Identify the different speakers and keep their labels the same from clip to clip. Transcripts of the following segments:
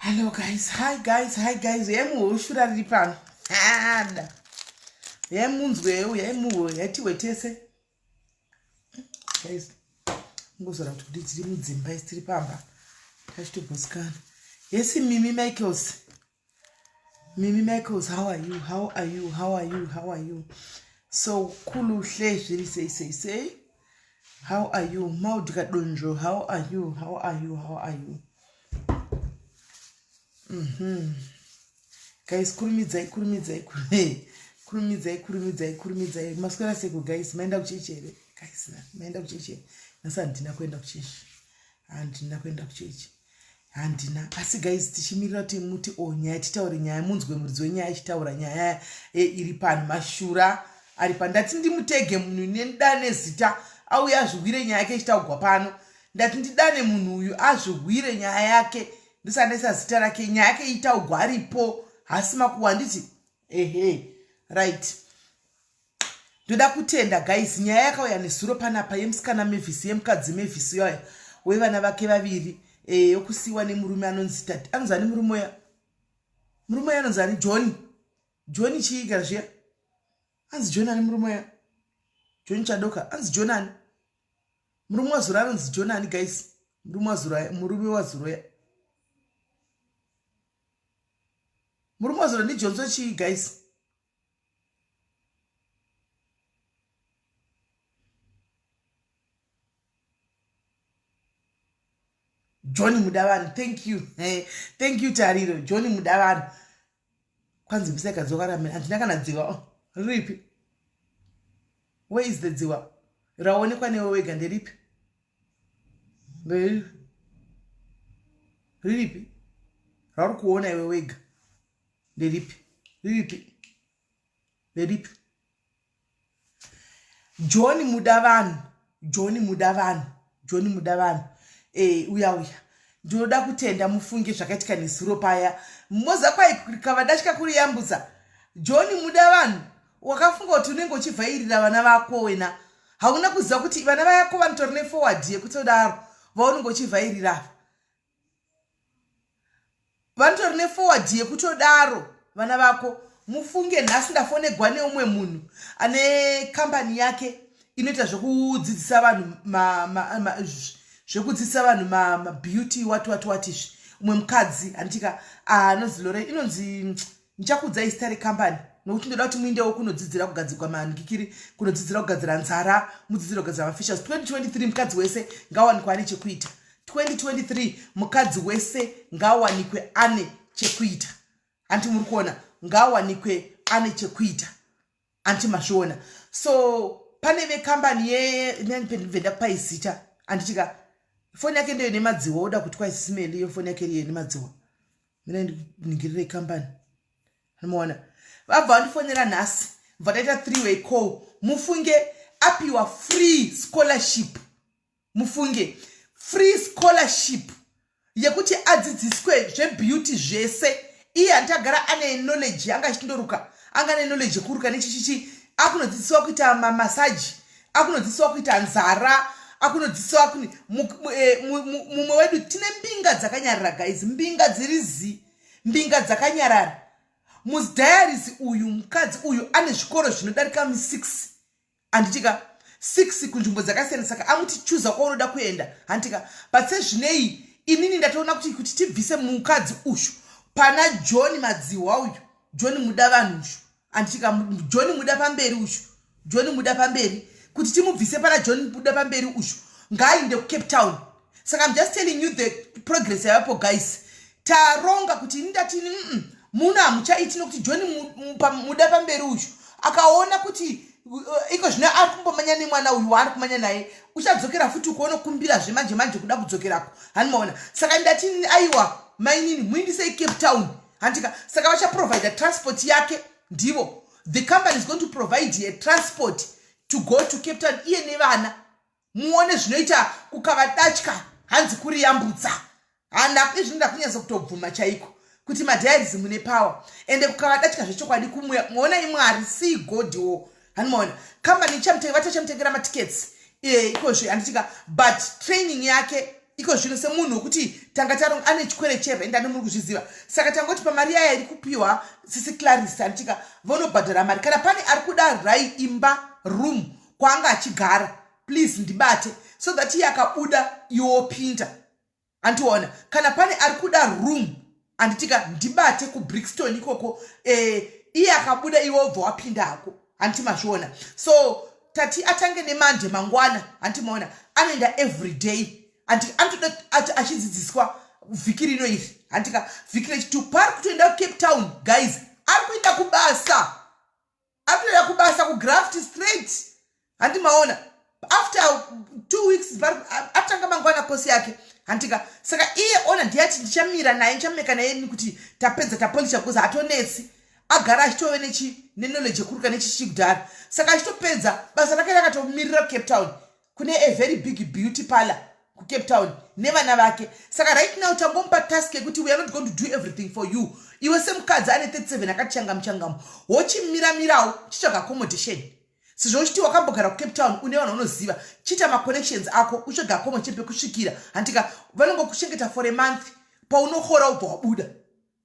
Speaker 1: Hello guys, hi guys, hi guys. Uyai muhoshura riri pano. Hada. Uyai munzwe, uyai muho, yatiwe tese. Guys, ngozora kuti kuti tiri mudzimba isi tiri pamba. Tachitobhosikana. Yes, Mimi Michaels. Mimi Michaels, how are you? How are you? How are you? How are you? So kuluhle zviri sei sei sei. How are you? Maud Kadonjo, how are you? How are you? How are you? Mm-hmm. Guys, kurumidzai, kurumidzai, kurumidzai, kurumidzai, kurumidzai. Maswera seko guys, maenda kuchechi here? Guys, maenda kuchechi here? Nhasi handina kuenda kuchechi. Handina kuenda kuchechi. Handina. Asi guys, tichimirira kuti muti o oh, nyaya titaure nyaya munzwe muridzi wenyaya achitaura nyaya eh, iri pano mashura ari pano. Ndati ndimutege munhu nendane zita auye azvihwire nyaya yake ichitaugwa pano. Ndati ndidane munhu uyu azvihwire nyaya yake ndisati ndaisa zita rake nyaya yake itaugwa aripo hasi makuwa handiti ehe right ndoda kutenda guys nyaya yakauya nezuro panapa yemusikana mavis yemukadzi mavis yoya wevana vake vaviri eh, yokusiiwa nemurume anonzi tati anonzi ani murume uya murume uya anonzi ani john john chii kana zviya anzi john ani murume uya john chadoka anzi john ani murume wazuro anonzi john ani guys murume wazuro murume wazuro ya murume wazuro ndijonso chii guys John Mudavanhu thank you hey, thank you Tariro John Mudavanhu kwanzi mbisa ikadzoka ramira handina kana dziwa oh, riripi where is the dziwa raonekwa newe wega nderipi riripi rauri kuona iwe wega nderipi riripi nderipi John muda vanhu John muda vanhu John muda vanhu eh uya uya ndinoda kutenda mufunge zvakaitika nezuro paya moza kwai kavadatya kuri yambutsa John muda vanhu wakafunga kuti unenge uchivhairira vana vako wena hauna kuziva kuti vana vayako vanotori neforward yekutodaro vaunenge uchivhairira ava vanotori neforward yekutodaro vana vako mufunge nhasi ndafonegwa neumwe munhu ane kambani yake inoita zvekudzidzisa vanhu zvekudzidzisa vanhu mabeauty wati wati wati izvi umwe mukadzi handitika anonzi lore inonzi ndichakuudzai zita rekambani nokuti ndoda kuti muindewo kunodzidzira kugadzirwa mandikiri kunodzidzira kugadzira nzara mudzidzira kugadzira mafishers 2023 mukadzi wese ngawanikwe ane chekuita 2023 mukadzi wese ngawanikwe ane chekuita hanti muri kuona ngawanikwe ane chekuita anti mazviona so pane vekambani yenvenda kupai zita anditika foni yake ndeyo nemadziwa oda kuti kwaisisimeli iyo foni yake iriyo nemadziwa mina ndiningirire kambani anomaona vabva vandifonera nhasi bva taita three way call mufunge apiwa free scholarship mufunge free scholarship yekuti adzidziswe zvebeauty zvese iye hanti agara ane knowledge anga achindoruka anga ane knowledge yekuruka nechichichi akunodzidzisiwa kuita mamasaji akunodzidzisiwa kuita nzara akunodzidzisiwa eh, mumwe wedu tine mbinga dzakanyarara guys mbinga dziri zi mbinga dzakanyarara mudiaries uyu mukadzi uyu ane zvikoro zvinodarika mi6 handitika 6 kunzvimbo dzakasiyana saka amuti chuza kwaunoda kuenda handitika but sezvinei inini ndatoona kuti kuti tibvise mukadzi uyu pana john madziwa uyu john muda vanhu uyu handitika john muda pamberi uyu john muda pamberi kuti timubvise pana john muda pamberi uyu ngaainde kucape town saka im just telling you the progress yavapo guys taronga kuti ini ndati mm, muno hamuchaiti nokuti john muda pamberi uyu akaona kuti iko zvino ari kumbomanya nemwana uyu waari kumanya naye uchadzokera futi ukuona kumbirazve manje manje kuda kudzokerako hani maona saka ndati aiwa mainini muindisei cape town handika saka vachaprovida transport yake ndivo the company is going to provide a transport to go to cape town iye nevana muone zvinoita kukava datya hanzi kuriyambutsa hana izvi ndakunyatsa kutobvuma chaiko kuti madiaries mune power ende kukava datya zvechokwadi kumuya muonai mwari see god wo hanimaona company ichamutengera vachachamutengera matickets eh, ikozve handitika but training yake Iko zvino semunhu wekuti tanga taronga, ane chikwere cherenda, nemuri kuzviziva. Saka tangoti pamari yaya iri kupiwa sisi Claris, handitika, vanobhadhara mari. Kana pane ari kuda rai imba, room kwaanga achigara, please ndibate so that iye akabuda iwopinda, handiona. Kana pane ari kuda room, handitika, ndibate kuBrixton ikoko. Iye akabuda, iwe wobva wapinda hako, handiti mazviona? So tati atange nemande, mangwana, handimaona, anoenda every day. Anotoda achidzidziswa vhiki rino iri, handika, vhiki rechitu paari kutoenda kuCape Town. Guys, ari kuenda kubasa, ari kutoenda kubasa kugraft straight, handimaona. After 2 weeks atanga mangwana kosi yake, handika. Saka iye ona ndiyati ndichamira naye, ndichameka naye kuti tapedza tapolisha, because hatonetsi, agara achitove nechi neknowledge yekuruka nechichi kudhara. Saka achitopedza basa rake rakatomirira kuCape Town kune a very big beauty parlor kuCape Town nevana vake. Saka right now tangomupa task yekuti we are not going to do everything for you. Iwe semukadzi ane 37 akati changamu changamu, wochimiramirawo, chitsvaga accommodation, sezvo uchiti wakambogara kuCape Town, une vanhu vanoziva. Chiita maconnections ako, utsvaga accommodation pekusvikira, handika. Vanongokuchengeta for a month, paunohora ubva wabuda,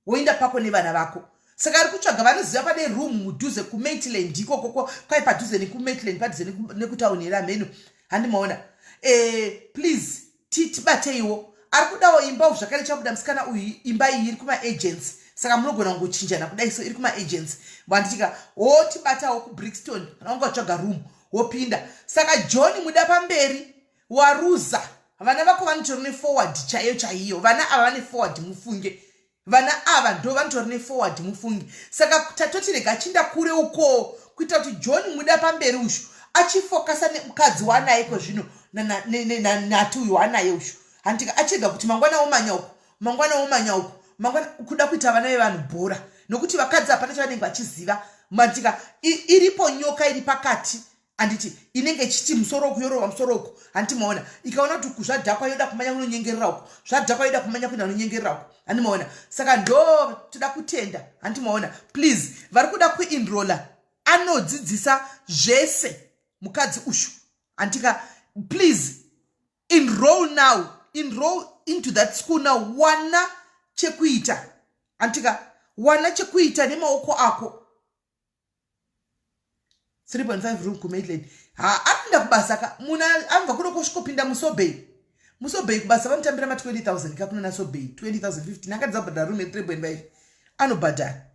Speaker 1: woenda pako nevana vako. Saka ari kutsvaga vanoziva pane room mudhuze kuMaitland ikoko, kwai padhuze nekuMaitland, padhuze nekutauni here, amheno, handimaona. Please tibateiwo. Ari kudawo imba zvakare, chabuda musikana uyu. Imba iyi iri kumaagents, saka munogona kungochinjana kudai. So iri kumaagents, vanditika, wotibatawo kuBrixton kana wanga watsvaga room, wopinda. Saka John muda pamberi, waruza vana vako, vanotori neforward chaiyo chaiyo. Vana ava vane forward, mufunge. Vana ava ndo vanotori neforward, mufunge. Saka tatoti rega chinda kure uko kuita kuti John muda pamberi ushu achifokasa nemukadzi waanaye iko zvino, nati uyu waanaye ushu, handika, achega kuti mangwana womanya uku, mangwana womanya uku, mangwana kuda kuita vana vevanhu bhora, nokuti vakadzi hapana chavanenge vachiziva, mandika. Iripo nyoka iri pakati, handiti, inenge ichiti musoro uku yorova musoro uku, handiti maona? Ikaona kuti uku zvadhakwa, yoda kumanya kunonyengerera uku, zvadhakwa, yoda kumanya kuenda kunonyengerera uku, handiti maona? Saka ndo toda kutenda, handiti maona? Please, vari kuda kuenrola, anodzidzisa zvese mukadzi ushu, handika. Please enroll now, enroll into that school now. Wana chekuita, handika, wana chekuita nemaoko ako. 3.5 room kuMaitland. Ha, apinda kubasa ka munhu abva kuno kusvikopinda muSobey. MuSobey kubasa vanotambira ma20 000 kakunona Sobey, 20 015. Akadza kubhadhara room ye3.5, anobhadhara.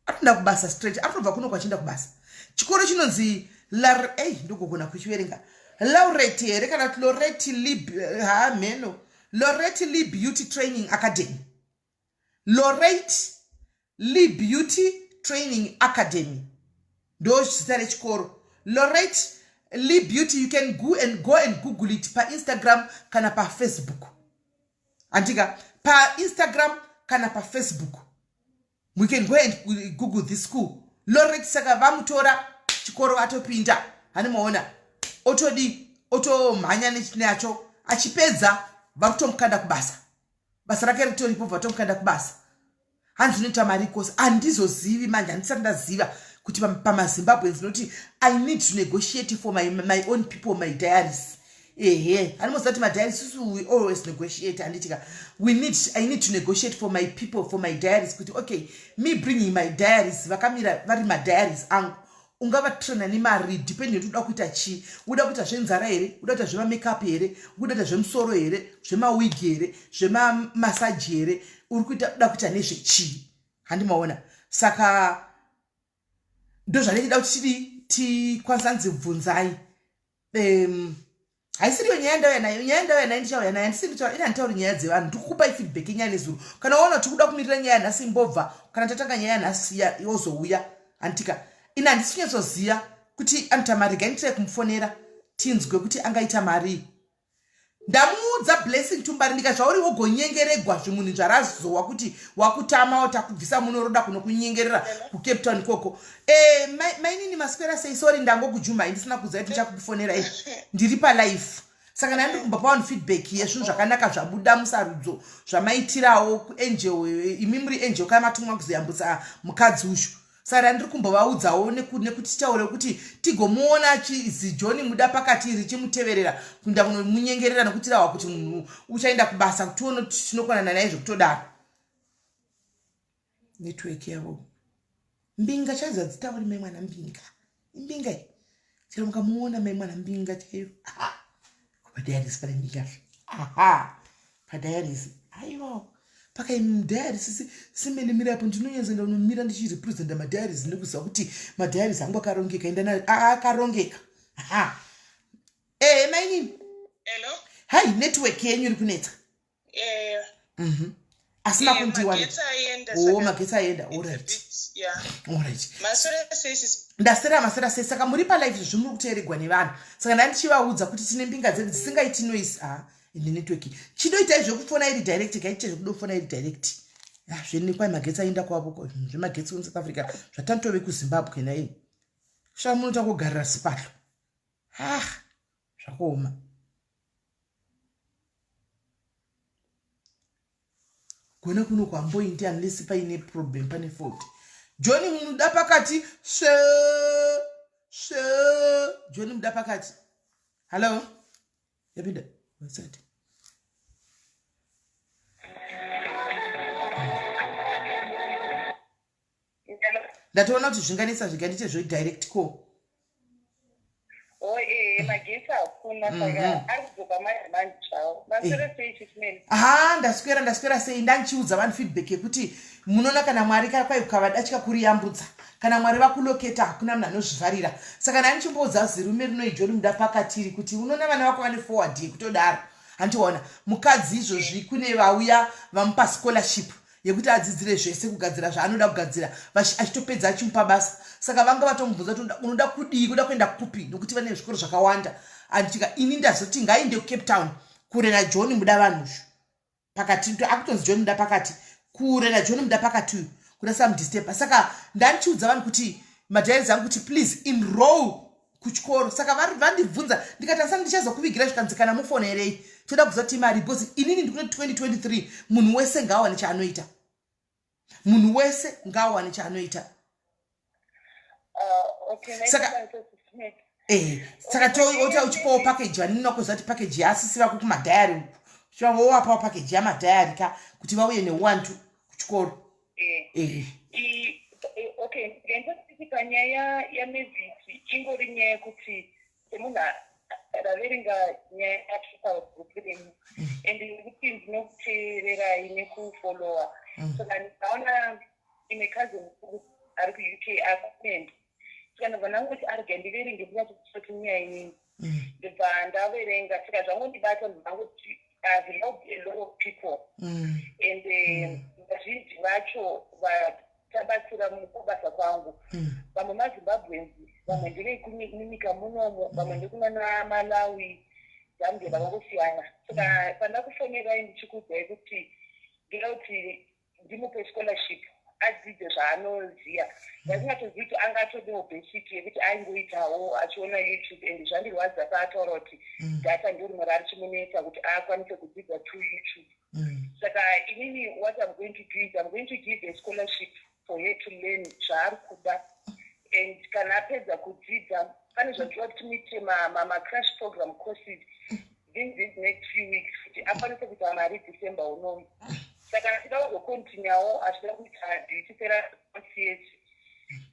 Speaker 1: Apinda kubasa straight, atobva kuno kwachienda kubasa. Chikoro chinonzi lar, ei, ndogogona kuchiverenga, Lauret here kana kuti Loreti Lib, ha, mheno, Loret Lee Beauty Training Academy, Loret Lee Beauty Training Academy, ndo zita rechikoro, Loret Lee Beauty. You can go and google it paInstagram kana paFacebook, handika, paInstagram kana paFacebook. We can go and google this school, Loret. Saka vamutora chikoro, atopinda, hanimaona, otodi otomhanya nacho. Achipedza vari kutomukanda kubasa, basa rake ritoripo, vatomukanda kubasa. Hanzi unoita mari kosi, handizozivi manje, handisati ndaziva kuti pamaZimbabweans, nokuti I need to negotiate for my own people, my diaries. Ehe, handimoziva kuti madiaries isusu we always negotiate, handitika? we need I need to negotiate for my people, for my diaries, kuti okay, me bringing my diaries, vakamira vari madiaries angu, ungavatraina nemari depending kuti uda kuita chii. Uda kuita zvenzara here? Uda kuita zvemamakeup here? Uda kuita zvemusoro here, zvemawigi here, zvemamasaji here? Uri kuita, uda kuita nezvechii? Handimaona. Saka ndozvandichida kuti tidii, tikwanisa nzi bvunzai. Haisiriyo nyaya ndauya nayo. Nyaya ndauya nayo, ndichauya nayo. Handisi ina, handitauri nyaya dzevanhu. Ndikukupai feedback yenyaya nezuro. Kana waona kuti kuda kumirira nyaya nhasi, imbobva. Kana tatanga nyaya nhasi, yozouya, handitika? Ina handisi kunyatsoziva kuti anoita mari. Gaindirai kumufonera tinzwe kuti angaita mari. Ndamuudza Blessing Tumbari, ndika zvauri wogonyengeregwa zvimunhu zvarazowa kuti wakutama, takubvisa muno, roda kunokunyengerera kuCape Town ikoko. Mainini, maswera sei? Sorry, ndangokujumai ndisina kuziva kuti ndichakufonerai ndiri palive. Saka ndandi kumba paone feedback yezvinhu zvakanaka zvabuda musarudzo zvamaitirawo kuangel. Imi muri angel, kaya matumwa kuzoyambutsa mukadzi ushu. Saka ndiri kumbovaudzawo nekuti titaure kuti tigomuona zijoni muda pakati richimuteverera kuenda kunomunyengerera nekuti rahwa kuti munhu uchaenda kubasa kuti tione kuti tinokwanana naye zvekutodaro. Network yavo mbinga chaidzo hadzitauri mai mwana mbinga imbinga iyi chero mukamuona mai mwana mbinga chaiyo padiaries pane mbinga aha padiaries aiwa pakai mudiaries simene mira apo ndinonyanzoenda unomira ndichirepresenta madiaries nekuziva kuti madiaries angu akarongeka enda akarongeka aha ee eh, mainini hai network yenyu iri kunetsa
Speaker 2: eh.
Speaker 1: Asi
Speaker 2: eh,
Speaker 1: makundiwa o magetsi aenda alright alright ndasera masera sei saka muri palive zvimuri kuteeregwa nevanhu saka ndandichivaudza kuti tine mbinga dzedu dzisingaiti noise a ah, ine network chidoitai zvekufona iri direct kaite zvekudofona iri direct ah, zvene kwai magetsi aenda kwavo zvemagetsi kuSouth Africa zvatantove kuZimbabwe nai sha munoita kugarira sipahlo ah zvakuoma gona kuno kwamboindi unless paine problem pane fault john muda pakati swe swe john muda pakati hallo yapinda website Ndatoona kuti zvinganetsa zvega ndiite zvedirect call.
Speaker 2: Oh, eh, magetsi hakuna saka ari kudzoka manje manje zvawo. Maswera sei chisimeni?
Speaker 1: Ha, ndaswera ndaswera sei ndanchiudza vanhu feedback yekuti munoona kana Mwari kwai ukavadatya kuriyambutsa kana Mwari vakuloketa hakuna munhu anozvivharira. Saka ndandichimboudza zirume rinoi John muda pakatiri kuti unoona vana vako vane forward yekutodaro. Handiona mukadzi izvozvi kune vauya vamupa scholarship yekuti adzidzire zvese kugadzira zvaanoda kugadzira achitopedza achimupa basa saka vanga vatomubvunza kuti unoda kudii kuda kuenda kupi nokuti vane zvikoro zvakawanda anditika ini ndazoti ngainde kucape town kure najohn muda vanhu uyu pakati akutonzi john muda pakati kure najohn muda pakati uyu kuda samudisturba saka ndandichiudza vanhu kuti madiaries angu kuti please enroll kuchikoro saka vandibvunza ndikati asani ndichazokuvigira zvikanzi kana mufonerei toda kuziva kuti imari because inini ndikune 2023 munhu wese ngaawane chaanoita munhu wese ngaawane chaanoita saka eh, saka toita uchipawo package vanini vakuziva kuti package yaasisi vako kumadhayari uku chivawowapawo package yamadhayari ka kuti vauye neuwantu kuchikoro
Speaker 2: Eh. Eh. Okay, ndingatoti panyaya yaMavis ingori nyaya yekuti semunhu raverenga nyaya yacho pagroup renyu and nekuti ndinokuteererai nekufollowa saka ndaona imwe cousin ari kuUK acomment saka ndobva ndangoti arega ndiverenge ndinyatsoti nyaya inini ndobva ndaverenga saka zvangondibata ndobva ndangoti I've helped a lot of people and vazhinji vacho vatabatsira mukubasa kwangu vamwe maZimbabweans vamwe ndevekunyika munomo vamwe ndekunana Malawi Zambia vakangosiyana saka pandakufonerai ndichikuudzai kuti ndoda kuti ndimupe scholarship adzidze zvaanoziva ndasingatozivi kuti angatodewo basic yekuti aingoitawo achiona youtube and zvandirwadza paataura kuti data ndo rimwe rari chimunetsa kuti akwanise kudzidza through youtube saka inini what I'm going to do is I'm going to give a scholarship for her to learn zvaari kuda and kana apedza kudzidza pane zvandinoda kuti muite macrash program courses in these next few weeks kuti akwanise kuita mari December unoyu saka achida kuzokontinyawo achida kuita beauty therapy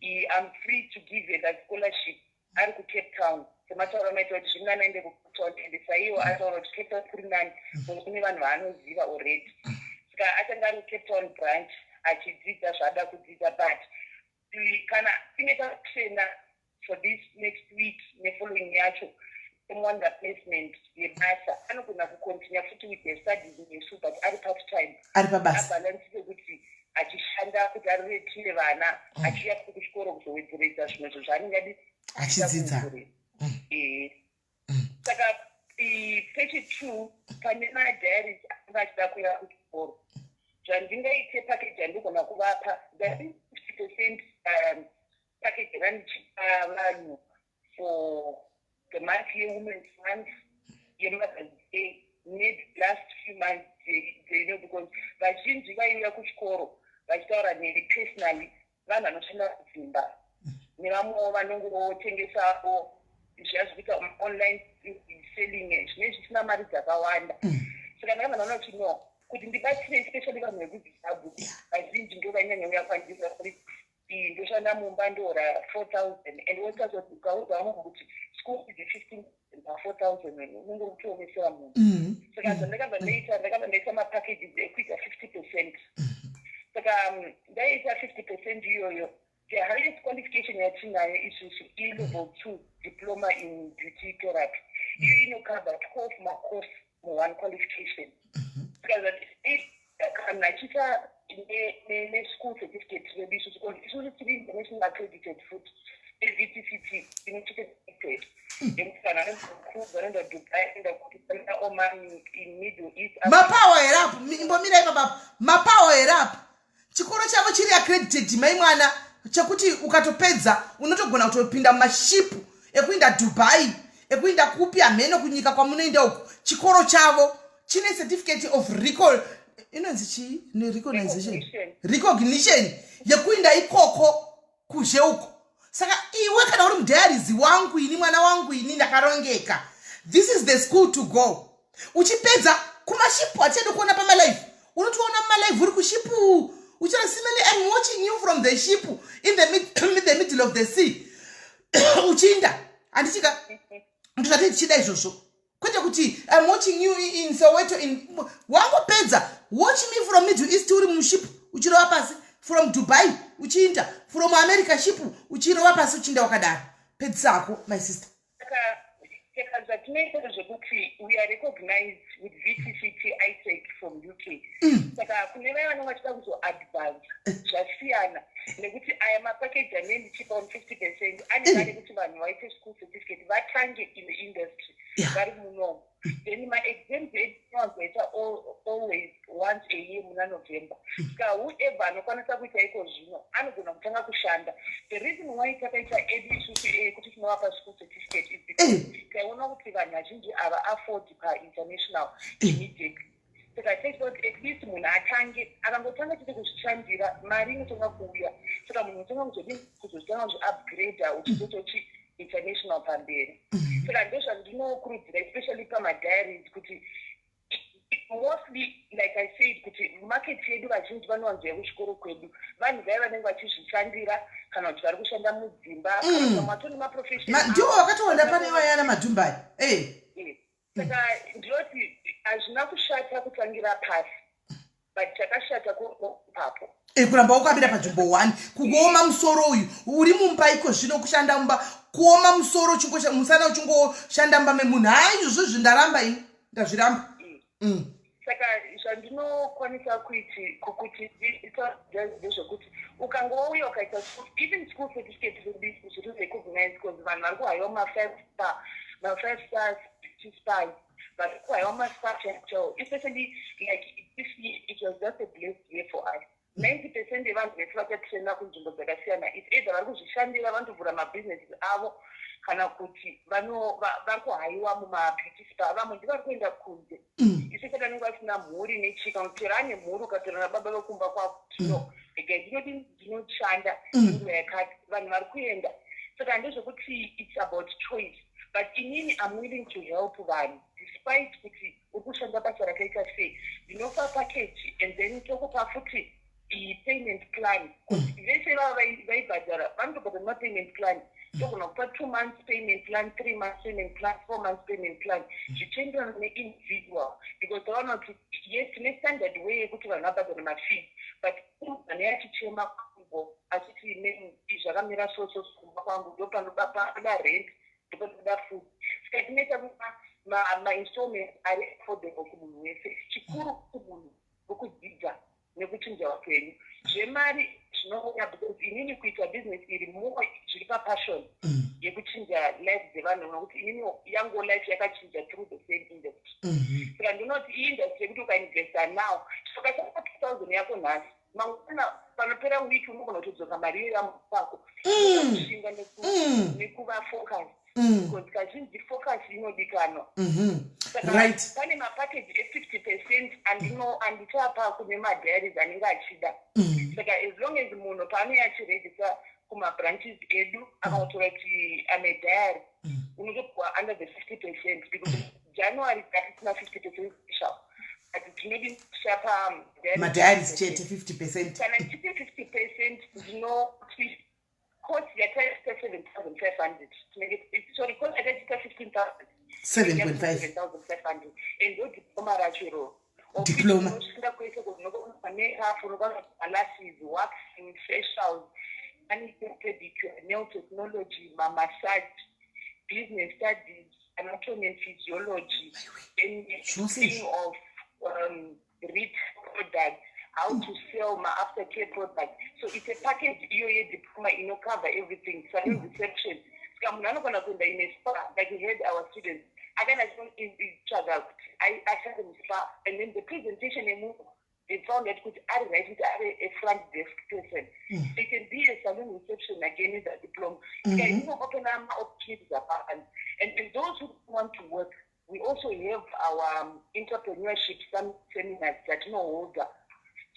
Speaker 2: I'm free to give her that scholarship ari kuCape Town sematauro amaita kuti zviri nani aende kuCape Town and saiwo ataura kuti Cape Town kuri nani because kune vanhu vaanoziva already saka achange ari kuCape Town branch achidzidza zvaada kudzidza but kana tine takushena for this next week nefollowing yacho tomuwanira placement yebasa anogona kucontinue futi with the studies nesu but ari part time
Speaker 1: ari pabasa
Speaker 2: abhalansise kuti achishanda kuti ariretire vana achiuya futi kuchikoro kuzowedzeredza zvimwe zvo zvaanenge adi
Speaker 1: achidzidza
Speaker 2: Eh. Saka pechi2 pane madiaries anga achida kuuya kuchikoro zvandingaite package yandogona kuvapa ndati 50 percent package randichipa vanhu for the month yewomen's month yemother's day ne last few months dzeino because vazhinji vaiuya kuchikoro vachitaura neni personally. Vanhu vanoshanda kudzimba nevamwewo vanongotengesawo zviya zvekuita online selling, zvinenge zvisina mari dzakawanda. Saka ndakabva ndaona kuti no, kuti ndibatsire especially vanhu vekuZimbabwe, vazhinji ndo vainyanya uya kwandiri vari iyi, "Ndoshanda mumba, ndohora 4000," and wotaura kuti ukaudza vamwe kuti school fees 15 pa4000, unenge ukutoomesera munhu. Saka zvandakabva ndaita, ndakabva ndaita mapackages ekuita 50%. Saka ndaiita 50% iyoyo. The highest qualification yatinayo isusu i-level 2 diploma in beauty therapy. Iyo inocover 12 macourse muone qualification. Saka kana achiita neschool certificate redu isusu, isusu tiri international accredited futi neVTCT inocertificate yekuti vanhu vanoenda cruise, vanoenda Dubai, vanoenda kuti, vanoenda Oman, in Middle East.
Speaker 1: Mapawa here apo? Imbomirai papapo. Mapawa here apo? Chikoro chavo chiri accredited, mai mwana, chekuti ukatopedza unotogona kutopinda mumashipu ekuinda Dubai, ekuinda kupi, hamene kunyika kwamunoenda uku. Chikoro chavo chine certificate of reco inonzi chii, nerecognition.
Speaker 2: Recognition.
Speaker 1: Recognition yekuinda ikoko kuzhe uko. Saka iwe kana uri mudiaries wangu ini, mwana wangu ini ndakarongeka, this is the school to go. Uchipedza kumashipu hatichadi kuona pamalive. Unotoona mumalive uri kushipu uchira simene, "I'm watching you from the ship in the middle of the sea," uchiinda, handichika? Ndozvati tichida izvozvo, kwete kuti "I'm watching you in Soweto." In wangopedza, watch me from Middle East uri muship uchirova pasi, from Dubai uchiinda, from America ship uchirova pasi uchiinda wakadaro. Pedzisako, my sister.
Speaker 2: Saka zvatinoita ndezvekuti we are recognized with VTCT ITEC from UK. Saka kune vaya vanenge vachida kuzoadvance, zvasiyana nekuti aya mapackage anee ndichipa on 50% anenge ane kuti vanhu vaite school certificate, vatange in the industry vari munomu. Then maexams edu tinowanzoita always once a year muna November. Saka whoever anokwanisa kuita iko zvino anogona kutanga kushanda. The reason why takaita edu isusu kuti tinovapa school certificate is because taiona kuti vanhu vazhinji ava afford painternational immediately. Saka taita kuti at least munhu atange, akangotanga chete kuzvishandira, mari inotanga kuuya. Saka munhu unotanga kuzodini? Kuzotanga kuzviupgrada uchizototi international pamberi. Saka ndozvandinokurudzira, especially pamadiaries, kuti mostly, like I said, kuti market yedu vazhinji vanowanzoya kuchikoro kwedu vanhu vaya vanenge vachizvishandira kana kuti vari kushanda mudzimba, kana kuti vamwe vatori nemaprofession.
Speaker 1: Ndivo vakatowanda pane vayana madhumbai.
Speaker 2: Saka ndinoti hazvina kushata kutangira pasi, but chakashata ipapo.
Speaker 1: Kuramba wakabira panzvimbo 1, kuoma musoro uyu uri mumba iko zvino, kushanda mumba, kuoma musoro, musana uchingoshanda mumba memunhu. Hai, izvozvo zvindaramba ini, ndazviramba.
Speaker 2: Saka zvandinokwanisa kuiti kuti ndezvekuti ukangouya ukaita even school certificate zviri recognized, because vanhu vari kuhaiwa ma5 star, ma5 stars spas, vari kuhaiwa maspa chaiwo. Especially like this year, it was just a blessed year for us. 90% yevanhu vese vachatraina kunzvimbo dzakasiyana, its either vari kuzvishandira, vanotovhura mabhizinesi avo, kana kuti vari kuhaiwa mumabeauty spa. Vamwe ndivari kuenda kunze. Isu takanenge vasina mhuri nechika, chero ane mhuri, ukatora nababa vekumba kwako, tino regai ndinoti ndinoshanda nguva yakati, vanhu vari kuenda. Saka ndezvekuti it's about choice, but inini am willing to help vanhu despite kuti uri kushanda basa rakaita sei. Ndinopa package and then tokupa futi i-payment plan. Vese vava vaibhadhara vanotobhadhara nemapayment plan. Togona kupa 2 months payment plan, 3 months payment plan, 4 months payment plan, zvichienderana neindividual, because takaona kuti yes, tine standard way yekuti vanhu vabhadhare mafees, but munhu achichema kumbo achiti, "Zvakamira so so kumba kwangu, ndopanoda rent, ndopanoda food." Saka tinoita mainstallment ari affordable kumunhu wese. Chikuru kumunhu wekudzidza nekuchinja upenyu. Zvemari zvinouya, because inini kuita business iri more zviri papassion yekuchinja life dzevanhu, nokuti inini yangu life yakachinja through the same industry. Saka ndinoti iindustry yekuti ukainvesta now, saka chaka 2000 yako nhasi, mangwana panopera wiki unogona kutodzoka mari iyo yamupako. Kushinga nekuva focus, because kazhinji focus inodikanwa. Saka pane mapackage e50% Andichapa kune madiaries anenge achida. Saka as long as munhu paanouya achiregister kumabranches edu, akangotaura kuti ame diary, unotopiwa under the 50%, because January tatisina 50% special, but tinodi tichapa
Speaker 1: madiaries chete 50%.
Speaker 2: Kana ndichiti 50%, ndinoti course yataita 7500 tinenge, sorry, course yataita 15,000
Speaker 1: 7.5.
Speaker 2: 7500, and ndo diploma racho iroro.
Speaker 1: Diploma.
Speaker 2: Unoshinda kwese, makeup, unokwanisa malashes, waxing, facials, manicure, pedicure, nail technology, mamassage, business studies, anatomy and physiology, and
Speaker 1: Zvose
Speaker 2: thing of retail products, how to sell my aftercare products. So it's a package iyo yediploma inocover everything, salon reception. Saka munhu anogona kuenda in a spa, like we had our students akaenda achitsvaga kuti ashande muspa, and then the presentation yemunhu, they found that kuti ari right kuti ave a front desk person. They can be a salon reception again with a diploma. Saka inoopena ma-opportunities akawanda. And those who want to work, we also have our entrepreneurship some seminars dzatinoholda.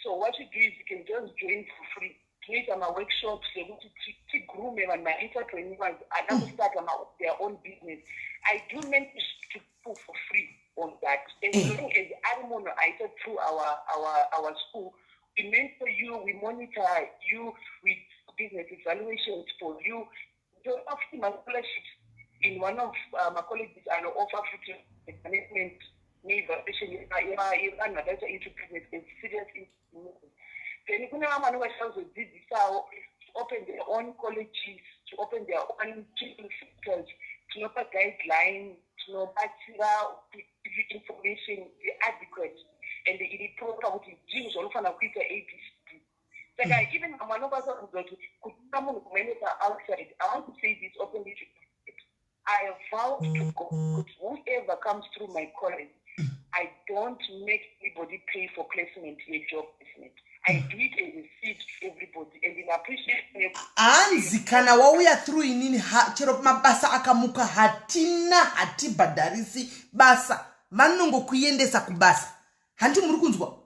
Speaker 2: So what you do is you can just join for free. Tinoita maworkshops ekuti tigroome vanhu, maentrepreneurs ada kustarta their own business. I do mentorship to people for free on that, as long as ari munhu aita through our school. We mentor you, we monitor you, we do business evaluations for you. Topa futi ma-scholarships in one of ma-colleges ano-offer futi management neevaluation yevanhu vakaita into business as serious entrepreneurs. Then kune vamwe vanenge vachida kuzodzidzisawo to open their own colleges, to open their own training centers. Tinopa guideline, tinobatsira give you information iri adequate and iri proper kuti zvinhu zvaunofanira kuita abcd. Saka even vamwe vanokwanisa kuudza kuti kutora munhu kumuendesa outside. I want to say this openly to, I have vowed to God kuti whoever comes through my college, I don't make anybody pay for placement, yejob placement. I do it as a seed to everybody and in appreciation.
Speaker 1: Hanzi kana wauya through inini, chero mabasa akamuka, hatina, hatibhadharisi basa, vanongokuendesa kubasa. Handi muri kunzwa?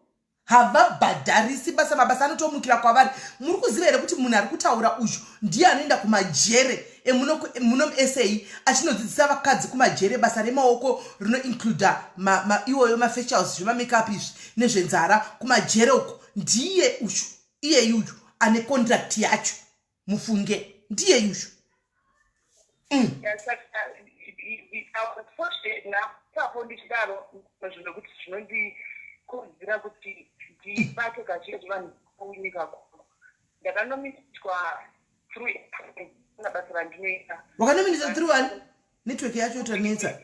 Speaker 1: Havabhadharisi basa, mabasa anotomukira kwavari. Muri kuziva here kuti munhu ari kutaura uyu ndiye anoenda kumajere emuno muno muSA, achinodzidzisa vakadzi kumajere basa remaoko rinoincluda iwoyo mafacials, zvemamakeup izvi nezvenzara kumajere uko? Ndiye uyu, iye yuyu ane contract yacho, mufunge, ndiye yuyu.
Speaker 2: Yeah, saka I was fortunate napapo ndichidaro zvinokuti zvinondikurudzira kuti ndibate kazhinji vanhu kunyika kuno. Ndakanominatwa through na basa randinoita.
Speaker 1: Wakanominatwa through ani? Network yacho tanetsa.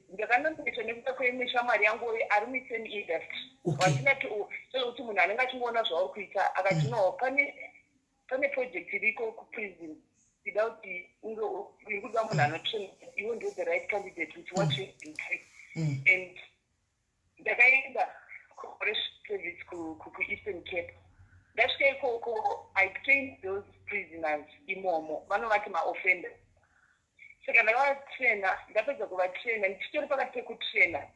Speaker 2: Ndakanominatwa nekuda kweimwe shamwari yangu ari musame industry. Wasina kuti munhu anenge achingoona zvauri kuita, akati, "No, pane project iriko kuprison, ida kuti unge iri kuda munhu anotrain. Iwe ndo the right candidate with what you do." And ndakaenda corporation service kuEastern Cape. Ndasvika ikoko, I trained those prisoners imomo, vanovati maoffender. Saka ndakavatraina, ndapedza kuvatraina, ndichitori pakati pekutraina,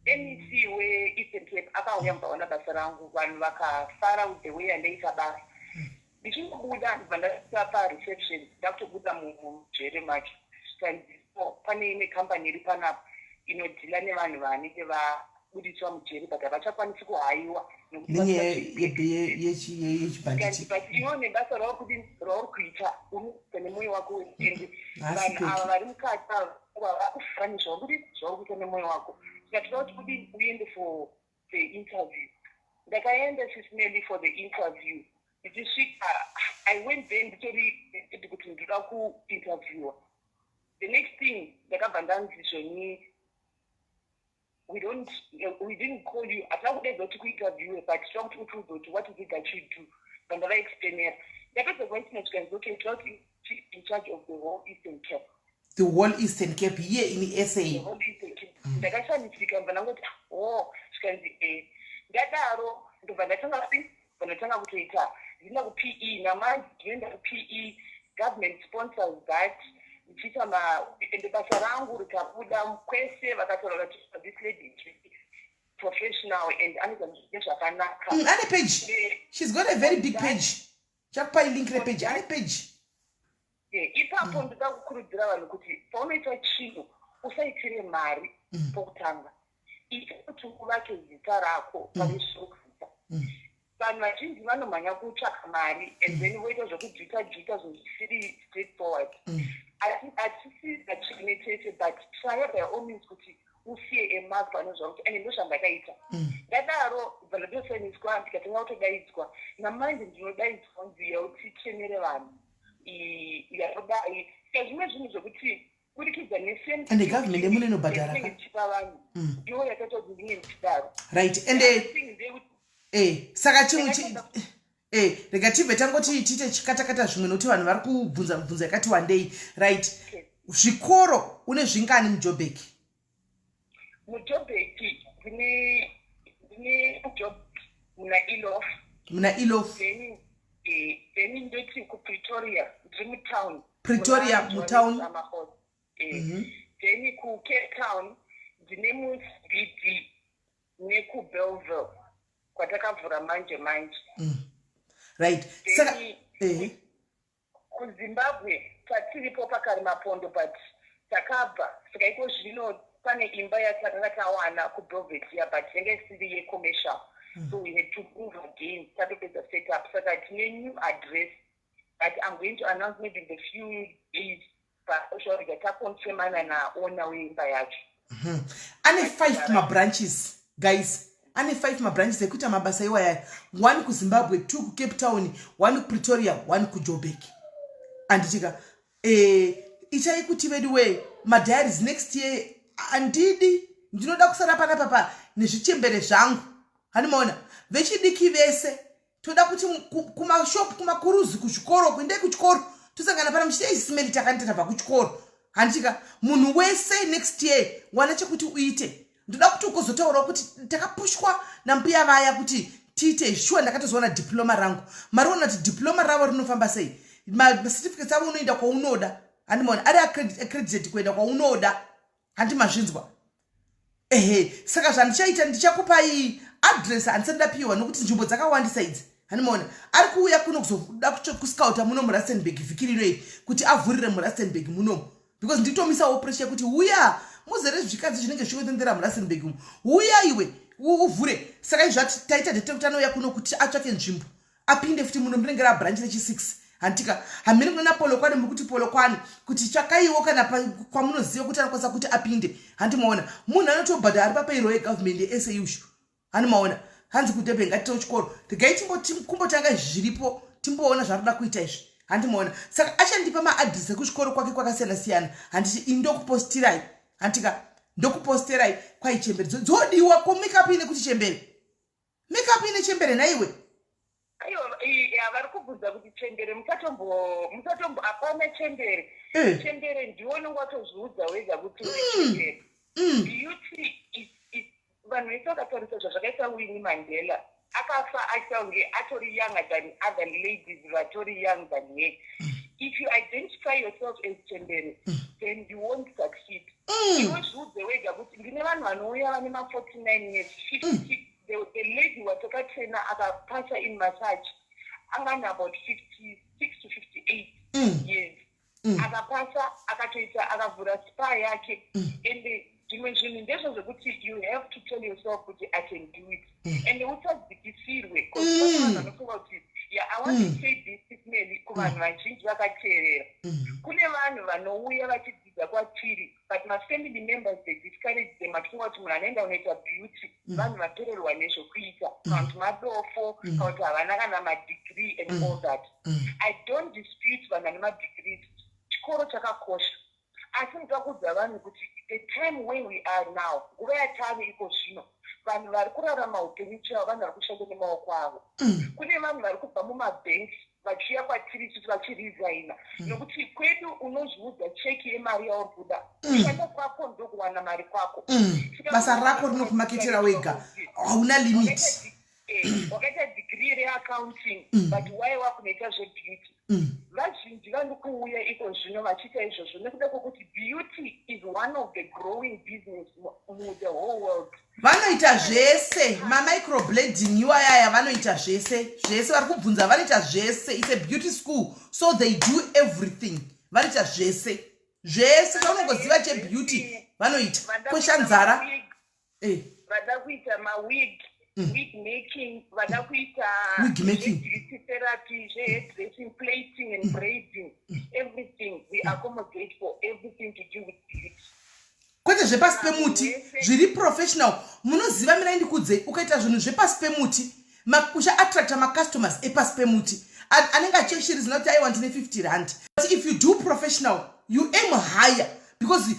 Speaker 2: MEC weEastern Cape akauya, mukaona basa rangu, vanhu vakafara with the way yandaita basa. Ndichingobuda, ndibva ndasvika pareception, ndakutobuda mujere macho, zvikanzi, "Oh, pane imwe kambani iri panapa inodeala nevanhu vanenge vabudiswa mujeri but havachakwanisi kuhayiwa nekuti
Speaker 1: Nenyaya
Speaker 2: yechibhanditi."
Speaker 1: Yechibhanditi.
Speaker 2: But iwe nebasa rauri kudi, rauri kuita, unoita nemwoyo wako, and
Speaker 1: Haasi
Speaker 2: vanhu ava vari mukati ava vakufara nezvauri zvauri kuita nemwoyo wako. Saka toda kuti kudi uende for the interview. Ndakaenda sismely for the interview. Ndichisvika, I went there nditori ready kuti ndoda kuinterviewa. The next thing, ndakabva ndanzi zvoni, We didn't call you, hatina kudaidza kuti kuinterviewe, but toda kuti utiudze kuti what is it that you do." Vandavaexplainera, ndapedza kuvaexplaina, zvikanzi, "Okay, toda kuti in charge of the whole Eastern Cape."
Speaker 1: The whole Eastern Cape here in SA.
Speaker 2: The whole Eastern Cape. Ndakashamisika, ndobva ndangoti, "Oh." Zvikanzi, "E." Ndadaro, ndobva ndatanga kutoita, ndinoenda kuPE namanje, ndinoenda kuPE, government sponsors that, ndichiita ma ende basa rangu rikabuda kwese, vakataura kuti, "This lady is really professional and anoita zvinhu zvakanaka.
Speaker 1: Ane page. She's got a very big page. Chakupai link repage, ane page.
Speaker 2: Ipapo ndoda kukurudzira vanhu kuti paunoita chinhu, usaitire mari. Pokutanga ita kuti uvake zita rako pane zvinokudza. Vanhu vazhinji vanomhanya kutsvaka mari and then voita zvokujita jita zvinhu zvisiri straight forward. Hatisi vatsvene tese, but try by all means kuti usiye a mark panozva kuti ende ndozvandakaita. Ndadaro bva ndatosaniswa, ndikatanga kutodaidzwa. Namanje ndinodaidzwa kunzi yautitrainere vanhu yakadai. Saka zvimwe zvinhu zvokuti burikidza nesame
Speaker 1: And government yemuno inobhadhara ka?
Speaker 2: Ndichipa vanhu ndiwo yakaita kuti ndinge ndichidaro.
Speaker 1: Right, ende
Speaker 2: Thing ndeyekuti
Speaker 1: saka chimwe rega tibve tangoti tiite chikatakata zvimwe, nokuti vanhu vari kubvunza mibvunzo yakati wandei. Right. Zvikoro une zvingani muJoburg?
Speaker 2: MuJoburg ndine job muna Eloff.
Speaker 1: Muna Eloff.
Speaker 2: Then ndoti kuPretoria, ndiri mutown.
Speaker 1: Pretoria,
Speaker 2: muna
Speaker 1: mutown.
Speaker 2: Ramaphosa. Then kuCape Town ndine muCBD nekuBellville kwatakavhura manje manje.
Speaker 1: Right, saka
Speaker 2: Then kuZimbabwe tatiripo paKarimapondo, but takabva. Saka iko zvino pane imba yatakanga tawana kuBelvedere, but yanga isiri yecommercial, so we had to move again tatopedza setup. Saka tine new address, but I'm going to announce maybe in the few days pasocial media taconfirmana naowner weimba yacho.
Speaker 1: Ane five mabranches, guys, ane five mabranches ekuita mabasa iwaya: one kuZimbabwe, two kuCape Town, one kuPretoria, one kuJoburg, anditika? Itai kuti vedu we madiaries next year handidi, ndinoda kusara panapa pa nezvichembere zvangu. Handimaona vechidiki vese, toda kuti kumashop, kumakuruzi, kuzvikoro, kuendei kuchikoro, tosangana pana muchiti, "Ei, simeli, takanita tabva kuchikoro." Handitika? Munhu wese next year wana chekuti uite. Ndoda kuti ukozotaurawo kuti takapushwa nambuya vaya kuti tiite. Shuwa, ndakatozoona diploma rangu. Mariona kuti diploma ravo rinofamba sei? Macertificates avo unoenda kwaunoda. Handimaona ari accredited kuenda kwaunoda. Handi mazvinzwa? Ehe. Saka zvandichaita, ndichakupai address. Handisati ndapiwa nokuti nzvimbo dzakawandisa idzi. Handimaona ari kuuya kuno kuzoda kuscouta muno muRustenburg vhiki rino iri, kuti avhurire muRustenburg munomu, because nditomisawo pressure yekuti uya muzere zvikadzi zvinenge zvichingotendera muRustenburg umu. Uya iwe uvhure. Saka izvi taita date kuti anouya kuno kuti atsvake nzvimbo, apinde futi muno. Rinenge rabranch rechi6, handitika? Hamene kunana Polokwane, muri kuti Polokwane, kuti tsvakaiwo kana kwamunoziva kuti anokwanisa kuti apinde. Handimaona munhu anotobhadhara ari papayroll yegovernment yeSAUshu. Handimaona hanzi kuDurban ngatitewo chikoro. Regai kumbotanga izvi zviripo, timboona zvaroda kuita izvi. Handimaona saka achandipa maaddress ekuzvikoro kwake kwakasiyana siyana. Handiti ini ndokupostirai, handika? Ndokuposterai kwai chembere dzodiwa ko makeup ine kuti chembere, makeup ine chembere naiwe.
Speaker 2: Aiwa, vari kubvunza kuti chembere, musatombo musatombo, hapana chembere. Chembere ndiwo unenge watozviudza wega kuti uri chembere. Beauty is vanhu vese vakatarisa zvazvakaita Winnie Mandela, akafa achiita kunge atori younger than other ladies vatori young than her. If you identify yourself as chembere, then you won't succeed. Iwe zviudze wega kuti ndine vanhu vanouya vane ma49 years, 56. The lady watakatraina akapasa in massage anga ane about 56 to 58 years. Akapasa, akatoita, akavhura spa yake. And zvimwe zvinhu ndezvo zvekuti you have to tell yourself kuti I can do it and usadzikisirwe, because pane vanhu vanofunga kuti, yeah, I want to say this personally kuvanhu vazhinji vakateerera. Kune vanhu vanouya vachidzidza kwatiri, but mafamily members, they discourage them, vachifunga kuti munhu anoenda kunoita beauty vanhu vapererwa nezvekuita, kana kuti madofo, kana kuti havana kana madegree and all that. I don't dispute vanhu vane madegrees, chikoro chakakosha, asi ndoda kuudza vanhu kuti the time where we are now, nguva yatave iko zvino, vanhu vari kurarama upenyu chaivo vanhu vari kushanda nemaoko avo. Kune vanhu vari kubva mumabhenki vachiuya kwatiri isusu vachiresigna, nokuti kwedu unozviudza cheki yemari yauri kuda. Kushanda kwako ndokuwana mari kwako.
Speaker 1: Basa rako rinokumaketera wega, hauna limit.
Speaker 2: Wakaita degree. Degree reaccounting, but why wakunoita zvebeauty? Vazhinji vari kuuya iko zvino vachiita izvozvo nekuda kwekuti beauty is one of the growing business muthe whole world.
Speaker 1: Vanoita zvese, mamicroblading iwayaya, vanoita zvese zvese. Vari kubvunza, vanoita zvese. It's a beauty school, so they do everything. Vanoita zvese zvese chaunongoziva chebeauty, vanoita.
Speaker 2: Vada
Speaker 1: kweshanzara.
Speaker 2: Kuita mawig, vada kuita mawig, wig making, vada kuita
Speaker 1: Wig making.
Speaker 2: Beauty therapy, zvehairdressing, plating and braiding, everything. We accommodate for everything to do with beauty.
Speaker 1: Kwete zvepasi pemuti, zviri professional. Munoziva, mirai ndikudzei, ukaita zvinhu zvepasi pemuti, uchaattracta macustomers epasi pemuti anenge acheshirizina kuti aiwa, ndine 50 rand. But if you do professional, you aim higher because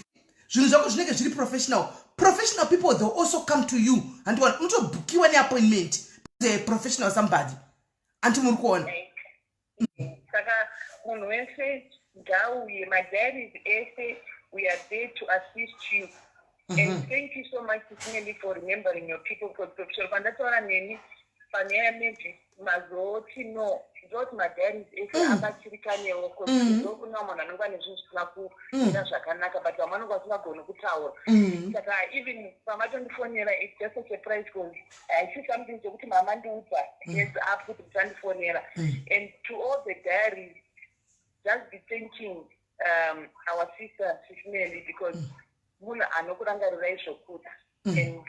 Speaker 1: zvinhu zvako zvinenge zviri professional. Professional people, they also come to you. Handiwana unotobhukiwa neappointment, a professional somebody. Anti muri kuona?
Speaker 2: Saka munhu wese ngauye, madiaries ese, we are there to assist you. And thank you so much, Sineli, for remembering your people, because chero pandataura neni panyaya yaMavis, mazoti no, ndoti madiaries ese abatsirikanewo, ndokuna munhu anenge ane zvinhu zvisina kuita zvakanaka, but vamwe vanenge vasingagoni kutaura. Saka even pamatondifonera, it's just a surprise because haisi something chekuti mama ndiudza heads up kuti muchandifonera. And to all the diaries, just be thanking our sister Sisineli, because munhu anokurangarirai zvokuda, and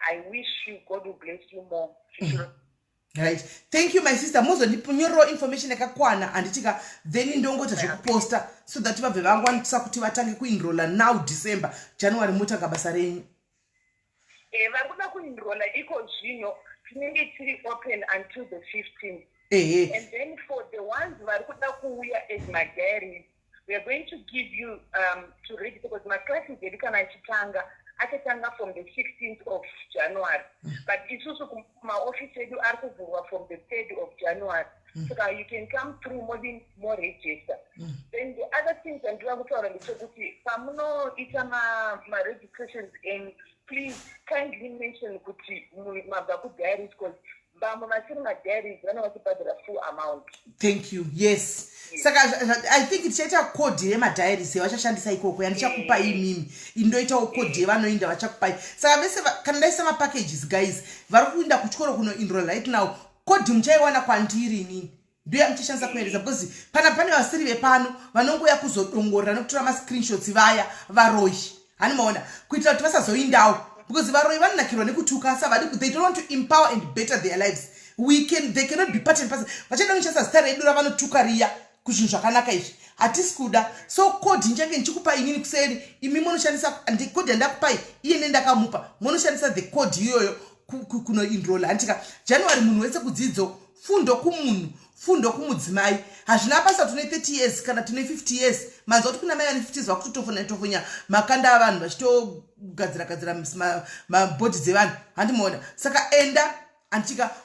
Speaker 2: I wish you, God will bless you more.
Speaker 1: Right, thank you, my sister. Muzondinyorerawo information yakakwana, handitika? Then ndongoita zvekuposta so that vabve vangwanisa kuti vatange kuenrola now, December, January motanga basa renyu.
Speaker 2: Vari kuda kuenrola iko zvino, tinenge tiri open until the 15th. And then for the ones vari kuda kuuya as madiaries, we are going to give you to register, because maclasses edu kana achitanga, achatanga from the 16th of January, but isusu kumaofisi edu ari kuvhurwa from the 3rd of January. Saka you can come through modi moregister. Then the other things andinoda kutaura ndechekuti pamunoita maregistrations enyu, please kindly mention kuti mabva kudiaries, because vamwe vasiri madiaries vanenge vachibhadhara full amount.
Speaker 1: Thank you. Yes, saka I think tichaita code yemadiaries yavachashandisa ikoko yandichakupai imimi. Indoitawo code yevanoinda vachakupai. Saka vese kana ndaisa mapackages, guys, vari kuinda kuchikoro kunoenrola right now, code muchaiwana kwandiri inini, ndoya muchashandisa kuendesa, because pana pane vasiri vepano vanongouya kuzodongorera nekutora mascreenshots. Vaya varoyi, hani maona, kuitira kuti vasazoindawo, because varoyi vanonakirwa nekutuka. Savadi, they don't want to empower and better their lives. We can, they cannot be part and parcel. Vachada kushandisa zita redu ravanotuka riya kuzvinhu zvakanaka izvi, hatisi kuda. So code ndichange ndichikupa inini kuseri, imi munoshandisa code yandakupai iye nendakamupa, munoshandisa the code iyoyo kunoenrola, handitika? January munhu wese kudzidzo, fundo kumunhu, fundo kumudzimai. Hazvina basa tine 30 years kana tine 50 years. Manzwa kuti kuna mai vane 50 years vakutotofonya tofonya makanda avanhu, vachitogadzira gadzira mabhodhi dzevanhu, handimaona? Saka enda, handitika,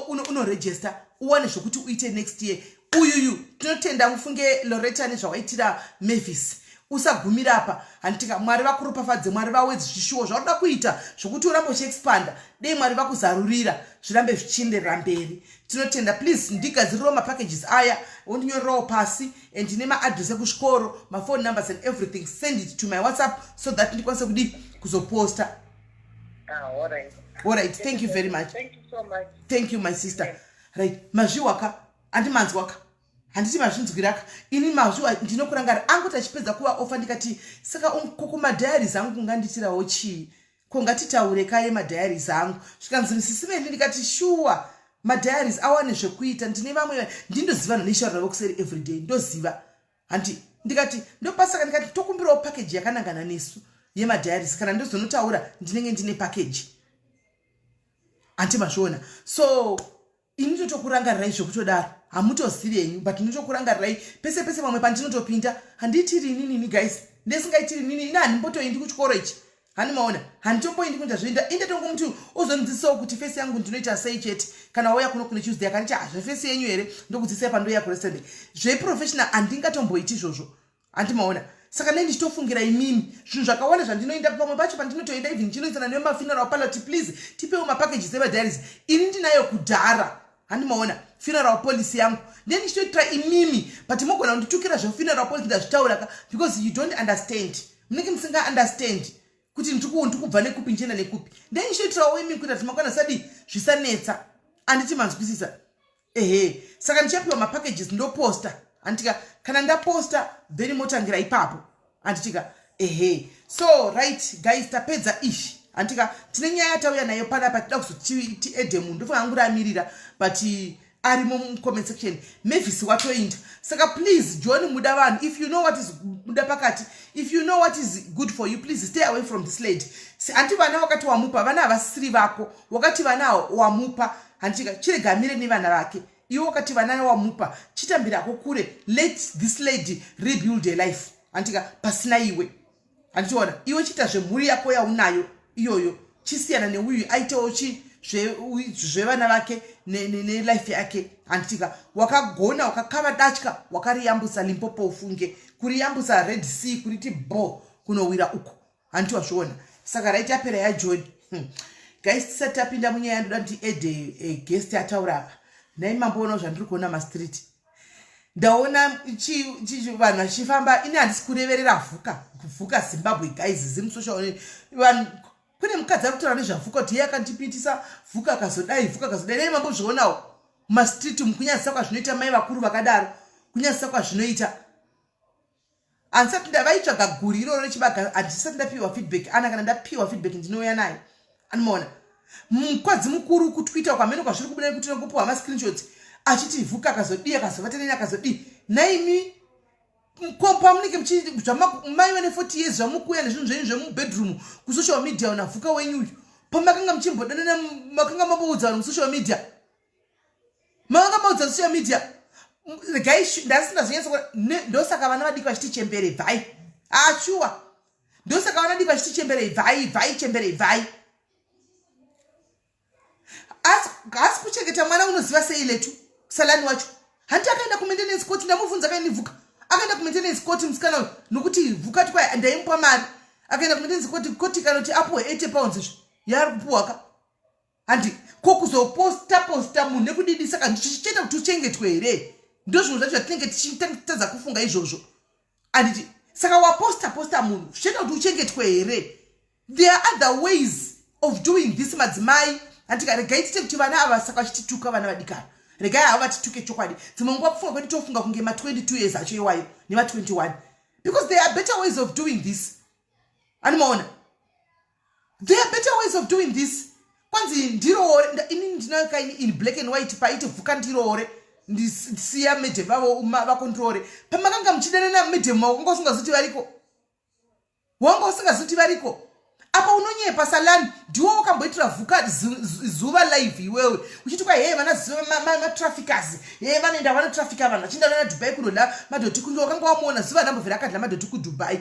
Speaker 1: unoregister uwane zvokuti uite next year. Uyuyu tinotenda, mufunge, Loretta, nezvawaitira Mavis. Usagumira apa, handitika? Mwari vakuropafadze, Mwari vawedzi zvishuwo zvaunoda kuita zvokuti urambe uchiexpanda. Dei Mwari vakuzarurira, zvirambe zvichienderera mberi. Tinotenda. Please ndigadzirirewo mapackages aya, wondinyorerawo pasi and ndine maaddress ekuzvikoro, maphone numbers and everything. Send it to my WhatsApp so that ndikwanise kudi kuzoposta.
Speaker 2: Ah, all right.
Speaker 1: All right, thank you very much.
Speaker 2: Thank you so much.
Speaker 1: Thank you, my sister. Right, mazviwaka, handimanzwaka, handiti mazvinzwiraka? Ini mazviwa ndinokurangara angu tachipedza kuva ofa, ndikati saka kokumadiaries angu nganditirawo chii? Ko ngatitaure kaye madiaries angu. Zvikanzi, "Msisi Meli," ndikati, "Shuwa, madiaries awane zvekuita." Ndine vamwe ndindoziva ndoneshaura navo kuseri everyday, ndoziva, handi? Ndikati ndopasaka, ndikati tokumbirawo package yakanangana nesu yemadiaries. Kana ndozonotaura ndinenge ndine package, handi mazviona? So ini ndotokurangarirai zvekutodaro. Hamutozivi henyu, but ndinotokurangarirai pese pese. Pamwe pandinotopinda, handiitiri ininini, guys, ndesingaitiri inini. Ini handimbotoendi kuchikoro ichi, hani maona? Handitomboendi kuita zvoenda. Indatongomuti uzondidzidzisawo kuti face yangu ndinoita sei chete. Kana wauya kuno kune Tuesday, akanditi, "Hazveface yenyu here?" Ndokudzidzisai pandoya kurestaurant. Zveprofessional handingatomboiti izvozvo, handimaona? Saka nei ndichitofungira imimi zvinhu zvakawanda zvandinoenda. Pamwe pacho pandinotoenda, even ndichinoisana nemafuneral parlour, please tipewo mapackages emadiaries. Ini ndinayo kudhara. Handimaona funeral policy yangu ndiye ndichitoitira imimi, but mogona kunditukira zvefuneral policy. Ndazvitaura ka, because you don't understand, munenge musinga understand kuti ndikubva nekupi, ndichienda nekupi. Ndiye ndichitoitirawo imimi kuita kuti mangwana zvisadi zvisanetsa. Anditi manzwisisa? Ehe, saka ndichapiwa mapackages, ndoposta, handitika? Kana ndaposta, then motangira ipapo, handitika? Ehe, so right guys, tapedza ishi, handitika? Tine nyaya yatauya nayo panapa, tida kuzoti tiede munhu. Ndofunga hangu ramirira, but arimo mucomment section. Mavis watoinda. Saka please, John muda vanhu, if you know what is muda pakati, if you know what is good for you, please stay away from this lady. Hanti vana wakati wamupa, vana havasisiri vako. Wakati vana wamupa, handitika? Chiregamire nevana vake. Iwe wakati vana wamupa, chitambirako kure. Let this lady rebuild a life, handitika? Pasina iwe, handitiona? Iwe chiita zvemhuri yako yaunayo iyoyo, chisiyana neuyu, aitewo chi zvevana vake nelife yake, handitika? Wakagona, wakakava datya, wakariyambusa Limpopo. Ufunge kuriyambusa Red Sea, kuriti bo kunowira uko, handiti wazviona? Saka right, yapera yaJohn. Guys, tisati tapinda munyaya, ndoda kuti ede guest ataura apa. Nhai, mamboonawo zvandiri kuona mastreet? Ndaona vanhu vachifamba. Ini handisi kureverera Vhuka, Vhuka Zimbabwe guys, zimusocial vanhu. Kune mukadzi ari kutaura nezvaVhuka kuti iye akandipitisa, Vhuka akazodai, Vhuka akazodai. Dai mambozvionawo mumastreet umu, kunyadzisa kwazvinoita mai vakuru vakadaro, kunyadzisa kwazvinoita. Handisati ndavaitsvaga guri iroro rechibaga, handisati ndapiwa feedback ana. Kana ndapiwa feedback, ndinouya nayo. Anomaona mukadzi mukuru kutwitter kwamene kwazviri kubuda kuti nokupiwa mascreenshots achiti Vhuka akazodii, akazovataneni, akazodii. Naimi pamunenge maiva ne40 years, zvamukuuya nezvinhu zvenyu zvemubedroom kusocial media unaVhuka wenyuyu, pamakanga muchimbodanana, makanga mamboudza vanhu musocial media? Makanga maudza social media? Regai, ndasingazonyatsa. Ndosaka vana vadiki vachiti chembere bvai. Ashuwa, ndosaka vana vadiki vachiti chembere bvai, bvai, chembere bvai. Asi kuchengeta mwana unoziva sei? Letu Salani wacho, hanti akaenda kumaintenance court? Ndamubvunza kainivhuka, akaenda kumaintenance court musikana uyu, nokuti Vhuka ti kwai ndaimupa mari. Akaenda kumaintenance court, koti kanoti apuwe £80 izvo yaari kupuwaka, handi? Ko kuzoposta posta munhu nekudidi? Saka ndichicheta kuti uchengetwe here? Ndo zvinhu zvacho zvatinenge tichitadza kufunga izvozvo, anditi? Saka waposta posta munhu, zvichaita kuti uchengetwe here? There are other ways of doing this, madzimai, handika? Regai tite kuti vana ava, saka vachitituka vana vadikana, regai havo vatituke. Chokwadi, dzimwe nguva kufunga kwedu tofunga kunge ma22 years acho iwayo nema21, because there are better ways of doing this. Animaona, there are better ways of doing this. Kwanzi ndiroore ini ndinayo kaini in black and white paiti Vhuka ndiroore, ndisiya madam vavo vako ndiroore. Pamakanga muchidanana madam, wakanga usingazoti variko, wanga usingazoti variko. Apa unonyepa Salani, ndiwo wakamboitira Vhuka zuva live iwewe, uchiti kwa hee vana zuva matraffickers, he vanoenda vanotrafika vanhu vachienda vana Dubai kunodla madhoti. Kunge wakanga wamuona zuva rambovhera akadla madhoti kuDubai.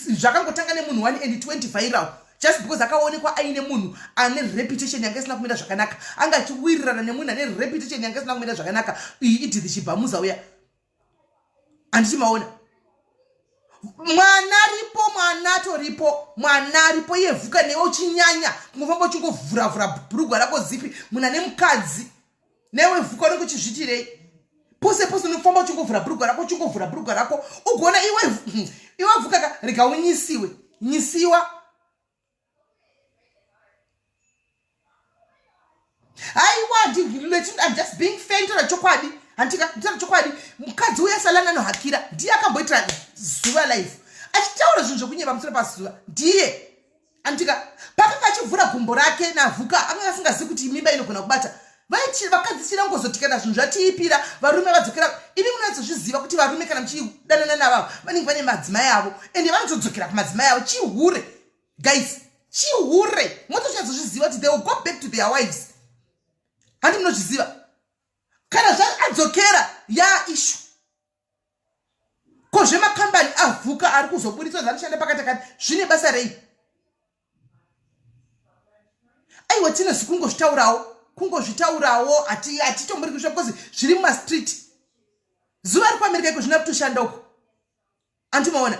Speaker 1: Zvakangotanga nemunhu 1 and 20 viral just because akaonekwa aine munhu ane reputation yanga isina kumira zvakanaka, anga achiwirirana nemunhu ane reputation yanga isina kumira zvakanaka. Iyi Edith Chibhamuza uya, handichimaona? Mwana ripo, mwana toripo, mwana aripo. Iye Vhuka, newe uchinyanya kungofamba uchingovhuravhura bhurugwa rako zipi, munhu ane mukadzi. Newe Vhuka, unenge uchizvitirei? Pose pose unofamba uchingovhura bhurugwa rako, uchingovhura bhurugwa rako, ugoona iwe. Iwe Vhuka ka, rega unyisiwe, nyisiwa. Haiwa, I'm just being fair, ndotaura chokwadi, handika? Nditaura chokwadi. Mukadzi uya Salani anohakira, ndiye akamboitira zuva live achitaura zvinhu zvokunyeva pamusoro pazuva. Ndiye, andika? Pakanga achivhura gumbo rake naVhuka, anga asingazivi kuti mimba inogona kubata. Vakadzi chida kungozoti kana zvinhu zvatiipira, varume vadzokera. Imi munotsozviziva kuti varume kana muchidanana navavo, vanenge vane madzimai avo, ende vanotodzokera kumadzimai avo. Chihure guys, chihure. Motochatsozviziva kuti they will go back to their wives, handi munozviziva? Kana zvaadzokera, yaissue. Ko zvemakambani aVhuka ari kuzoburitswa zvanoshanda pakati akati, zvine basa rei? Aiwa, tinozi kungozvitaurawo, kungozvitaurawo, hatitombori kusva because zviri mumastreet. Zuva ari kuAmerica iko zvina kutoshanda uko, andimaona?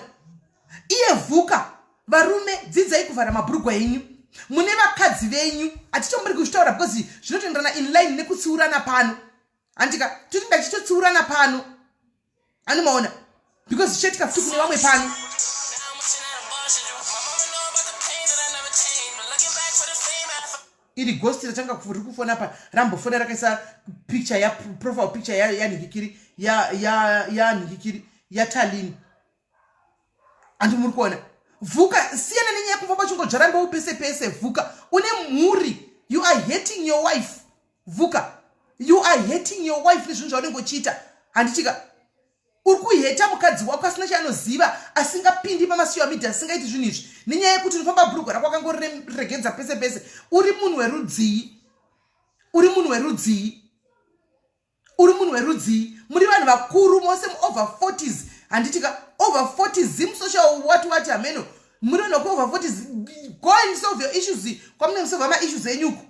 Speaker 1: Iye Vhuka, varume dzidzai kuvhara mabhurugwa enyu. Mune vakadzi venyu, hatitombori kuzvitaura because zvinotoenderana in line nekutsiurana pano. Handika toti ndachitotsiurana pano, anomaona, because zvichaitika futi kune vamwe pano. Iri ghost ratanga riri kufona pa rambofona rakaisa picture ya profile picture yanhikikiri yanhikikiri yatalini. Handi muri kuona? Vhuka, siyana nenyaya yekufamba uchingodzvara mbeu pese pese. Vhuka, une mhuri. You are hating your wife. Vhuka, you are hating your wife nezvinhu zvaunenge uchiita. Handichika uri kuheta mukadzi wako asina chaanoziva, asingapindi pamasocial media, asingaiti zvinhu izvi, nenyaya yekuti unofamba bhurugwa rako akangoregedza pese pese. Uri munhu werudzii? Uri munhu werudzii? Uri munhu werudzii? Muri vanhu vakuru mose, muover 40s, handitika? Over 40s, zim social what what, hameno. Muri vanhu vaku over 40s. Go and solve your issues kwamunenge musolva maissues enyuko.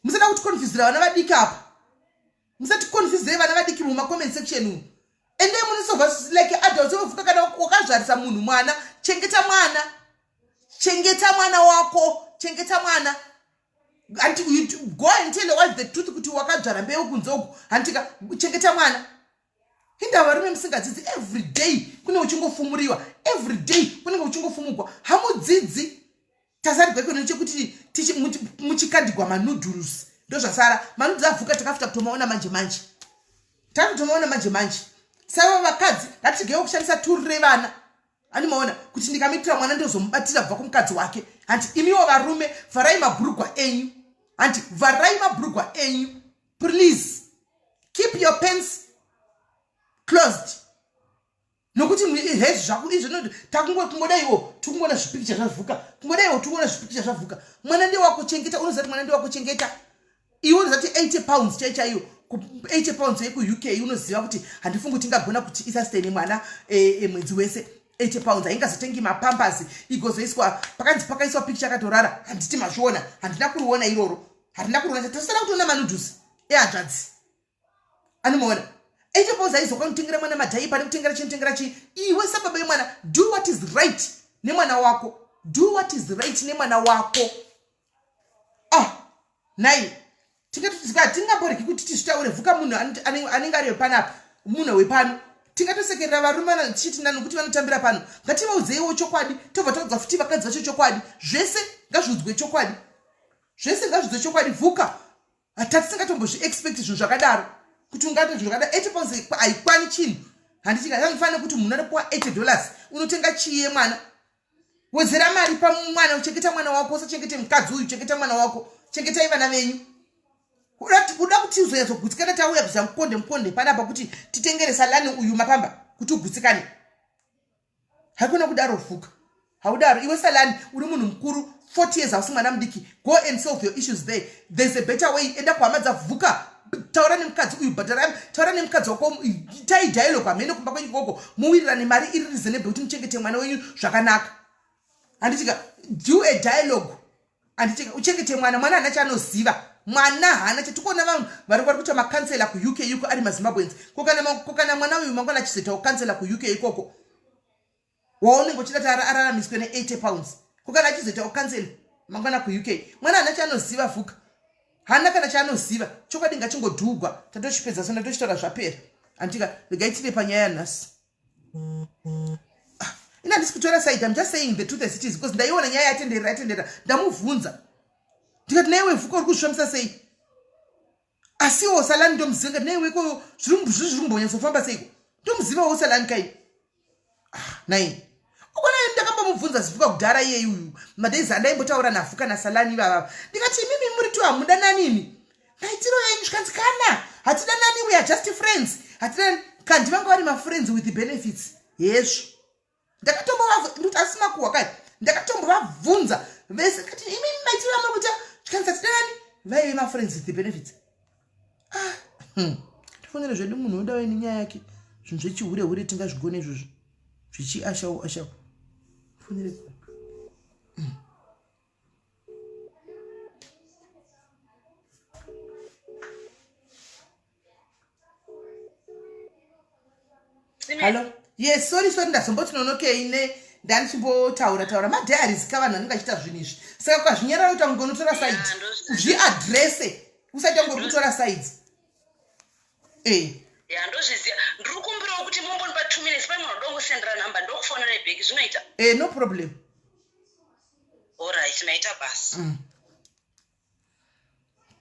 Speaker 1: Musada kutikonfusira vana vadiki apa. Musatikonfusirei vana vadiki mumacomment section umu. Endei munosolva like adults. Vovuka, kana wakazvarisa munhu mwana, chengeta mwana, chengeta mwana wako, chengeta mwana. Anti you go and tell your wife the truth kuti wakadzvara mbeu kunze uku, handitika? Chengeta mwana. Inda varume musingadzidzi, every day kunenge uchingofumuriwa, every day kunenge uchingofumugwa, hamudzidzi. Tasarigwa ikono chekuti muchikandigwa manudhurus, ndozvasara manudhurus avhuka. Takafuta kutomaona manje manje, takutomaona manje manje. Sava vakadzi, ngatigewo kushandisa turu revana. Animaona kuti ndikamitira mwana ndozomubatira kubva kumukadzi wake. Hanti imiwo varume, vharai mabhurugwa enyu. Hanti vharai mabhurugwa enyu. Please keep your pants closed, nokuti hezvi zvako izvo takungodaiwo tikungoona zvipikicha zvavhuka, kungodaiwo tikuona zvipikicha zvavhuka. Mwana ndewako, chengeta. Unoziva kuti mwana ndewako, chengeta. Iwe unoziva kuti £80 chai chaiyo, £80 yekuUK, unoziva kuti handifungi kuti ingagona kuti isastaine mwana mwedzi wese. £80 haingazotengi mapampers igozoiswa pakanzi pakaiswa pikicha akatorara. Handiti mazviona? Handina kuriona iroro, handina kuriona. Tasara kutoona manudes ehanzvadzi. Anomaona, £80 aizokwana kutengera mwana madiaper nekutengera chii, kutengera chii. Iwe sababa yemwana, do what is right nemwana wako. Do what is right nemwana wako. Ah, nai tingamboregi kuti tizvitaure. Vhuka, munhu anenge ari wepanapa, munhu wepano. Tingatosekerera varume tichiti nani nokuti vanotambira pano. Ngativaudzeiwo chokwadi, tobva taudza futi vakadzi vacho chokwadi. Zvese ngazviudzwe chokwadi, zvese ngazviudzwe chokwadi. Vhuka, hatatisingatombozviexpect zvinhu zvakadaro, kuti ungati zvinhu zvakadaro. £80 haikwani chinhu, handiti? Kangangofanira kuti munhu anopiwa $80, unotenga chii yemwana? Wedzera mari pamwana, uchengeta mwana wako. Usachengete mukadzi uyu, chengeta mwana wako. Chengetai vana venyu. Uda kuti uzoyatsogutsikana tauya kuza mukonde mukonde panapa kuti titengere Salani uyu mapamba kuti ugutsikane. Haikona kudaro, Vhuka, haudaro. Iwe Salani, uri munhu mukuru, 40 years, hausi mwana mudiki. Go and solve your issues there. There's a better way. Enda kuhama dzavhuka, taura nemukadzi uyu, bhadhara, taura nemukadzi wako, itai dialogue hamene kumba kwenyu ikoko, muwirirane mari iri reasonable kuti muchengete mwana wenyu zvakanaka, handitika? Do a dialogue, handitika? Uchengete mwana. Mwana haana chaanoziva, mwana haana chatikuona. Vanhu vari kuita macouncillor kuUK iko ari maZimbabweans. Kokana mwana uyu mangwana achizoitawo councillor kuUK ikoko, waunenge uchida kuti araramiswe ne£80, kokana achizoitawo councillor mangwana kuUK? Mwana haana chaanoziva, Vhuka, haana kana chaanoziva. Chokwadi ngachingodhugwa. Tatochipedza so, ndatochitaura, zvapera, handitika? Regai tire panyaya yanhasi. Ah, ina handisi kutora side. I'm just saying the truth as it is, because ndaiona nyaya yatenderera, yatenderera. Ndamubvunza ndikati, "Naiwe Vhuka, uri kuzvifambisa sei?" Asiwo Salani ndomuziva. Ngati, "Naiwe, ko zviri kumbonyatsofamba seiko?" Ndomuzivawo Salani kai. Ah, nai ukona ndakambomubvunza Zivhuka kudhara iyeyi uyu, madays andaimbotaura naVhuka naSalani ivavava. Ndikati, "Imimi muri tu hamudanani imi, maitiro yenyu?" Zvikanzi, "Kana hatidanani, we are just friends, hatidanani." Kandi vanga vari mafriends with benefits hezvo. Ndakatombovandikuti asi makuhwa kai. Ndakatombovabvunza vese kati, "Imimi maitiro amuri kuita?" Zvikanzi, "Hatidanani." Vaive mafriends with the benefits. Ah, Tifonere zvedu munhu oda nenyaya yake. Zvinhu zvechihure hure tingazvigone izvozvo zvichiashawo ashawo. Fonere. Hallo, yes, sorry, sorry, ndazomboti nonokei ne. Ndandichimbotaura taura madiaries ka vanhu vanenge vachiita zvinhu izvi. Saka ukazvinyarara kuita kunge unotora side, zviadrese usaita kunge uri kutora sides. Eh.
Speaker 3: Ya ndozviziva. Ndiri kukumbirawo kuti mumbonipa 2 minutes pane munhu ndongosendera number ndokufonerai back zvinoita?
Speaker 1: Eh, no problem.
Speaker 3: Alright, maita basa.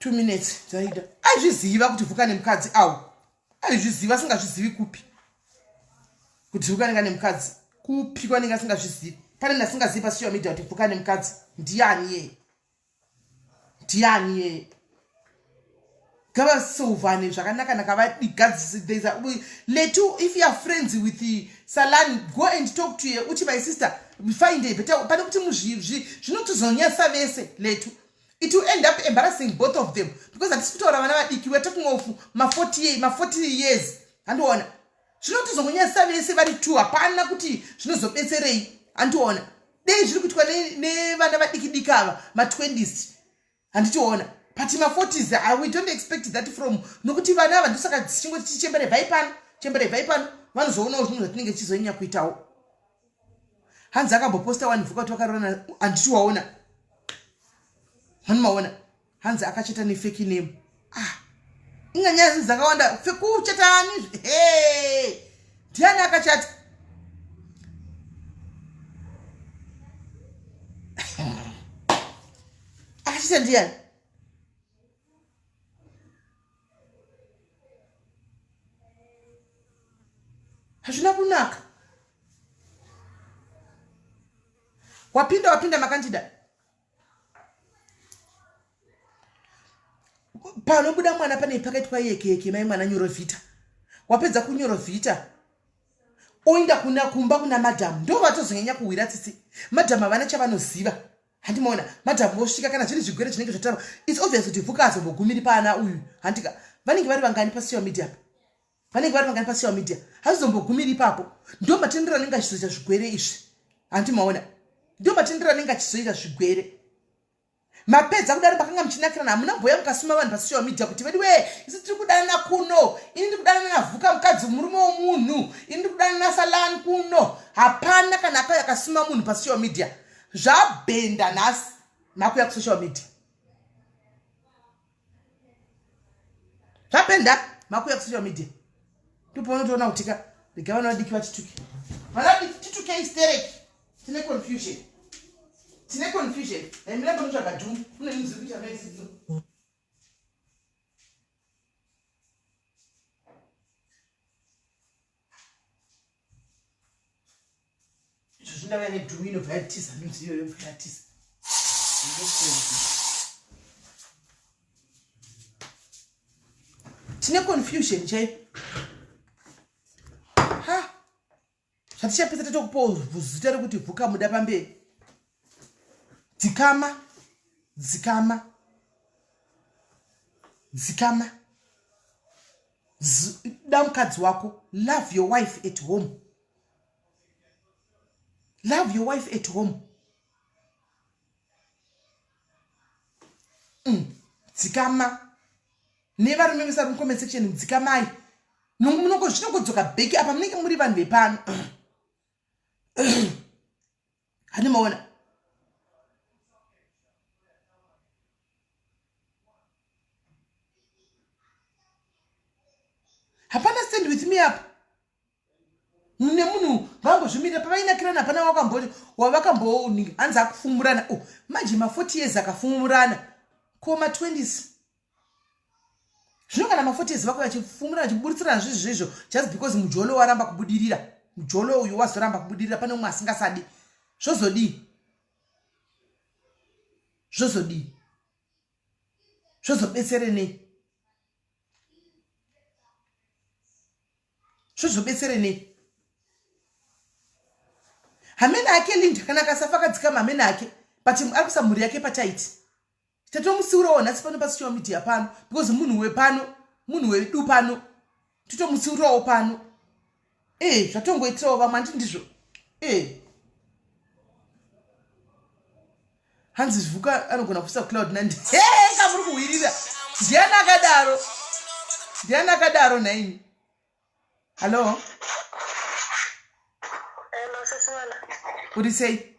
Speaker 1: 2 minutes dzaida. Aizviziva kuti vuka nemukadzi awo. Aizviziva asingazvizivi kupi. Kuti vuka nenga nemukadzi. Kupi kwanenge asingazvizivi. Pane munhu asingazivi pa social media kuti vuka nemukadzi. Ndiani yeye? Ndiani yeye? Ngavasolvane zvakanaka naka vadigadzise. Letu, if you are friends with Salani, go and talk to her. Uti my sister, find a better. Pane kuti zvinotozonyasa vese Letu. It will end up embarrassing both of them because hatisi kutaura vana vadiki, we are talking of ma 40, ma 40 years. Handiona zvinotozongonyadzisa vese vari two, hapana kuti zvinozobetserei. Handiona dei zviri kuitwa nevana vadiki diki ava ma 20s, handitiona, but ma 40s, we don't expect that from, nokuti vana ava ndosaka tichingoti tichembere bvai pano, chembere bvai pano, vanozoonawo zvinhu zvatinenge tichizonyanya kuitawo. Hanzi akamboposta wani vhuka kuti vakarorana, handiti waona, hani maona, hanzi akachata nefake name. Ah, inga nyaya dzakawanda kuchata ani? Hey, ndiani akachata? Akachata ndiani? Hazvina kunaka. Wapinda, wapinda makandida panobuda mwana pane pakaitwa yekeke mai mwana nyorovhita. Wapedza kunyorovhita oenda kuna kumba kuna madhamu, ndo vatozonyanya kuhwira tsitsi. Madhamu havana chavanoziva, handimaona. Madhamu vosvika kana zviri zvigwere zvinenge zvataura, it's obvious kuti vhuka azombogumiri paana uyu, handika? Vanenge vari vangani pasocial media apa? Vanenge vari vangani pasocial media? Hazizombogumiri ipapo. Ndo matendero anenge achizoita zvigwere izvi, handimaona. Ndo matendero anenge achizoita zvigwere. Mapedza kudaro, makanga muchinakirana, hamuna mboya mukasuma vanhu pasocial media kuti vedu wee, isu tiri kudanana kuno, ini ndiri kudanana navhuka mukadzi murume womunhu, ini ndiri kudanana nasalani kuno. Hapana kana akauya akasuma munhu pasocial media. Zvabhenda nhasi makuya kusocial media. Zvapenda makuya kusocial media, ndopaunotoona kuti ka rega vana vadiki vatituke, vana vadiki titukei stereki. Tine confusion, tine confusion. Aimira panotsvaga dhumu kune zvinhu zviri kuita maisidzo. Izvo zvindauya nedhumu inobva yatiza, nhunzi iyoyo yobva yatiza. Tine confusion chaiyo. Ha, zvatichapedza tatokupawo zita rekuti vhuka muda pamberi. Dzikama, dzikama, dzikama. Da mukadzi wako, love your wife at home, love your wife at home. Dzikama nevarume vese vari mucomment section, dzikamai. Zvinongodzoka bheki apa, munenge muri vanhu vepano, hani maona. Hapana stand with me apa mune munhu vambozvimirira pavainakirana, hapana wavakamboninga. Hanzi akufumurana. Oh, manje ma40 years akafumurana, ko ma20s zvino? Kana ma40 years vako vachifumurana, vachiburitsirana zvezvo zvezvo, just because mujolo waramba kubudirira, mujolo uyu wazoramba kubudirira, pane umwe asingasadi, zvozodii? Zvozodii? Zvozobetsere nei? Zvozobetsere nei? Hamene ake Linda, kana akasafa akadzikama, hamene ake, but ari kuisa mhuri yake pataiti. Tatomutsiurawo nhasi pano pasocial media pano because munhu wepano, munhu wedu pano, totomutsiurawo pano. E zvatongoitirawo vamwe, handi ndizvo? E hanzi zvuka anogona kuisa cloud nandi heka muri kuhwirira. Ndiani akadaro? Ndiani akadaro nhaini? Hallo?
Speaker 4: Hello, sisi Wala.
Speaker 1: Uri sei?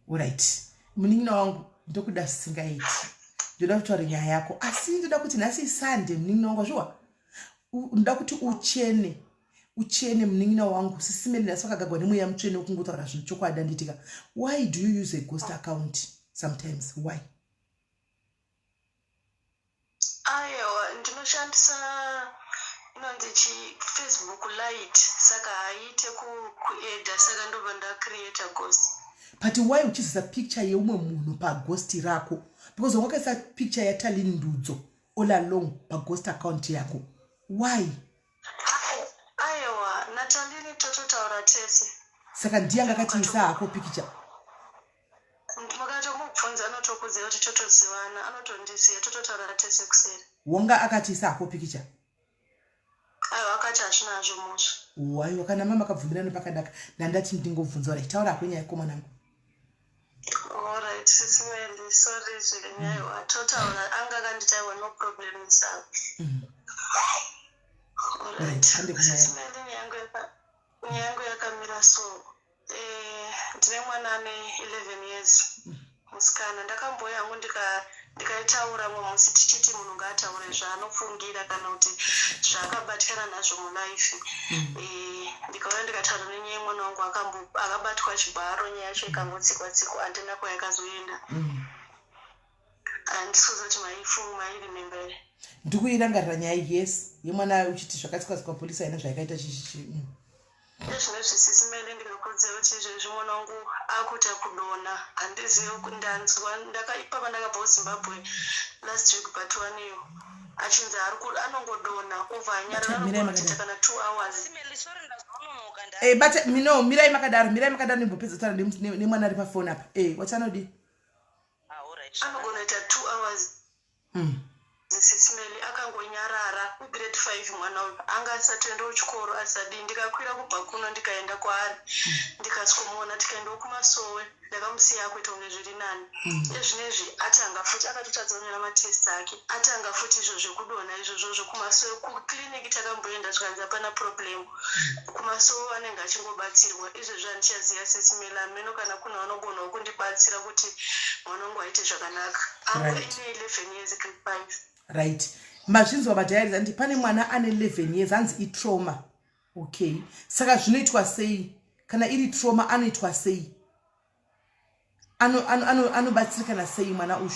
Speaker 1: Orit, munin'ina wangu, ndokuda zvisingaiti. Ndoda kutaura nyaya yako, asi ndoda kuti nhasi iSunday, munin'ina wangu, azviwa ndoda kuti uchene, uchene, munin'ina wangu. Sisimeli nhasi vakagagwa nemweya mutsvene wekungotaura zvinhu chokwadi, anditika? Why do you use a ghost account sometimes? Why?
Speaker 4: Ayewa, ndinoshandisa inonzi chi Facebook Lite, saka haiite kueda, saka ndobva ndacreata ghost.
Speaker 1: But why uchizisa picture yeumwe munhu paghost rako? Because wakaisa picture yaTalin Ndudzo all along paghost account yako. Why?
Speaker 4: Ayewa, naTalini tototaura tese.
Speaker 1: Saka ndiye anga akatiisa hako picture?
Speaker 4: Mukatomubvunza anotokuziva kuti totozivana, anotondiziva, tototaura tese kuseri.
Speaker 1: Wanga akatiisa hako pikicha?
Speaker 4: Aiwa, akati hazvina hazvo mhosva.
Speaker 1: Aiwa, kana mama akabvumirana pakanaka. Ndandati ndingobvunza. Ora, taura hako nyaya yekomanangu.
Speaker 4: Alright, Sisimeli, sorry zvenyu. Aiwa, totaura, anga akanditi aiwa, no problem, saka
Speaker 1: Alright, hande kunyaya.
Speaker 4: Sisimeli, nyaya yangu yakamira so. Ndine mwana ane 11 years, musikana. Ndakambouya hangu ndikaitaura mumwe musi tichiti munhu ngaataure zvaanofungira kana kuti zvaakabatikana nazvo mulife. Ndikauya ndikataura nenyaya yemwana wangu akabatwa chibharo, nyaya yacho ikangotsikwa tsikwa, handina kwayakazoenda. Handisi kuziva kuti mairemember here.
Speaker 1: Ndikuirangarira nyaya, yes, yemwana uchiti zvakatsikwa tsikwa, polisi haina zvayakaita, chichichi.
Speaker 4: Ezvinezvi, Sisimeli, ndikakuudza kuti izvezvi mwana wangu akuita kudonha. Handizivi, ndanzwa ipapa ndakabva kuZimbabwe last week, but one iyo achinzi anongodonha obva anyarara.
Speaker 1: Mirai.
Speaker 4: Anongoita kana 2 hours.
Speaker 3: Simeli, sorry, ndazononoka.
Speaker 1: Bata no, mirai makadaro, mirai makadaro, ndimbopedza kutaura nemwana ari pafoni apa. Wachanodi?
Speaker 4: Anogona kuita 2 hours, Sisimeli, akangonyarara. Grade 5 mwana uyu, anga asatoendawo chikoro, asadii. Ndikakwira kubva kuno ndikaenda kwaari, ndikasikomuona, tikaendawo kumasowe, ndakamusiya akuita kunge zviri nani. Ezvinezvi atanga futi, akatotadza kunyora matest ake, atanga futi izvo zvekudonha izvozvo. Zvokumasowe, kukliniki takamboenda, zvikanzi hapana problem. Kumasowe anenge achingobatsirwa. Izvezvi handichaziva, Sisimeli, hameno kana kune vanogonawo kundibatsira kuti mwana wangu aite zvakanaka. Angu ine 11 years, grade 5.
Speaker 1: Right, mazvinzwa madiaries, andi pane mwana ane 11 years, hanzi itrauma. Okay, saka zvinoitwa sei kana iri trauma? Anoitwa sei? Anobatsirikana sei mwana uyu?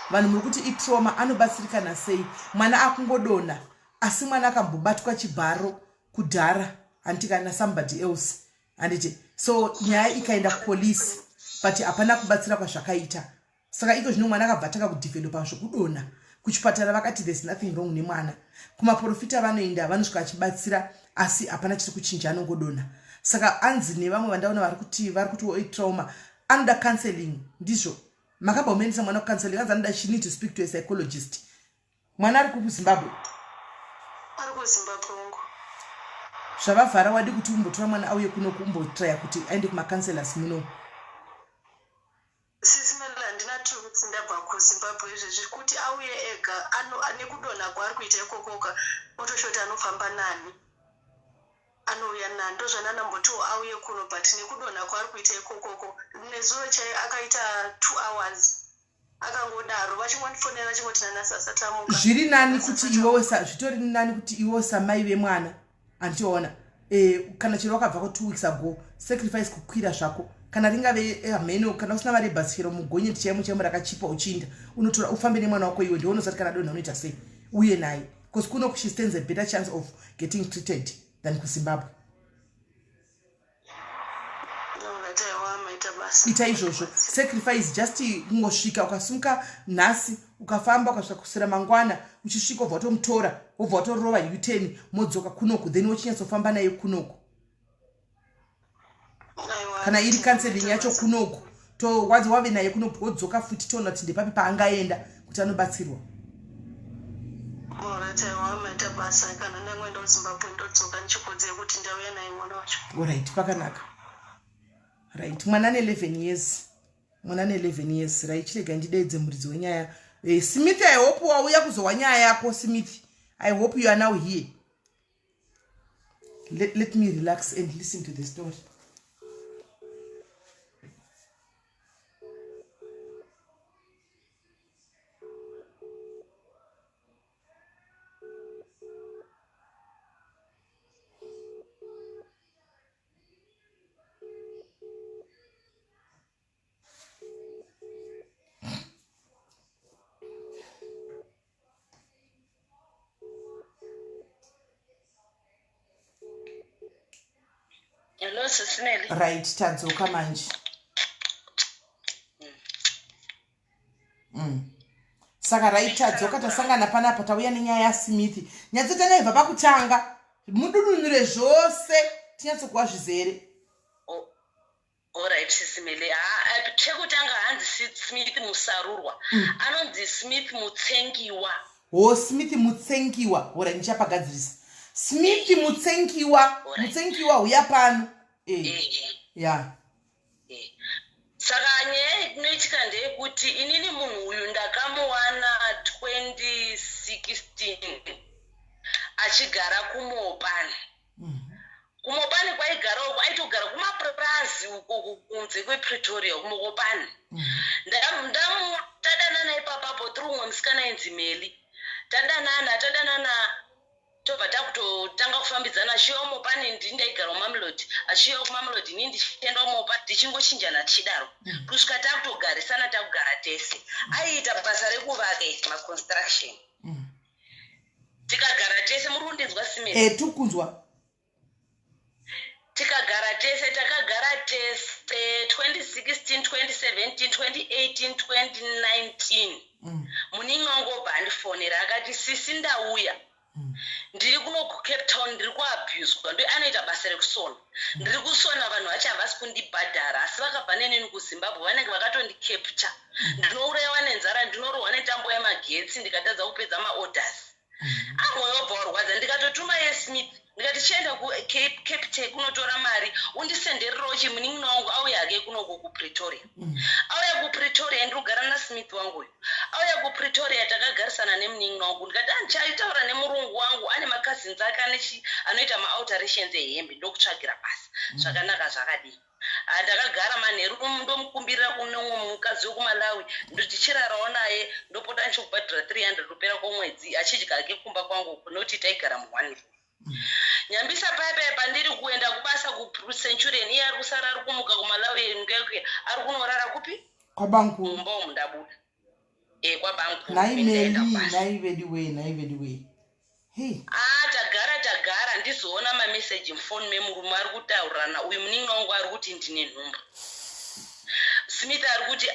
Speaker 1: Vanhu muri kuti itrauma, anobatsirikana sei mwana akungodonha, asi mwana akambobatwa chibharo kudhara, handiti, kana somebody else, handiti? So nyaya ikaenda kupolisi, but hapana kubatsira kwazvakaita. Saka iko zvino mwana akabva atanga kudhivhelopa zvokudonha. Kuchipatara vakati there's nothing wrong nemwana. Kumaprofita vanoenda, vanosvika vachibatsira, asi hapana chiri kuchinja, anongodonha. Saka anzi nevamwe vandaona vari kuti vari kuti trauma, anoda counseling. Ndizvo makabva muendesa mwana kucounseling? Anzi anoda, she need to speak to a psychologist. Mwana ari kuZimbabwe?
Speaker 4: Ari kuZimbabwe wangu.
Speaker 1: Zvavavhara, wadi kuti umbotora mwana auye kuno, kumbotraya kuti aende kumacounselors muno?
Speaker 4: Sisimeli, handina 2 weeks ndabva kuZimbabwe. Izvezvi kuti auye ega, nekudonha kwaari kuita ikokoka, otoshoti anofamba nani, anouya nani? Ndozvananambotiwo auye kuno, but nekudonha kwaari kuita ikokoko, nezuro chai akaita 2 hours akangodaro, vachingondifonera vachingoti nanasi asati amuka.
Speaker 1: Zviri nani kuti iwewe, zvitori nani kuti iwewe samai vemwana, handiona, kana chero wakabva ko 2 weeks ago, sacrifice kukwira zvako, kana ringave hameno, kana usina mari yebhasi, chero mugonyeti chaimo chaimo rakachipa, uchiinda unotora ufambe nemwana wako. Iwe ndionozati kana donha unoita sei, uye naye, because kuno she stands a better chance of getting treated than kuZimbabwe.
Speaker 4: Alright, aiwa, maita basa.
Speaker 1: Ita izvozvo, sacrifice just kungosvika. Ukasimuka nhasi, ukafamba, ukasvika kuswera mangwana, uchisvika wobva watomutora, wobva watorova U10, modzoka kunoku, then wochinyatsofamba naye kunoku.
Speaker 4: Aiwa,
Speaker 1: Kana iri counseling
Speaker 4: maita
Speaker 1: yacho
Speaker 4: basa.
Speaker 1: kunoku, to wadzi wave naye kunoku, wodzoka futi, toona kuti ndepapi paangaenda kuti anobatsirwa.
Speaker 4: Alright, aiwa, maita basa. Kana ndangoenda kuZimbabwe, ndodzoka ndichikuudzai kuti ndauya naye mwana wacho.
Speaker 1: Alright, pakanaka. Right, mwana ane 11 years, mwana ane 11 years. Right, chirega ndideedze muridzi wenyaya. Eh, Smith, I hope wauya kuzohwa nyaya yako Smith. I hope you are now here. Let me relax and listen to the story.
Speaker 3: Hello, Sisineli.
Speaker 1: Right, tadzoka manje. Saka right, tadzoka tasangana panapa tauya nenyaya yaSmith. Nyatsotanga ibva pakutanga. Mududunure zvose tinyatsokuwa zvizere.
Speaker 3: Alright sisi Mele. Ha chekutanga hanzi Smith Musarurwa. Anonzi Smith Mutsengiwa.
Speaker 1: Ho Smith Mutsengiwa. Hora ndichapagadzirisa. Smith Mutsengiwa. Mutsengiwa huya pano. Eh.
Speaker 3: Eh.
Speaker 1: Yeah.
Speaker 3: Eh. Saka nyaya inoitika ndeyekuti inini munhu uyu ndakamuwana 2016 achigara kuMopani. KuMopani kwaigara uko aitogara kumapurazi uko kunze kwePretoria kuMokopani. Tadanana ipapapo through umwe musikana ainzi Meli. Tadanana tadanana tobva takutotanga kufambidzana achiuya kuMopani ndini ndaigara kuMamelodi achiuya kuMamelodi inini ndichienda kuMopani tichingochinjana tichidaro kusvika takutogarisana takugara tese. Aiita basa rekuvaka iri maconstruction. Tikagara tese muri kundinzwa Simeli?
Speaker 1: Eh, tiri kunzwa.
Speaker 3: Tikagara tese takagara tese 2016 2017 2018 2019. Munin'ina wangu obva andifonera akati sisi ndauya. Ndiri kuno kuCape Town ndiri kuabuswa ndo anoita basa rekusona. Ndiri kusona vanhu vacho havasi kundibhadhara asi vakabva nenini kuZimbabwe vanenge vakatondicapture. Ndinourayiwa nenzara ndinorohwa netambo yemagetsi ndikatadza kupedza maorders. Moyo wobva warwadza ndikatotuma yeSmith ndikati chienda kuCape Town kunotora mari undisendererewo chimunin'ina wangu auya hake kunoko kuPretoria. Auya kuPretoria ndiri kugara naSmith wangu uyu. Auya kuPretoria takagarisana nemunin'ina wangu ndikati andichaitaura nemurungu wangu ane macousins ake ane anoita maalterations ehembe ndokutsvagira basa. Zvakanaka zvakadii. Ndakagara manheru ndomukumbirira kune umwe mukadzi wekuMalawi ndichirarawo naye ndopota ndichikubhadhara 300 kupera kwomwedzi achidya hake kumba kwangu nekuti taigara muone room. Nyambisa paya paya pandiri kuenda kubasa kuCenturion iye ari kusara ari kumuka kuMalawi ngekuya ari kunorara kupi?
Speaker 1: Kwabankuru.
Speaker 3: Mumba umu ndabuda. Kwabankuru.
Speaker 1: Nhai Meli, nhai veduwee, nhai veduwee. Hey.
Speaker 3: Tagara tagara ndizoona mameseji mufoni memurume ari kutaurirana uyu munin'ina wangu ari kuti ndine nhumbu. Smith ari kuti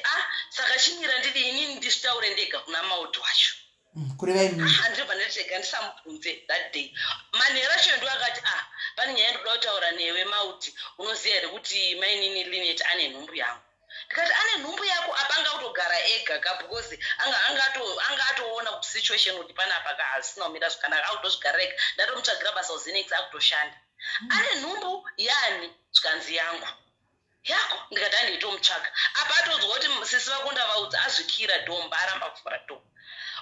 Speaker 3: saka chimira ndidi inini ndizvitaure ndega kuna Maud wacho.
Speaker 1: Kureva imimi.
Speaker 3: Ndinobva ndati rega ndisamubvunze that day. Manheru acho ndo akati pane nyaya ndinoda kutaura newe Maud, unoziva here kuti mainini Linet ane nhumbu yangu. Ndikati ane nhumbu yako apa anga kutogara ega ka because anga atoona kuti situation kuti panapa ka hazvisina kumira zvakanaka akutozvigarira ega. Ndatomutsvagira basa kuZenex akutoshanda. Ane nhumbu yani zvikanzi yangu. Yako ndikati handitomutsvaga. Apa atoudzwa kuti sisi vako ndavaudza azvikira door mba aramba kuvhura door.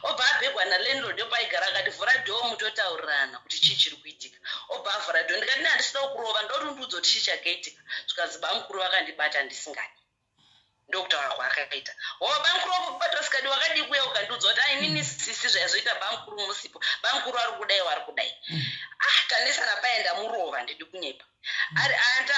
Speaker 3: Obva abhegwa nalandlord yopaigara akati vhura door mutotaurirana kuti chii chiri kuitika. Obva avhura door ndikati ne handisida kukurova ndoda kuti undiudze kuti chii chakaitika. Zvikanzi bamukuru vakandibata ndisingadi. Ndokutaura kwaakaita. Bamukuru vakakubata usikadi wakadii kuuya ukandiudza kuti inini sisi zvaizoita bamukuru musipo. Bamukuru ari kudai wari kudai. Tanesana paye ndamurova ndidi kunyepa.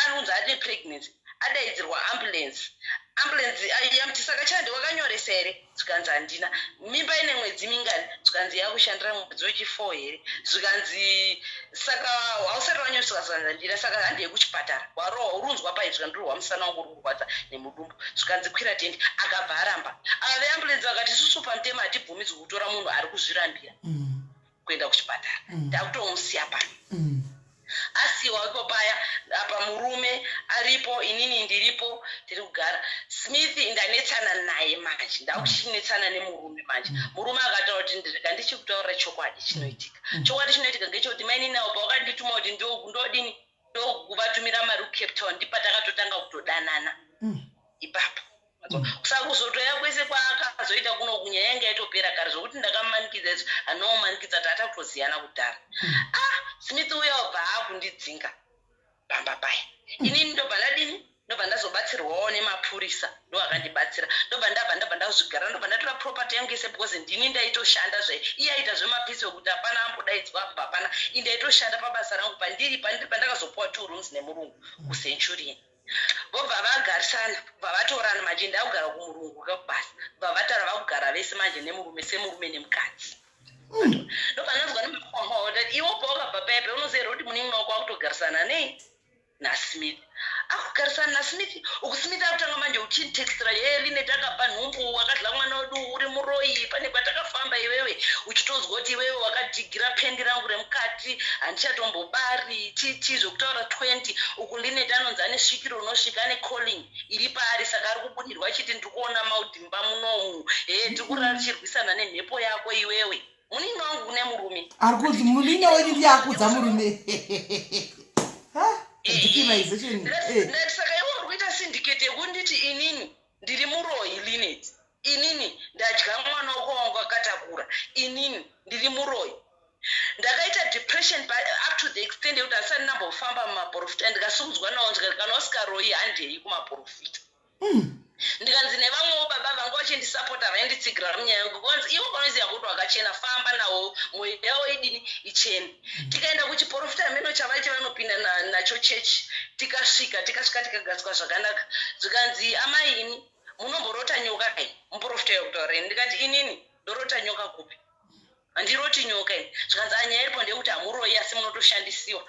Speaker 3: Anonzi ane pregnancy adaidzirwa ambulance. Ambulance yamuti saka chande wakanyoresa here? Zvikanzi handina. Mimba ine mwedzi mingani? Zvikanzi yakushandira mwedzi wechi4 here? Zvikanzi saka hausati wanyoresa? Zvikanzi handina. Saka handei kuchipatara. Warohwa urunzwa pai? Zvikanzi ndirwa musana wangu uri kurwadza nemudumbu. Zvikanzi kwira tende. Akabva aramba. Ava veambulance vakati isusu pamutemo hatibvumidzwi kutora munhu ari kuzvirambira kuenda kuchipatara. Takutomusiya pano. Asiwa ipo paya apa murume aripo inini ndiripo tiri kugara. Smith ndanetsana naye manje ndakuchinetsana nemurume manje. Murume akataura kuti ndirega ndichikutaurira chokwadi chinoitika. Chokwadi chinoitika ngechekuti mainini avo pavakandituma kuti ndodini ndokuvatumira mari kuCape Town ndipo takatotanga kutodanana ipapo. Saka kuzotoya kwese kwaakazoita kuno kunyaya yanga yatopera kare, zvokuti ndakamumanikidza izvo anomanikidza, tatakutoziyana kudhara. Ah, Smith uya wabva akundidzinga pamba paya. Inini ndobva ndadini? Ndobva ndazobatsirwawo nemapurisa, ndo akandibatsira. Ndobva ndabva ndazvigara, ndobva ndatora property yangu yese, because ndini ndaitoshanda zve. Iye aita zvemapisi wekuti hapana ambodaidzwa apa, hapana. I ndaitoshanda pabasa rangu pandiri pandakazopuwa two rooms nemurungu kuCenturion. Vobva vagarisana, bva vatorana. Manje ndakugara kumurungu kakubasa, bva vatara vakugara vese manje nemurume, semurume nemukadzi. Ndobva ndanzwa nemakwahwa, iwo pawakabva paya paya, unoziva here kuti munin'ina wako akutogarisana nei naSmith? Akugarisana naSmith uku. Smith akutanga manje uchinditextira, "Ye Linet akabva nhumbu, wakadla mwana wedu, uri muroyi, pane kwatakafamba iwewe uchitozwa kuti iwewe wakadhigira pendi rangu remukati, handichatombobari chichi zvekutaura 20." Uku Linet anonzi ane svikiro unosvika, ane calling iri paari, saka ari kubudirwa achiti, "Ndiri kuona maudhimba munomu, he tiri kurara tichirwisana nemhepo yako iwewe." Munin'ina wangu kune murume.
Speaker 1: Ari kuti munin'ina wenyu ndiye akudza murume. Ha, victimization.
Speaker 3: Ndati, "Saka iwe uri kuita syndicate yekunditi inini ndiri muroyi, Linet, inini ndadya mwana wako wangu akatakura, inini ndiri muroyi." Ndakaita depression up to the extent yekuti handisati ndambofamba mumaprofita. Ndikasimudzwa nawo, ndikati, "Kana usikaroyi, handei kumaprofita." Ndikanzi nevamwewo baba vanga vachindisapota, vainditsigira munyaya yangu, kwanzi, "Iwe unoziva kuti wakachena, famba nawo, mwoyo yavo idini, ichene." Tikaenda kuchiprofita meno chavaiti vanopinda nacho chechi. Tikasvika tikagadzwa zvakanaka. Zvikanzi, "Amai, imi munomborota nyoka kai?" Muprofita wekutaura ini. Ndikati, "Inini ndorota nyoka kupi? Handiroti nyoka ini." Zvikanzi, "Anyaya iripo ndeyekuti hamuroyi, asi munotoshandisiwa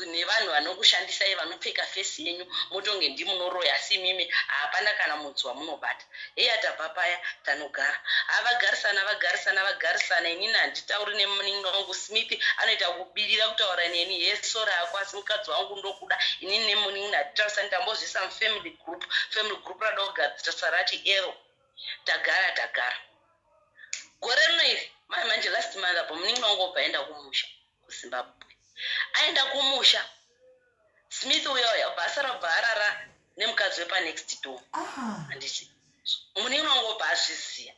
Speaker 3: nevanhu vanokushandisai, vanopfeka face yenyu, motonge ndimunoroya, asi imimi hapana kana mudzi wamunobata." Heya, tabva paya, tanogara. Havagarisana, vagarisana, vagarisana. Inini handitauri nemunin'ina wangu. Smith anoita kubirira kutaura neni, "Yesori ako, asi mukadzi wangu ndokuda." Inini nemunin'ina hatitaurisani. Tambozvisa mufamily group, family group rada kugadzirisa rati ero. Tagara, tagara. Gore rino iri mai manje, last month apo, munin'ina wangu obva aenda kumusha kuZimbabwe. Aenda kumusha, Smith uya uya obva asara, obva arara nemukadzi wepanext door. Handiti munin'ina wangu obva azviziya?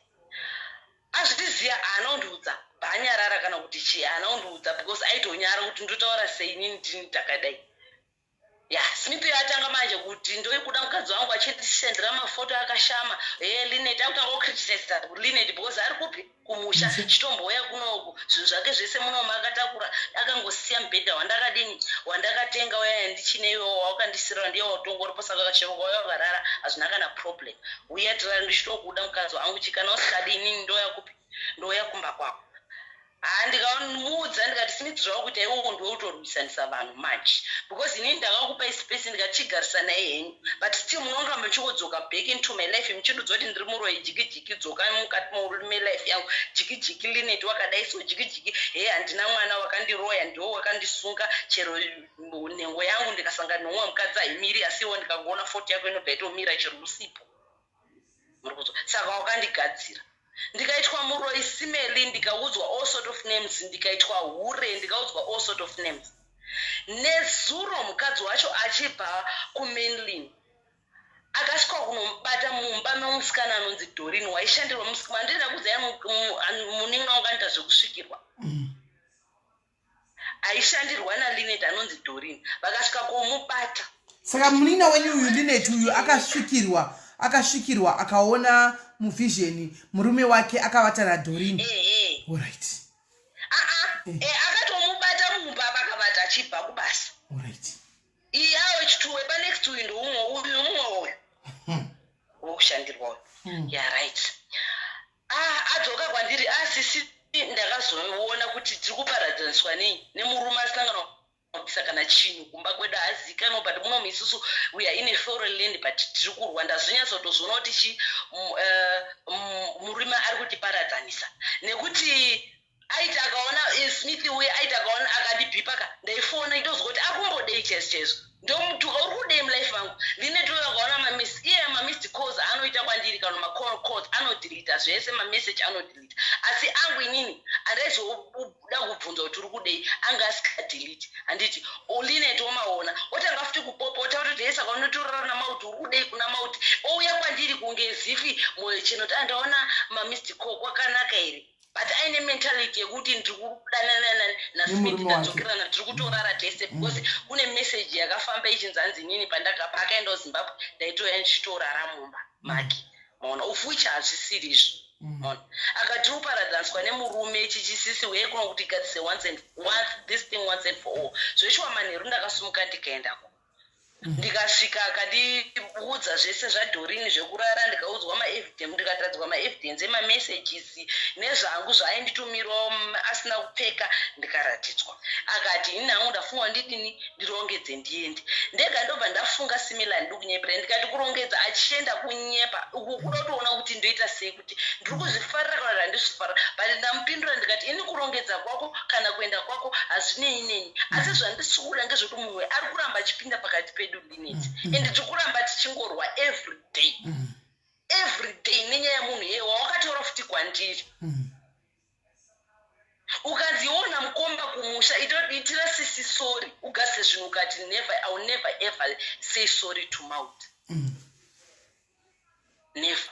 Speaker 3: Azviziya, haana kundiudza, bhaanyarara kana kuti chii, haana kundiudza, because aitonyara kuti ndotaura sei inini ndini takadai. Ya, Smith yatanga manje kuti ndoikuda mukadzi wangu, achindisendera mafoto akashama. E Linet akutanga kucriticiza Linet because ari kupi? Kumusha. Chitombouya kunoku, zvinhu zvake zvese munomu akatakura, akangosiya mubhedha wandakadini, wandakatenga uya ndichine iwewo wawakandisirira, ndiye watongoripo. Saka chero wauya wakarara hazvina kana problem. Uya tirare, ndichitokuda mukadzi wangu. Chikana usikadi, inini ndoya kupi? Ndouya kumba kwako. Ha, ndikamuudza ndikati, "Smith, zvavakuita iwowo ndiwe utorwisanisa vanhu manje, because inini ndakakupai space, ndikati chigarisanai henyu, but still munoramba muchingodzoka back into my life muchindudza kuti ndiri muroyi. Jiki jiki, dzoka mukati melife yangu, jiki jiki, Linet wakadai so, jiki jiki, he handina mwana, wakandiroya, ndiwo wakandisunga. Chero nhengo yangu ndikasangana neumwe mukadzi haimiri, asi iwo ndikangoona foto yako inobva itomira chero usipo. Muri kuzwa? Saka wakandigadzira, ndikaitwa muroyi simeli, ndikaudzwa all sort of names, ndikaitwa hure, ndikaudzwa all sort of names." Nezuro mukadzi wacho achibva kuMainline, akasvika kunomubata mumba memusikana anonzi Dorin, waishandirwa. Mandina kudzai, munin'ina wangu anoita zvekusvikirwa, aishandirwa naLinet anonzi Dorin. Vakasvika komubata.
Speaker 1: Saka munin'ina wenyu uyu, Linet uyu, akasvikirwa, akaona muvision murume wake akavata naDorin.
Speaker 3: Ehe.
Speaker 1: Alright.
Speaker 3: Aa, akatomubata mumba vakavata achibva kubasa.
Speaker 1: Alright.
Speaker 3: Iyawo chituwe panext, uyu ndoumwe, uyu mumwe, uyu wokushandirwa uyu. Ya, right. Ah, adzoka kwandiri, "Asisi, ndakazoona kuti tiri kuparadzaniswa nei nemurume asangana kubvisa kana chinhu kumba kwedu, haazikanwa, but munomu isusu we are in a foreign land, but tiri kurwa. Ndazonyatsotozoona kuti chi murume ari kutiparadzanisa, nekuti aiti akaona Smith uye, aiti akaona akandibhipa ka, ndaifona ndozwa kuti ari kumbodei chaizvo chaizvo, ndomutuka, uri kudei mulife mangu?" Linet uyo akaona mamiss, iye mamissed calls anoita kwandiri, kana macall calls anodeleta zvese, mamessage anodeleta, asi angu inini andaizoda kubvunza kuti uri kudei anga asikadelete. Handiti Linet omaona, otanga futi kupopota, ototi, "Saka unotorara naMauti, uri kudei kuna Mauti?" Ouya kwandiri. Kunge zifi mwoyo cheno kuti andaona mamissed call, kwakanaka here? But aine mentality yekuti ndiri kudanana naSmith.
Speaker 1: Nemurume wake.
Speaker 3: Tadzokerana, tiri kutorara tese, because kune message yakafamba ichinzi hanzi inini paakaenda kuZimbabwe ndaitoya ndichitorara mumba make, maona, of which hazvisiri izvo, maona. Akati uparadzaniswa nemurume chichisisi uye kuno kuti gadzise once and once this thing once and for all. Zveshuwa, manheru ndakasumuka ndikaendako, ndikasvika, akandiudza zvese zvaDhorini zvekurara, ndikaudzwa maevidence, ndikatadzwa maevidence emamessages nezvangu zvaainditumirawo asina kupfeka, ndikaratidzwa. Akati ini hangu ndafunga ndidini, ndirongedze ndiende ndega. Ndobva ndafunga similar, ndikunyepera, ndikati kurongedza achienda kunyepa uku, kuda kutoona kuti ndoita sei, kuti ndiri kuzvifarira kana kuti handizvifarira. But ndamupindura ndikati, ini kurongedza kwako kana kuenda kwako hazvinei neni, asi zvandisi kuda ngezvekuti munhu ari kuramba achipinda pakati pedu, Linet, and tiri kuramba tichingorwa every day, every day, nenyaya yemunhu iye wawakataura futi kwandiri. Ukanzi iwona mukomba kumusha, itira sisi sorry, ugase zvinhu. Ukati never, I will never ever say sorry to Maud, never.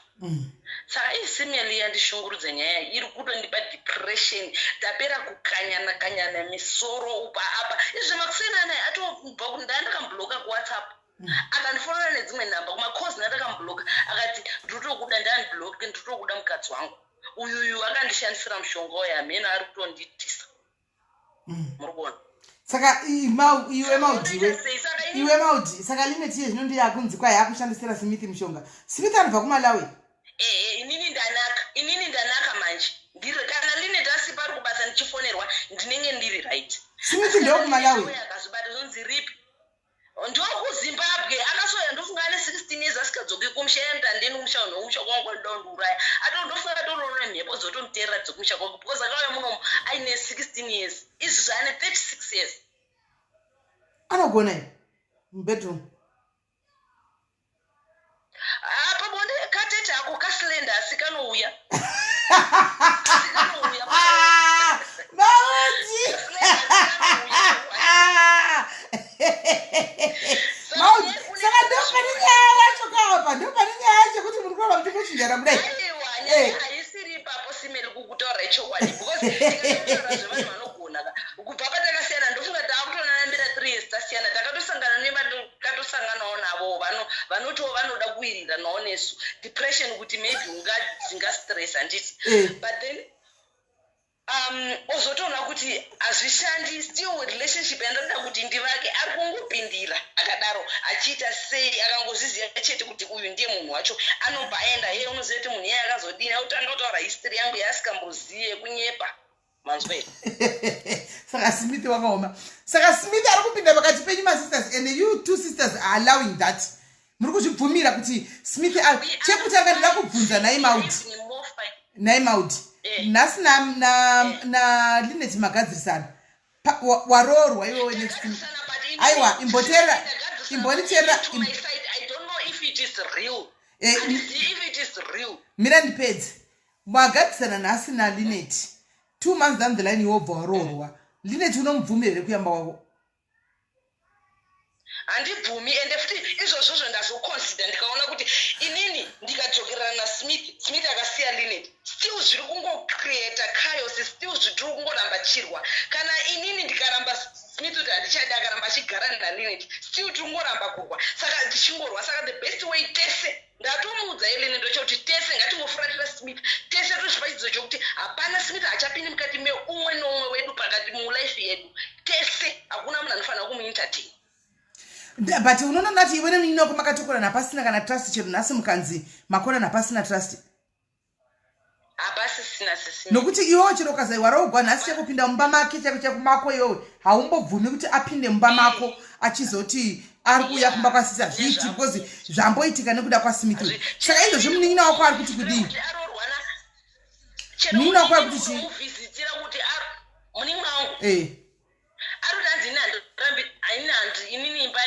Speaker 3: Saka isimeli yandishungurudza, nyaya iri kutondipa depression. Tapera kukanyana kanyana misoro upa apa izvi makuseni anaya, atobva ndandakamubloka kuWhatsApp, akandifonera nedzimwe nhamba kumakozi, ndandakamubloka, akati ndinotokuda, ndanibloke, ndinotokuda mukadzi wangu uyuyu akandishandisira mushonga uyo, hameno ari kutonditisa. Muri kuona?
Speaker 1: Saka iwe Maudiwe, iwe Maudi, saka Linet iye zvino ndiye akunzi kwai akushandisira Smith mushonga. Smith anobva kuMalawi.
Speaker 3: Ehe, inini ndanaka, inini ndanaka manje. Ndiri kana Linet asipo, ari kubasa, ndichifonerwa ndinenge ndiri right.
Speaker 1: Smith ndewekumalawi.
Speaker 3: Akazvibata zvonzi ripi, ndokuZimbabwe akasoya, ndofunga ane 16 years, asikadzoki kumusha. Enda ndeni kumusha, nokumusha kwangu kwandoda kundiuraya, ato ndofunga atorona mhepo dzotomuteerera dzekumusha kwake, because akauya munomu aine 16 years, izvi zvaane 36 years.
Speaker 1: Anogona i mubedroom?
Speaker 3: Apa bonde katete ako kaslender, asi kanouya. Asi kanouya.
Speaker 1: Maudi, Maudi, saka ndopane nyaya yacho kaapa, ndopane nyaya yacho kuti muri kuramba muchingochinjana kudai.
Speaker 3: Aiwa, nyaya haisiri ipapo, simeli, kukutaura ichokwadi, because tikataura zvevanhu vanogona ka, kubva patakasiyana, ndofunga taakutonanambira 3 years tasiyana, takatosangana nevatakatosanganawo navo vanotiwo vanoda kuwiriranawo nesu. Depression kuti maybe ungadzinga stress, handiti? But then ozotoona kuti hazvishandi, still relationship yandoda kuti ndivake, ari kungopindira akadaro achiita sei. Akangozviziva chete kuti uyu ndiye munhu wacho, anobva aenda. Ye, unoziva kuti munhu iye akazodini, akutanga kutaura history yangu yaasikambozive, yekunyepa, manzwa here?
Speaker 1: Saka Smith wakaoma. Saka Smith ari kupinda pakati penyu masisters, and you two sisters are allowing that? Muri kuzvibvumira kuti Smith chekutanga ndida kubvunza nai Maudi,
Speaker 3: Even more fine.
Speaker 1: nai Maudi, nhasi naLinet magadzirisana, waroorwa iwewe next
Speaker 3: Ndagadzirisana, but
Speaker 1: Aiwa, imboteerera, imbonditeerera.
Speaker 3: To my side, I don't know if it is real. Handizivi if it is real.
Speaker 1: Mira ndipedze. Magadzirisana nhasi naLinet, 2 months down the line iwe wobva waroorwa. Linet unomubvumira here kuyamba wavo?
Speaker 3: Handibvumi, ende futi izvozvozvo ndazoconsider, ndikaona kuti inini ndikadzokerana naSmith, Smith akasiya Linet, still zviri kungocreata chaos, still zvitiri kungoramba chirwa. Kana inini ndikaramba Smith kuti handichadi, akaramba achigara naLinet, still tiri kungoramba kurwa, saka tichingorwa. Saka the best way, tese, ndatomuudza Linet ndochekuti tese ngatingofuratira Smith, tese tozvipa chidzidzo chokuti hapana Smith achapindi mukati meumwe neumwe wedu, pakati mulife yedu tese, hakuna munhu anofanira kumuentertain.
Speaker 1: But unoona ndati iwe nemunin'ina wako makatokorana, hapasina kana trust. Chero nhasi mukanzi makorana, hapasina trust.
Speaker 3: Hapasisina, sisina.
Speaker 1: Nokuti iwewo chero ukazaiwa roogwa nhasi, chekupinda mumba make chako chekumako, iwewe haumbobvumi kuti apinde mumba mako achizoti ari kuuya kumba kwasisi. Hazviiti, because zvamboitika nekuda kwaSmith uyu. Saka izvozvi munin'ina wako ari kuti kudii?
Speaker 3: Kuti aroorwa na chero
Speaker 1: Munin'ina wako ari kuti chii?
Speaker 3: muvhizitira kuti munin'ina wangu ari kuti hanzi ini handirambi, ini handi inini imba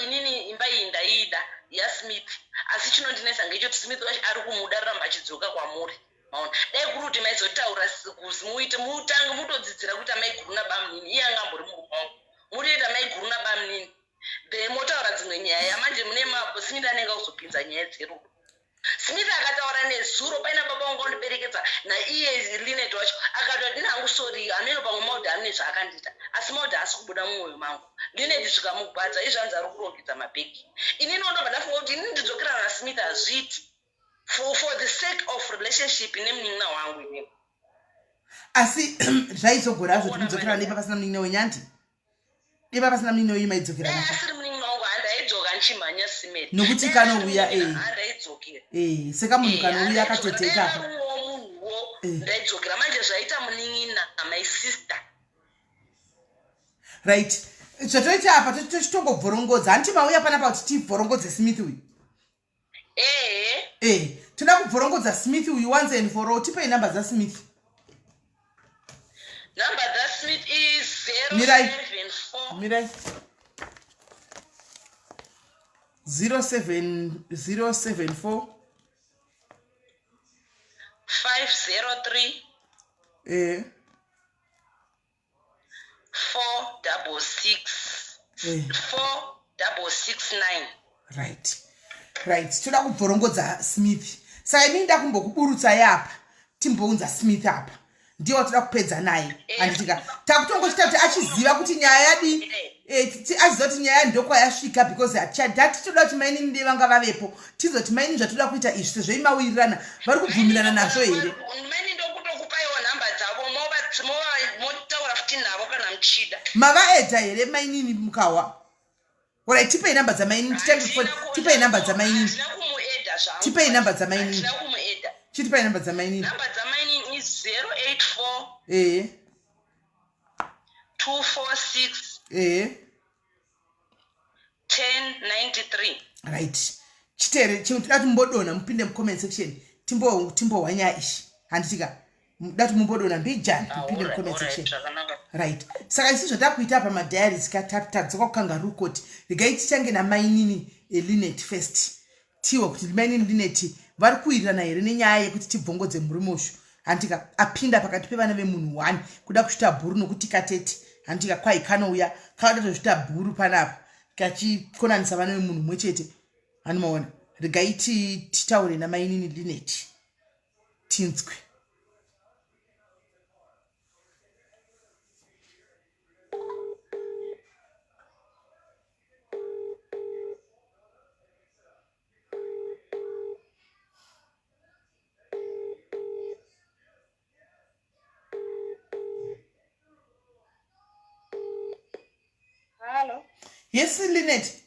Speaker 3: inini imba iyi ndaiida yaSmith, asi chinondinetsa ngechekuti Smith wacho ari kumuda, ramba achidzoka kwamuri. Maona, dai kuri kuti maizotaura kuzi muite mutange mutodzidzira kuita maiguru nabamunini, iye anga ambori murume wangu, mutoita maiguru nabamunini, then motaura dzimwe nyaya. Manje mune Smith anenge akuzopinza nyaya dzerudo. Smith akataura nezuro paina baba vangu vandiperekedza naiye Linet wacho akati handina hangu sorry hameno pamwe Maud ane zvaakandiita asi Maud haasi kubuda mumwoyo mangu. Linet zvikamugwadza izvi hanzi ari kurongedza mabhegi. Inini ndobva ndafunga kuti inini ndidzokerana naSmith hazviiti for, for the sake of relationship nemunin'ina wangu inini.
Speaker 1: Asi zvaizogora hazvo kuti mudzokerana nepa pasina munin'ina wenyu anti? Deva pasina munin'ina wenyu maidzokerana
Speaker 3: Dai asiri munin'ina wangu handaidzoka ndichimhanya simeri.
Speaker 1: Nokuti
Speaker 3: Dai
Speaker 1: kanouya
Speaker 3: asiri munin'ina
Speaker 1: eh.
Speaker 3: handaidzokera.
Speaker 1: Eh, sekamunhu
Speaker 3: Eh,
Speaker 1: kanouya
Speaker 3: handaidzokera. Dai
Speaker 1: akatoteka apa.
Speaker 3: ariwo munhuwo
Speaker 1: Eh.
Speaker 3: ndaidzokera. Manje zvaita munin'ina my sister.
Speaker 1: Right. Zvatoita apa tochitongobvorongodza. Hanti mauya panapa kuti tibvorongodze Smith uyu.
Speaker 3: Ehe.
Speaker 1: Eh, toda kubvorongodza Smith uyu once and for all. Tipei number dzaSmith.
Speaker 3: Number dzaSmith is
Speaker 1: Mirai.
Speaker 3: 074
Speaker 1: Mirai. 07074
Speaker 3: 503
Speaker 1: eh
Speaker 3: 466
Speaker 1: Eh.
Speaker 3: 4669
Speaker 1: right right toda kubvorongodza smith saka inini ndakumbokuburutsai apa timbounza smith apa ndiye watoda kupedza naye
Speaker 3: Eh.
Speaker 1: handitika takutongochita kuti achiziva kuti nyaya yadii eh, achiziva kuti nyaya ndokwayasvika because hatitoda kuti mainini ndiye vanga vavepo tizoti mainini zvatoda kuita izvi sezvo imawirirana vari kubvumirana nazvo here
Speaker 3: Mainini ndokutokupaiwo nhamba dzavo motaura futi navo kana muchida.
Speaker 1: Mavaedha here mainini mukahwa? Orai tipei namba dzamainini titange kufona. Tipei namba dzamainini.
Speaker 3: Handina kumuedha zvangu.
Speaker 1: Tipei namba dzamainini.
Speaker 3: Handina kumuedha.
Speaker 1: Chitipai namba dzamainini.
Speaker 3: Namba dzamainini is 084
Speaker 1: Ehe.
Speaker 3: 246
Speaker 1: Ehe.
Speaker 3: 1093.
Speaker 1: Right. Chitere chinhu toda kuti mumbodonha mupinde mucomment section timbo timbohwa nyaya ishi. Handitika. Muda kuti mumbodonha mbijana
Speaker 3: Ah,
Speaker 1: mupinde
Speaker 3: alright,
Speaker 1: mucomment
Speaker 3: alright,
Speaker 1: section.
Speaker 3: zvakanaka.
Speaker 1: Right. Saka isu zvatakuita apa madiaries ka tadzoka kukangaroo court. Regai tichange namainini Linet first. Tiwe kuti mainini Linet vari kuwirirana here nenyaya yekuti tibvongodze murume uyu. Handitika apinda pakati pevana vemunhu one kuda kuchita bhuru nokuti katete. Handitika kwai kanouya kavada tozvita bhuru panapa kachikonanisa vana vemunhu mumwe chete. Hanimaona. Regai titaure namainini Linet. Tinzwe.
Speaker 2: Halo.
Speaker 1: Yes, Linet.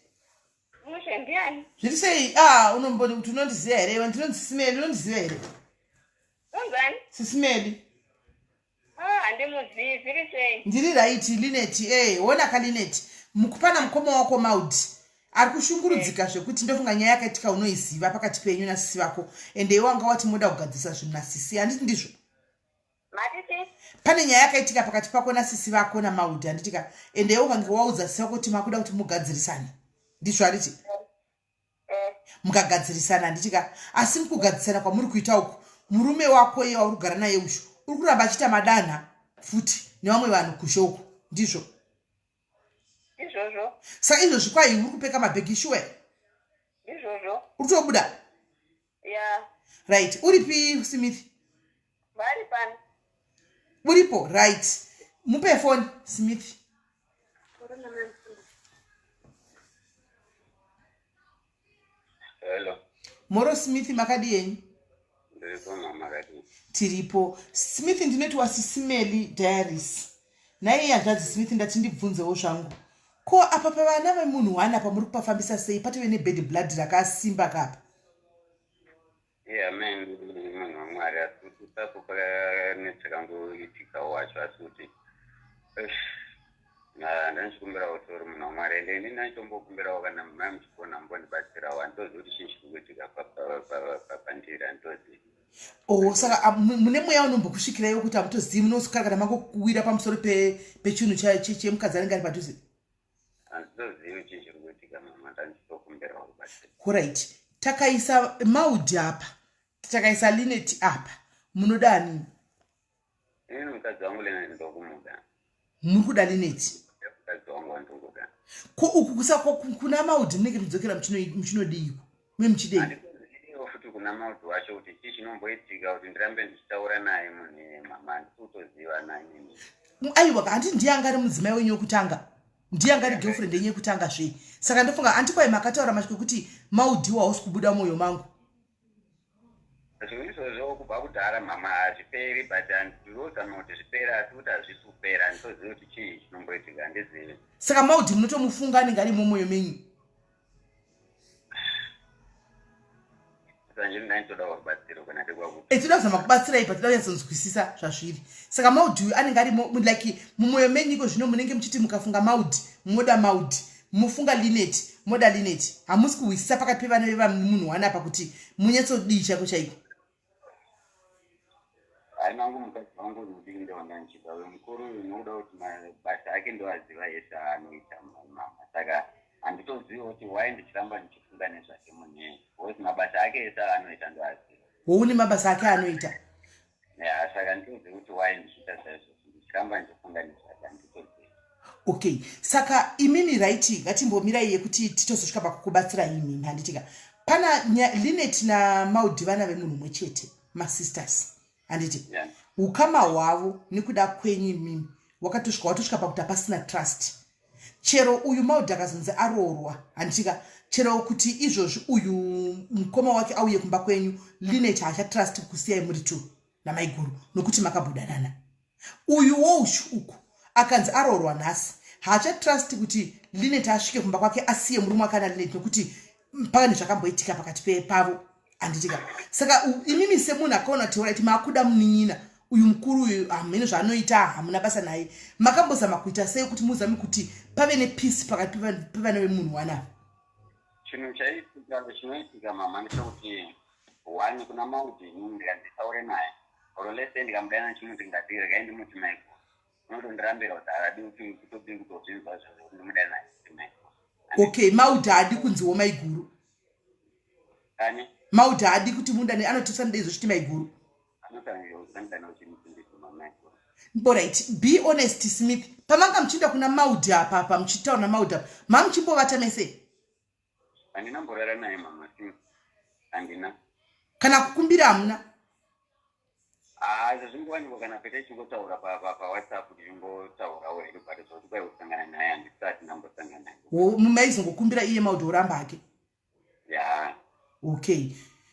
Speaker 2: Mushe ndiani?
Speaker 1: Zviri sei? Ah, unomboni kuti unondiziva here? Iwe ndinonzi Simeli, unondiziva here?
Speaker 2: Unzani?
Speaker 1: Sisimeli.
Speaker 2: Ah, handimuzivi, zviri sei?
Speaker 1: Ndiri right, Linet. Eh, wona ka Linet. Mukupana mukoma wako Maud ari kushungurudzika eh. zvekuti ndofunga nyaya yakaitika unoiziva pakati penyu nasisi vako ende iwe wanga wati moda kugadzirisa zvinhu nasisi handiti ndizvo pane nyaya yakaitika pakati pako nasisi vako namaud handitika ende iwe ukange waudza sisi vako kuti makuda kuti mugadzirisane ndizvo handiti
Speaker 2: Eh.
Speaker 1: mukagadzirisana handiti ka asi mukugadzirisana kwamuri kuita uku murume wako iye wauri kugara naye ushu uri kuramba achiita madanha futi nevamwe vanhu kushe uku ndizvo
Speaker 2: Izvozvo.
Speaker 1: saka izvozvi kwai uri kupeka mabhegi shuwe
Speaker 2: Izvozvo.
Speaker 1: uri kutobuda
Speaker 2: Ya.
Speaker 1: right uripi smith
Speaker 2: Vari pano.
Speaker 1: Uripo right. Mupe phone Smith.
Speaker 5: Hello.
Speaker 1: Moro Smith makadi yenyu?
Speaker 5: Ndiripo mama kadi.
Speaker 1: Tiripo. Smith ndinoti wasisimeli diaries. Naiye hanzvadzi Smith ndati ndibvunzewo zvangu. Ko apa pavana vemunhu one apa muri kupafambisa sei patove nebad blood rakasimba kapa?
Speaker 5: Yeah, amen munhu wamwari asi kuti ipapo pane chakangoitikawo wacho asi kuti ndandichikumbirawo kuti uri munhu wamwari ende ini ndandichombokumbirawo kana mai muchigona mumbondibatsirawo handitozivi kuti chii chiri kuitika pandiri handitozivi
Speaker 1: Oh, saka mune mweya unombokusvikirai wekuti hamutozivi munoswera kana mangokuwira pamusoro pechinhu chemukadzi anenge ari padhuze
Speaker 5: Handitozivi chii chiri kuitika mama ndandichitokumbirawo rubatsiro.
Speaker 1: Horaiti takaisa Maud apa takaisa Linet apa munoda ani?
Speaker 5: Inini mukadzi wangu Linet ndokumuda.
Speaker 1: Muri kuda Linet?
Speaker 5: Mukadzi wangu wandikuda.
Speaker 1: Ko uku kusa kuna Maud munenge muchidzokera muchinodiiko? Mune muchidei?
Speaker 5: Handitoziviwo futi kuna kuna Maud wacho kuti chii chinomboitika kuti ndirambe ndichitaura naye munhu iyeye mama, handisi kutoziva nainini.
Speaker 1: Aiwa, handi ndiye anga ari mudzimai wenyu wekutanga? Ndiye anga ari girlfriend yenyu yekutanga zve? Saka ndofunga anti kwai makataura mashoko ekuti Maudhiwa hausi kubuda mwoyo mangu.
Speaker 5: Zvinhu izvozvo kubva kudhara mama, hazviperi, but handinozama kuti zvipere, asi kuti hazvisi kupera. Handitozivi kuti chii chinomboitika, handizivi.
Speaker 1: Saka Maudhi munotomufunga, anenge ari mumwoyo menyu?
Speaker 5: Eh,
Speaker 1: toda kuzama kubatsirai, but toda kunyatsonzwisisa zvazviri. Saka Maudhi uyu anenge ari like mumwoyo menyu iko zvino, munenge muchiti mukafunga Maudhi moda Maudhi, mufunga Linet moda Linet. Hamusi kuhwisisa pakati pevana vevamunhu one apa kuti munyatsodii chaiko chaiko.
Speaker 5: Hai, mangu mukadzi wangu mudiki ndewanda ndichida. Uyo mukuru uyu nokuda kuti mabasa ake ndoaziva ese aanoita, mama, saka handitozivi kuti why ndichiramba ndichifunga nezvake munhu, because mabasa ake ese aanoita ndoaziva.
Speaker 1: Houne mabasa ake anoita?
Speaker 5: Ya, saka nditozivi kuti why ndichiita saizvozvo, ndichiramba ndichifunga nezvake, handitozivi.
Speaker 1: Okay, saka imimi, right, ngatimbomirai yekuti titozosvika pakukubatsirai imimi, handitika? Pana Linet naMaudi vana vemunhu mumwe chete, masisters, handiti?
Speaker 5: Yeah.
Speaker 1: Ukama hwavo nekuda kwenyu imimi wakatosvika, watosvika pakuti hapasina trust. Chero uyu Maudi akazonzi aroorwa, handitika? Chero kuti izvozvi uyu mukoma wake auye kumba kwenyu, Linet haachatrust kusiyai muri two namaiguru nokuti makabudanana. Uyu woushu uku akanzi aroorwa nhasi, haachatrust kuti Linet asvike kumba kwake asiye murume wake ana Linet, nokuti pane zvakamboitika pakati pavo, handitika? Saka imimi semunhu akaona kuti alright, maakuda munin'ina uyu mukuru uyu, hamene zvaanoita, hamuna basa naye, makambozama kuita sei kuti muzame kuti pave nepeace pakati pevana vemunhu wanavo?
Speaker 5: Chinhu chaitika, chinoitika mama, ndechekuti one, kuna Maudi inini ndikanditaure naye or let's say ndikamudana chimuti ngati regai ndimuti maiguru, unotondirambira kuti haadi kuti kutodii kutozvinzwa zvozvo kuti ndimudana kuti maiguru.
Speaker 1: Okay, Maudi haadi kunziwo maiguru?
Speaker 5: Ani?
Speaker 1: Maudi haadi kuti mundane, anoti usanide izvo chiti maiguru.
Speaker 5: Anotangira kuti ndamudana uchimuti maiguru.
Speaker 1: Alright, be honest, Smith, pamanga muchienda kuna Maudi apa, apa muchitaura naMaudi apa, mamuchimbovata mese?
Speaker 5: Handina mborara naye mama, handina.
Speaker 1: Kana kukumbira hamuna?
Speaker 5: Ah, izvo zvingowanikwa kana pete tichingotaura paWhatsApp, tichingotaurawo hedu, but zvokuti kwai kusangana naye handisati ndambosangana naye.
Speaker 1: Maizongokumbira iye Maudi oramba hake?
Speaker 5: Ya.
Speaker 1: Okay,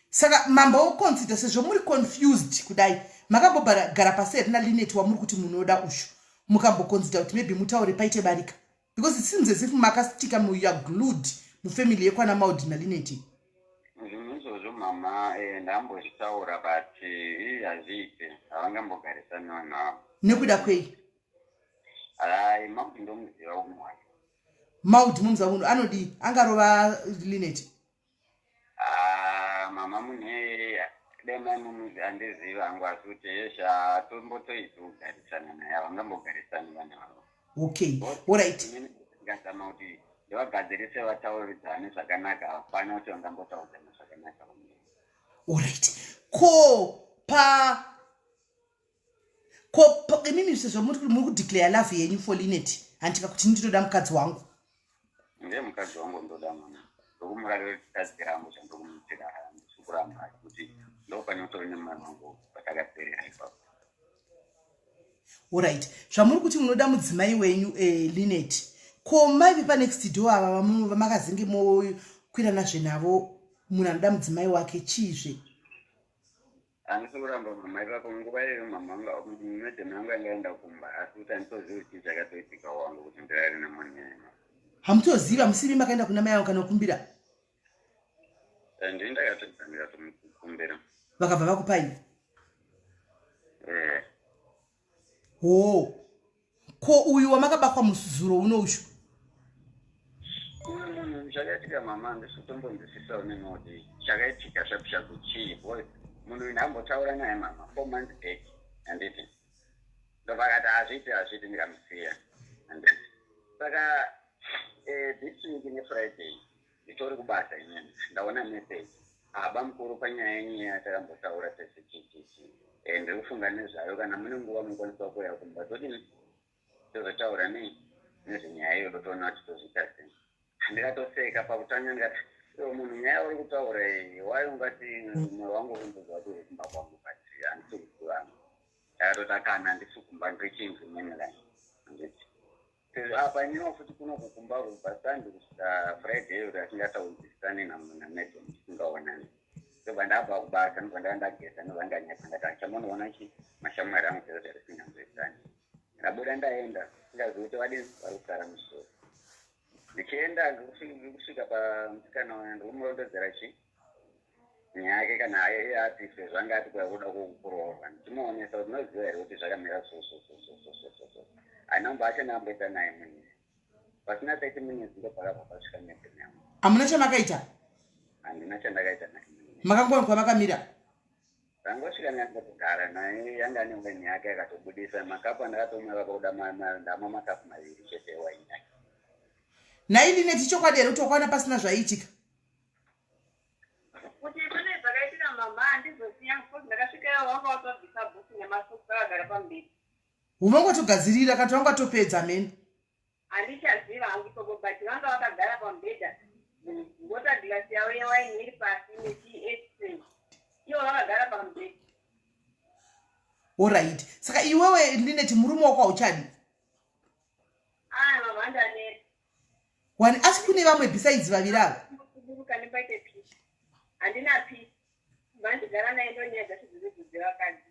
Speaker 1: saka mamboconsider, sezvo muri confused kudai, makambogara pasi here naLinet wamuri kuti munoda ushu, mukamboconsider kuti maybe mutaure paite barika? Because it seems as if makastika, you are glued mufamily yekwana Maudi naLinet.
Speaker 5: Zvinhu izvozvo mama, ndambozvitaura, but ii hazviite, havangambogarisani vanhu avo.
Speaker 1: Nekuda kwei?
Speaker 5: Hai, Maudi ndomuziva umwe wacho.
Speaker 1: Maudi mumuziva munhu anodii, angarova Linet?
Speaker 5: Ah, mama, munhu dai mumuzi handizivi hangu, asi kuti yesha tombotoiti kugarisana naye, havangambogarisani vanhu avo.
Speaker 1: Okay, alright.
Speaker 5: Ndikazama kuti ndivagadzirise vatauridzane zvakanaka, hapana kuti vangambotaudzana zvakanaka.
Speaker 1: Alright, ko pa ko imimi sezvo muri kudeclare love yenyu for Linet, handika, kuti ndinoda mukadzi wangu?
Speaker 5: Ndiye mukadzi wangu, ndoda mama, ndokumurarira rangu, zvandokumuitira handisi kuramba, kuti ndopane utori nemwana wangu patakaperera ipapo.
Speaker 1: Alright, zvamuri kuti munoda mudzimai wenyu Linet, ko maive panext door ava vamakazenge mokwirana navo, munhu anoda mudzimai wake chiizve?
Speaker 5: Handisi kuramba mama, ipapo nguva iyoyo mama, madam yangu yanga enda kumba, asi kuti handitozivi kuti chii chakatoitika wangu kuti ndirare nemunhu iyeye.
Speaker 1: Hamutoziva, musiri makaenda kuna mai avo kana kukumbira?
Speaker 5: Ndini ndakatoita, ndikatomukumbira.
Speaker 1: Vakabva vakupai?
Speaker 5: Eh.
Speaker 1: Ho, ko uyu wamakabakwa muzuro uno ushu?
Speaker 5: Uyu munhu, chakaitika mama, handisi kutombonzwisisawo neni kuti chakaitika shapu shapu chii, because munhu uyu ndambotaura naye mama 4 months back, handiti? Ndobva hazviiti, hazviiti, ndikamusiya, handiti? Saka this week neFriday nditori kubasa inini, ndaona message, aba mukuru, panyaya yenyu yatakambotaura tese chichichi, ndiri kufunga nezvayo, kana mune nguva munokwanisa kuuya kumba todini, tozotaura nei nezvenyaya iyoyo, toona kuti tozviita sei. Ndikatoseka pakutanga, ndikati So munhu nyaya uri kutaura iyi wai ungati mwoyo wangu uri kuti uri kumba kwangu but handisi kuziva. Ndakatoti kana handisi kumba ndichinzi mainline. Handiti. Sezvo apa iniwo futi kuno kukumba kubva Sunday kusvika Friday iyo tasingataudzisane namadam tisingaonani. Ndobva ndabva kubasa ndobva ndava ndageza ndobva ndanyatsa ndati achamonoona chi mashamwari angu sezvo tatisinganzwisisani. Ndabuda ndaenda singazivi kuti vadini vari kusara musoro. Ndichienda ndikusvika pamusikana uya ndikumurondedzera chi nyaya yake kana iye ati sezvo anga ati kuya kuda kuroorwa ndichimuonesa kuti unoziva here kuti zvakamira so so so so so so so so handina acho ndamboita naye munhu pasina 30 minutes ndopakabva pasvika madam yangu.
Speaker 1: Hamuna chamakaita?
Speaker 5: Handina chandakaita naye.
Speaker 1: Makangowanikwa makamira?
Speaker 5: Ndangosvika ndangotogara naye yanga ane waini yake akatobudisa makapu andakatomwa vakabuda ndamwa makapu maviri chete ewaini yake.
Speaker 1: Nhai Linet ichokwadi here kuti wakaona pasina zvaiitika?
Speaker 6: Kuti pane zvakaitika mama handizoziva because ndakasvikayo vanga watobvisa bhutsu nemasokisi vakagara pamberi.
Speaker 1: Unongotogadzirira kana kuti vanga watopedza mheni?
Speaker 6: Handichaziva hangu ikoko but vanga vakagara pamubhedha water glass yavo yewaini iri pasi nechi-ashtray ivo vakagara pamubhedha.
Speaker 1: Horaiti saka iwewe Linet murume wako hauchadi?
Speaker 6: Ah mama ndaneta.
Speaker 1: Wani asi kune vamwe besides vaviri ava?
Speaker 6: Kuburuka nepaite peace. Handina peace. Kubva ndigara naye ndonyaya dzacho dziridzo dzevakadzi.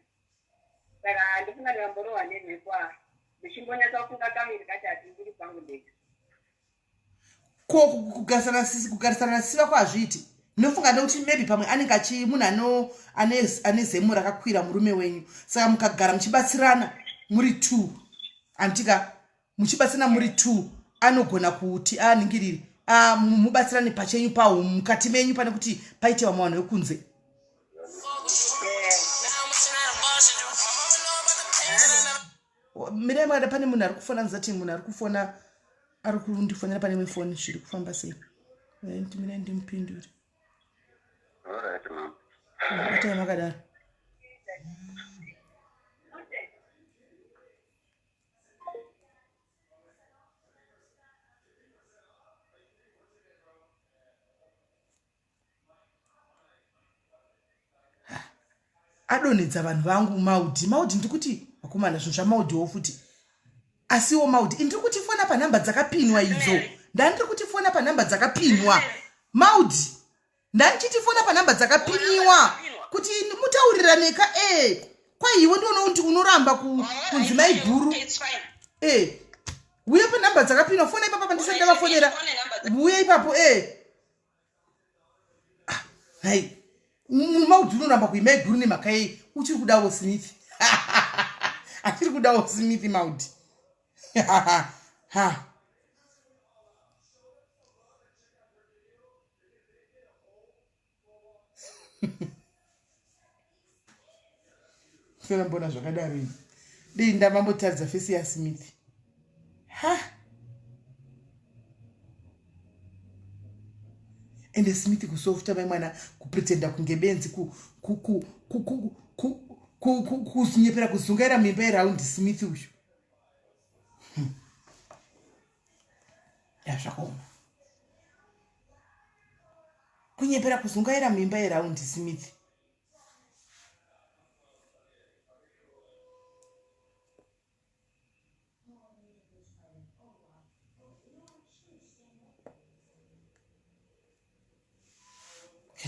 Speaker 6: Saka handifunga ndikamborohwa nemhepo ah. Ndichimbonyatsa kufunga kaviri katatu ndiri kwangu ndega.
Speaker 1: Ko kugarisana sisi kugarisana nasisi vako hazviiti? Ndinofunga nekuti maybe pamwe anenge achi munhu ano ane ane zemo rakakwira murume wenyu. Saka mukagara muchibatsirana muri two. Anditika muchibatsirana muri two anogona kuti aningirire mubatsirane pachenyu pawo mukati menyu pane kuti paite vamwe vanhu vekunze. Mirai makada pane munhu ari kufona ndizati munhu ari kufona ari kundifonera pane imwe foni zviri kufamba sei mirai ndimupindure. Batai makadaro. Adonhedza vanhu vangu maudi maudi ndikuti vakomana zvinhu zvamaudiwo futi asiwo maudi ndiri kuti fona panhamba dzakapinwa idzo ndandiri kuti fona panhamba dzakapinwa maudi ndandichiti fona panhamba dzakapiniwa kuti mutaurirane ka e eh, kwaiwe ndioona kuti unoramba kunzi mai guru e eh, uye panhamba dzakapinwa fona ipapa pandisati ndavafonera uye ipapo e eh. ah, hai maudzi unoramba kuimai guru nemhaka yei uchiri kudawo smith achiri kudawo smith maudi ha Sera mbona zvakadaro ini. Dei ndamambotaridza fesi yaSmith. Ha. Ende Smith kusofta mai mwana kupretenda kunge benzi ku ku ku ku ku ku ku ku kunyepera kuzungaira mimba yeround Smith uyu. Ya zvakaoma. Kunyepera kuzungaira mimba yeround Smith.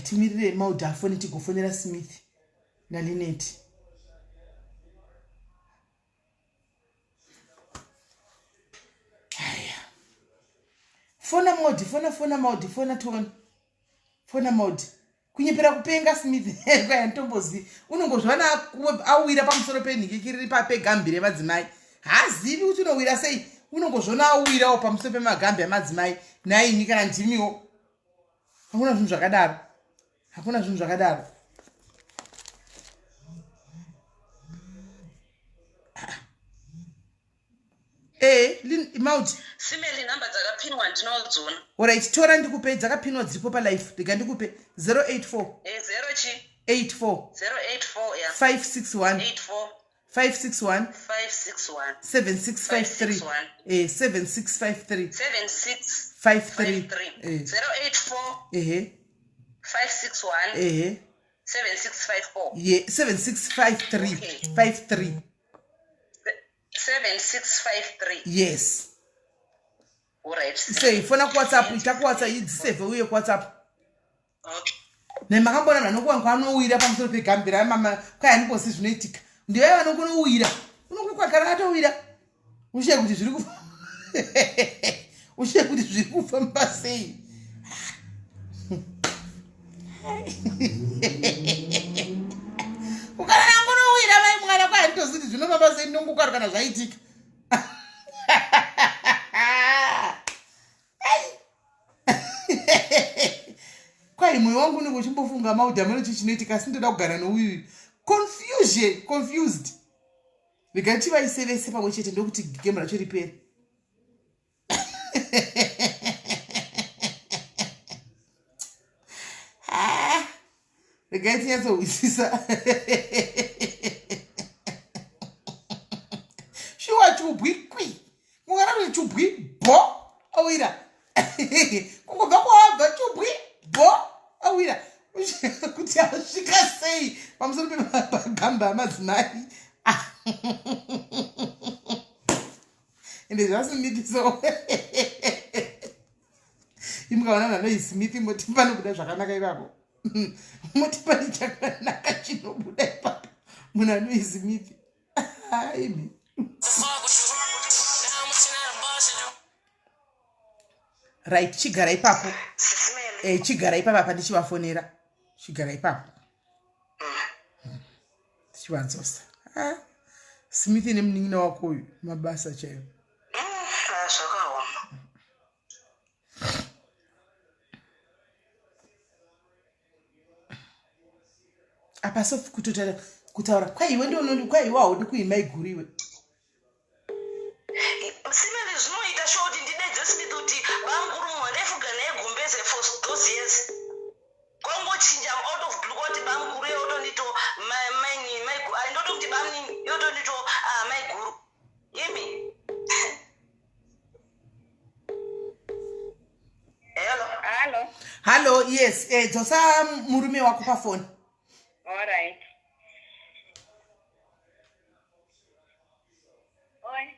Speaker 1: Timirire Maud afone tigofonera Smith naLinet. Haya. Fona Maud, fona fona Maud, fona tione. Fona Maud. Kunyepera kupenga Smith kwaya nditombozivi. Unongozviona awira pamusoro penhikiki riri papegambi remadzimai. Haazivi kuti unowira sei. Unongozviona awirawo pamusoro pemagambi amadzimai. Nhaimi kana ndimiwo. Hakuna zvinhu zvakadaro. Hakuna zvinhu zvakadaro. Eh, Maud.
Speaker 3: Simeli number dzakapinwa ndinodzona.
Speaker 1: Alright, tora ndikupe dzakapinwa dziripo pa life. Rega ndikupe 084.
Speaker 3: Eh, 0 chi?
Speaker 1: 84.
Speaker 3: 084 yeah.
Speaker 1: 561.
Speaker 3: 84.
Speaker 1: 561.
Speaker 3: 561.
Speaker 1: 7653. Eh, 7653.
Speaker 3: 76.
Speaker 1: 53
Speaker 3: 084
Speaker 1: ehe
Speaker 3: 561
Speaker 1: ehe
Speaker 3: 7654
Speaker 1: ye 7653
Speaker 3: Okay.
Speaker 1: 53
Speaker 3: 7653
Speaker 1: yes
Speaker 3: alright
Speaker 1: sei fona kuwhatsapp ita kuwhatsapp idzisevhe uye kuwhatsapp
Speaker 3: okay.
Speaker 1: nemakamboona vanhu vanokuwanikwa vanowira pamusoro pegambira mama kwayanikosi zvinoitika ndivai vanokunowira unokukwagara atowira ushiye kuti zviri ushiye kuti zviri kufamba sei ukana nangunowira mai mwana kwayanitozi kuti zvinofamba sei ndongokwaro kana zvaitika kwai mwoyo wangu unenge uchimbofunga maudhameno chii chinoitika asi ndoda kugara nouyu confusion confused regai tivaise vese pamwe chete ndokuti game racho ripere ah, regai tinyatsohwisisa shuwa chubwi kwi kungana kuti chubwi bo awira kungobva kwawabva chubwi bo awira kuti asvika sei pamusoro pepagamba amadzimai ende zvasmith so imukaona vanhu vanoyi moti panobuda zvakanaka ipapo moti pane chakanaka chinobuda ipapo munhu anoyi smith imi right chigara ipapo eh, chigara ipapo apa ndichivafonera chigara ipapo tichivadzosa ah, smith nemunin'ina wako uyu mabasa chaiwo
Speaker 4: ah, zvakaoma
Speaker 1: apa sofi kutotaura kutaura kwaiwe ndiononi kwaiwe haudi kuimaiguru iwe
Speaker 3: simene zvinoita sho kuti ndidedze smith kuti bamukuru munhu wandaifuga naye gumbeze for those years kwangochinja out of blue kwati bamukuru yotondito ndotokuti bamnini yotondito ah, maiguru imi hello
Speaker 6: hallo
Speaker 1: hallo yes eh, dzosa murume wako pafoni
Speaker 6: alright Oi.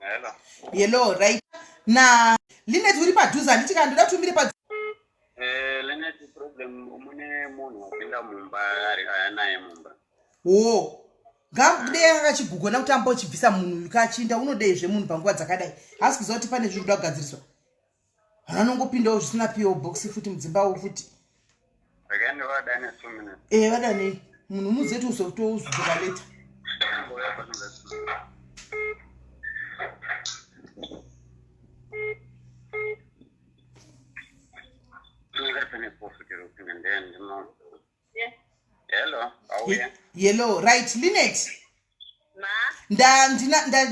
Speaker 5: Hello.
Speaker 1: Hello, right. Na Linet uri padhuze handiti kana ndoda kuti umire padhuze.
Speaker 5: Eh, Linet problem mune munhu wapinda mumba ari anaye mumba.
Speaker 1: Wo. Ngamudei anga achigugona kuti ambochibvisa munhu uyu kaachinda unodei zvemunhu panguva dzakadai. Haasi kuziva kuti pane zviri kuda kugadziriswa. Vanhu vanongopindawo zvisina PO box futi mudzimbawo futi.
Speaker 5: Regai ndivadane two minutes.
Speaker 1: Eh, vadanei. Munhu muzive kuti uzotozodzoka later.
Speaker 5: Uya pano that's Hello, auya.
Speaker 1: Hello, right, Linet.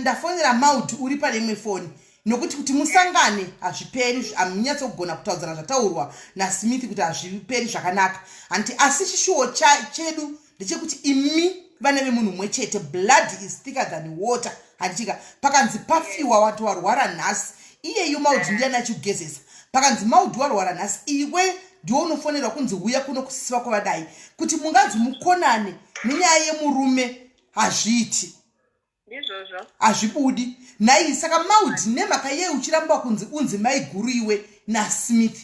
Speaker 1: Ndafonera Maud uri pane imwe foni nokuti kuti musangane hazviperi hamunyatsogona kutaudzana zvataurwa nasmith kuti hazviperi zvakanaka hanti asi chishuwo chedu ndechekuti imi vana vemunhu mumwe chete blood is thicker than water handitika pakanzi pafiwa wati warwara nhasi iyeyu maud ndiyani achikugezesa pakanzi maud warwara nhasi iwe ndiwe unofonerwa kunzi huya kuno kusisi vako vadai kuti munganzi mukonane nenyaya yemurume hazviiti
Speaker 6: ndizvozvo
Speaker 1: hazvibudi nhai saka maud nemhaka yei uchiramba kunzi unzi maiguru iwe nasmith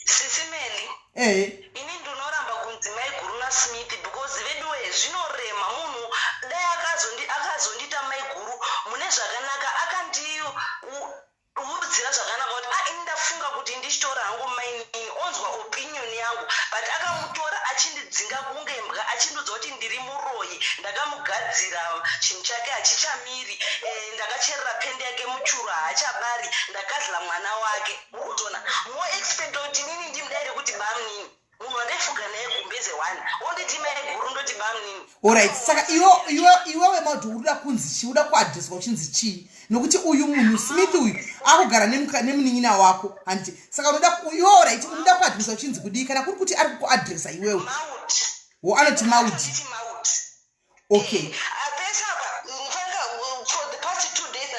Speaker 3: Sisi Melly,
Speaker 1: ehe
Speaker 3: ini ndinoramba kunzi maiguru naSmith because veduwe zvinorema munhu dai akazondi akazondiita maiguru mune zvakanaka akandiudzira zvakanaka kuti ah ini ndafunga kuti ndichitora hangu mainini onzwa opinion yangu but akamutora achindidzinga kunge mbwa achindiudza kuti ndiri muroyi ndakamugadzira chinhu chake hachichamiri eh, ndakacherera pende yake muchuru haachabari ndakadla mwana wake Mukutona mo expecta kuti inini ndimudaire kuti bamnini munhu wandaifuga naye gumbeze one onditi maiguru ndoti bamnini.
Speaker 1: Alright, saka iwe iwe iwewe maudhi uri kuda kunzi chii uda kuadreswa uchinzi chii nokuti uyu munhu smith uyu akugara nemunin'ina wako handiti saka unoda iwe alright unoda kuadreswa uchinzi kudii kana kuri kuti ari kukuadresa iwewe
Speaker 3: Maudhi.
Speaker 1: wo anoti maudhi
Speaker 3: Anotiti maudhi.
Speaker 1: okay
Speaker 3: Pese apa mfanga for the past two days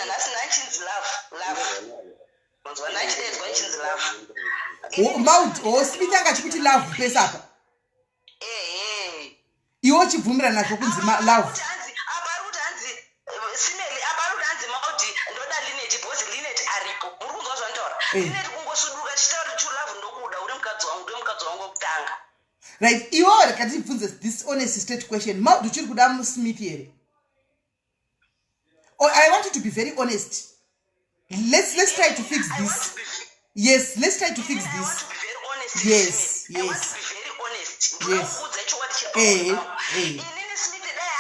Speaker 3: Manzwa ndachidaidzwa ichinzi love.
Speaker 1: Maud, o Smith anga achikuti love pese apa.
Speaker 3: Ehe.
Speaker 1: Iwe uchibvumira nazvo kunzi love.
Speaker 3: Kuti hanzi apa ari kuti hanzi Simeli, apa ari kuti hanzi Maudi, ndoda Linet because Linet aripo. Muri kunzwa zvanditaura?
Speaker 1: Eh.
Speaker 3: Linet kungosuduka chitaura to love, ndokuda, uri mukadzi wangu, ndiwe mukadzi wangu wekutanga.
Speaker 1: Right, iwewe rega tibvunze this honest straight question. Maud, uchiri kuda Smith here? Oh, I want you to be very honest. Let's try to fix
Speaker 3: I want
Speaker 1: this.
Speaker 3: to be
Speaker 1: Yes, let's try to fix
Speaker 3: I want
Speaker 1: this.
Speaker 3: to be very honest.
Speaker 1: Yes.
Speaker 3: Smith. I want to be very honest. Ndinokuudza chokwadi
Speaker 1: Eh,
Speaker 3: chiri
Speaker 1: eh.
Speaker 3: Inini Smith dai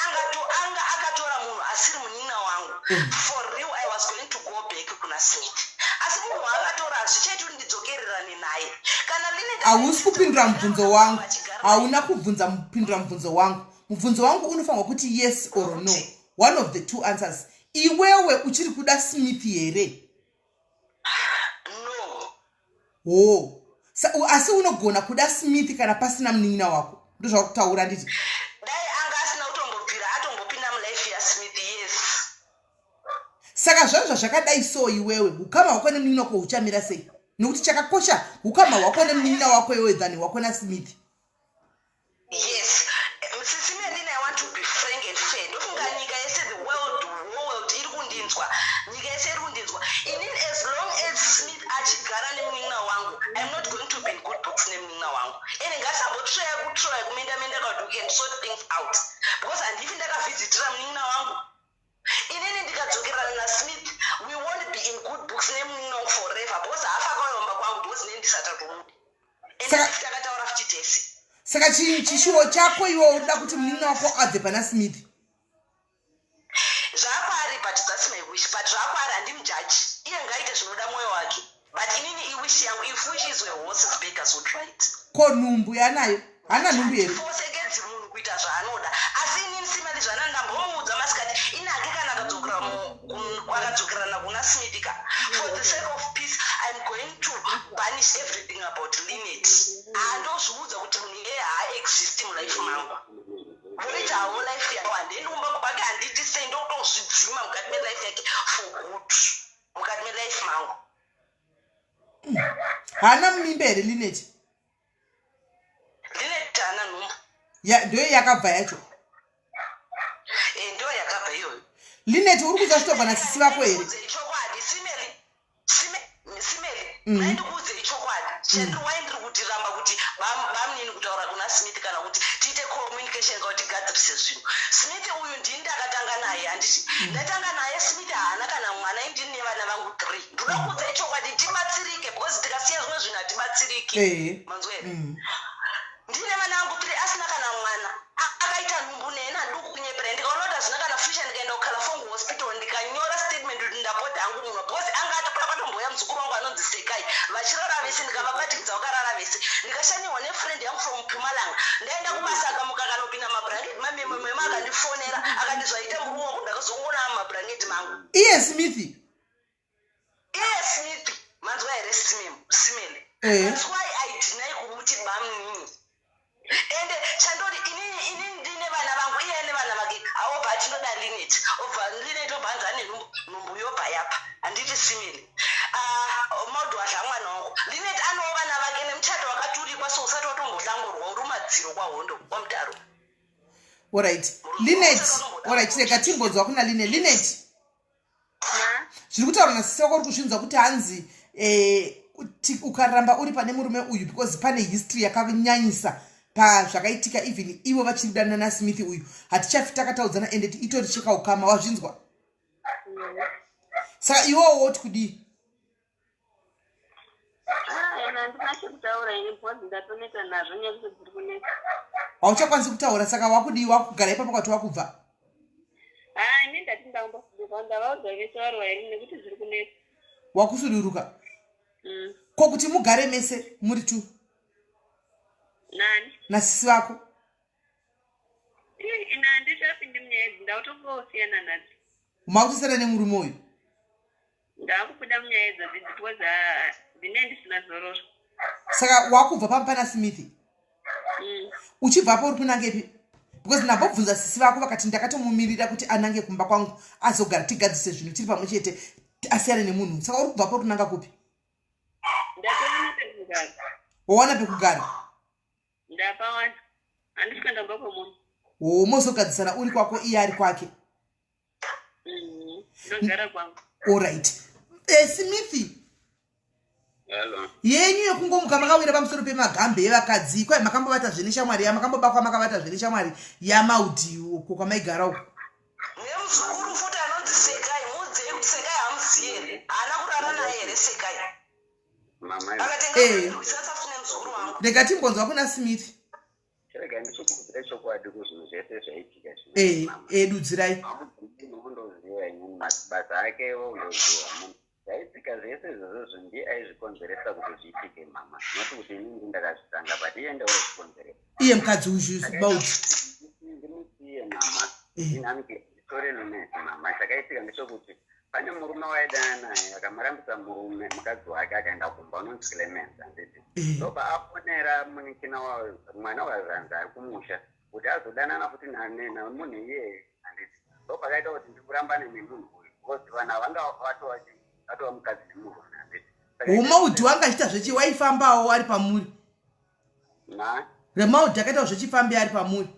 Speaker 3: anga akatora munhu asiri munin'ina wangu. For real, I was going to go back kuna Smith. Asi munhu waakatora hazvichaiti kuti ndidzokererane naye. Kana Linet
Speaker 1: Hausi kupindura mubvunzo wangu. Hauna kubvunza, kupindura mubvunzo wangu. Mubvunzo wangu unofanirwa kuti yes or no, one of the two answers. Iwewe uchiri kuda Smith here?
Speaker 3: No.
Speaker 1: Ho, asi unogona kuda Smith kana pasina munin'ina wako, ndozvakutaura nditi?
Speaker 3: Dai anga asina kutombobvira atombopinda mulife yaSmith, yes.
Speaker 1: Saka zvanhu zvazvakadai, so iwewe ukama hwako nemunin'ina wako huchamira sei? Nekuti chakakosha ukama hwako nemunin'ina wako iwewe than hwako naSmith.
Speaker 3: Yes, Sisi Melina, I want to be frank and fair. Ndofunga nyika yese, the world, whole world iri kundinzwa, nyika yese iri kundinzwa. Inini, as long as Smith achigara nemunin'ina wangu, I'm not going to be in good books nemunin'ina wangu. Ende ngasambotraya kutraya kumendamenda kuti we can sort things out, because handifi ndakavhizitira munin'ina wangu. Inini ndikadzokerana naSmith, we won't be in good books nemunin'ina wangu forever, because haafa akauya kwangu, because neni ndisatatomude. Ende takataura futi tese.
Speaker 1: Saka chishuwo chako iwe unoda kuti munin'ina wako abve pana Smith?
Speaker 3: Zvaakwari, but that's my wish. But zvaakwari, handimujaji. Iye ngaite zvinoda mwoyo wake, but inini iwish yangu. If wishes were horses, beggars would ride.
Speaker 1: Ko nhumbu yanayo? Haana nhumbu here?
Speaker 3: Fosekedzi munhu kuita zvaanoda. Asi inini Simali, zvana ndambomuudza masikati, inake kana akadzokerana kuna Smith ka, for the sake of peace, I'm going to banish everything about Linet. Handozviudza kuti munhu iyeye haaexist mulife mangu. Voita havo life yavo, handiendi kumba kwake, handiti sei, ndotozvidzima mukati melife yake for good, mukati melife mangu.
Speaker 1: Haana mumimba here Linet?
Speaker 3: Linet haana nhumbu.
Speaker 1: Ya, ndoyo yakabva yacho?
Speaker 3: E, ndo yakabva iyoyo.
Speaker 1: Linet, uri kuza zvitobva nasisi vako here?
Speaker 3: Ndikuudzei chokwadi, Simeli. Simeli, ndikuudzei chokwadi chandiri wai ndiri kuti ramba kuti bamunini kutaura kuna Smith kana kuti tiite communication kana kuti tigadzirise zvinhu. Smith uyu ndini ndakatanga naye, handiti? Ndatanga naye Smith, haana kana mwana, indini nevana vangu three. Ndoda kuudzai chokwadi tibatsirike, because tikasiya zvimwe zvinhu hatibatsiriki. Manzwa here? Ndine vana vangu three, asina kana mwana. Akaita nhumbu neni, handidi kukunyepera. Ndikaona kuti hazvina kana future, ndikaenda kuKalafong Hospital, ndikanyora statement kuti ndapota hangu munhu, because anga atopatomboya muzukuru wangu anonzi Sekai, vachirara vese, ndikavabatikidza vakarara vese. Ndikashanyiwa nefriend yangu from Mpumalanga. Ndaenda kubasa, akamuka akanopinda mabhurangeti mamememema, akandifonera akati zvaita murume wangu, ndakazongoona mumabhurangeti mangu.
Speaker 1: Iye Smith?
Speaker 3: Iye Smith, manzwa here, Simele?
Speaker 1: Eh.
Speaker 3: That's why I deny kumuti bamunini. Ende chandori inini ndine vana vangu, iye ane vana vake. Aobva achinoda Linet, obva Linet obva anzi ane nhumbu, nhumbu yobva yapa, handiti Simile? Maudhu adla mwana wangu. Linet anewo vana vake nemuchato wakaturikwa, so usati watombohlangurwa, uri madziro kwahondo kwamutaro.
Speaker 1: Alright Linet, alright, rega timbonzwa kuna Linet. Linet, zviri kutaura nasisi wako uri kuzvinzwa kuti hanzi kuti ukaramba uri pane murume uyu, because pane history yakanyanyisa pazvakaitika, even ivo vachiri kudanana naSmith uyu, hatichafi takataudzana, ende itori chekaukama. Wazvinzwa? Saka iwowo woti kudii?
Speaker 6: Ena handina chekutaura ini, because ndatoneta nazvo, nyaya dziri kunetsa.
Speaker 1: Hauchakwanisi kutaura. Saka wakudii? Wakugara ipapo kwati wakubva?
Speaker 6: Ha, ini ndati ndambosuduka, ndavaudza vese vari vairi, nekuti zviri kunetsa.
Speaker 1: Wakusuduruka? Ko kuti mugare mese muri two?
Speaker 6: Nani?
Speaker 1: Nasisi vako.
Speaker 6: Ih, ina handichapindi munyaya idzi, ndautongosiyana nadzo.
Speaker 1: Makutosiyana nemurume uyu?
Speaker 6: Ndakubuda munyaya idzodzo idzi, because ah, ndine ndisina zororo.
Speaker 1: Saka wakubva pamba pana Smith? Uchibvapo uri kunangepi? Because ndambobvunza sisi vako, vakati ndakatomumirira kuti anange kumba kwangu azogara, tigadzise zvinhu tiri pamwe chete, asiyane nemunhu. Saka uri kubvapo uri kunanga kupi?
Speaker 6: pekugara.
Speaker 1: Wawana pekugara?
Speaker 6: Ndapawana. Handisi kuenda kumba kwemunhu.
Speaker 1: O, mozogadzisana uri kwako iye ari kwake.
Speaker 6: Ndogara kwangu.
Speaker 1: Allright. Smithy.
Speaker 5: Hello.
Speaker 1: Yenyu yekungomuka makawira pamusoro pemagambe evakadzi, kwai makambovata zvene shamwari yamakambobakwa, makavata zvene shamwari yamaudhi uko kwamaigara uko.
Speaker 3: Nemuzukuru futi anonzi Sekai, muudzei kuti Sekai hamuzivi here? Haana kurara naye here Sekai?
Speaker 5: Mama.
Speaker 3: Akatenga rwisasa futi nemuzukuru wangu.
Speaker 1: Rega timbonzwa kuna Smith.
Speaker 5: Chirega ndichikuudzira chokwadi kuzvinhu zvese zvaitika.
Speaker 1: Dudzirai.
Speaker 5: Munondoziva inini mabasa ake undoziva munhu. Zvaitika zvese izvozvo ndiye aizvikonzeresa kuti zviitike, mama. Not kuti inini ndakazvitanga, but iye ndiye waizvikonzeresa.
Speaker 1: Iye mukadzi uyu Maudi.
Speaker 5: Ndimusiye, mama. Inhamike Linet, mama. Chakaitika ndechekuti pane murume waidana naye, akamurambisa murume, mukadzi wake akaenda kumba, unonzi Clement, handiti? Ndobva afonera munikina, mwana wazanzi ari kumusha, kuti azodanana futi namunhu iyeye, handiti? Ndopakaita kuti ndikurambane nemunhu uyu because vanhu havanga vatova mukadzi nemurume, handiti?
Speaker 1: Umaudhi wanga achiita zvechi waifambawo ari pamuri?
Speaker 5: Na.
Speaker 1: Remaudhi akaitawo zvechifambi ari pamuri?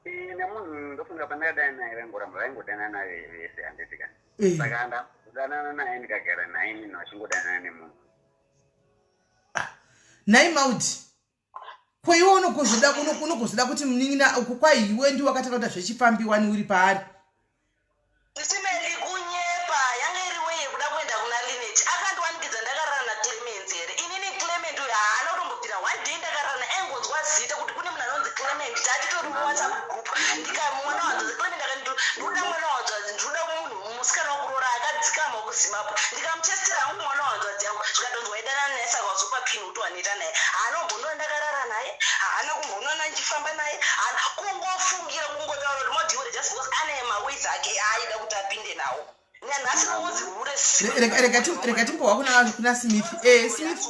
Speaker 5: Nemunhu ndofunga pandakadana naye vaingoramba vaingodanana naye vese, handiti ka? Saka ndakudanana naye, ndikagara naye nini vachingodanana nemunhu.
Speaker 1: Nhai Maudhi, ko iwe unogozoda kuti munin'ina uku kwaiwe ndi wakatanga kuita zvechifambi wani uri paari?
Speaker 3: Simeli, kunyepa. Yanga iri wei yekuda kuenda kuna Linet. Akandiwanikidza ndakarara naClement here? Inini Clement uyu haana kutombobvira one day ndakarara, aingonzwa zita kuti kune munhu anonzi Clement. Tatitori muWhatsApp group. Ndika mwana wanzvadzi Clement akati, "Ndikuda mwana wanzvadzi, ndikuda munhu musikana wakuroora akadzikama wekuZimbabwe." Ndikamuchestera hangu mwana wanzvadzi yangu, zvikatonzi waidanana naye, saka wazopa pini kuti wanoita naye. Haana kumbondiona ndakarara naye, haana kumboonana ndichifamba naye. Kungofungira, kungotaura kuti modiure just because ane maways ake aaida kuti apinde nawo. Nanhasi nowozi hure.
Speaker 1: Rega timbohwa kuna Smith. Smith.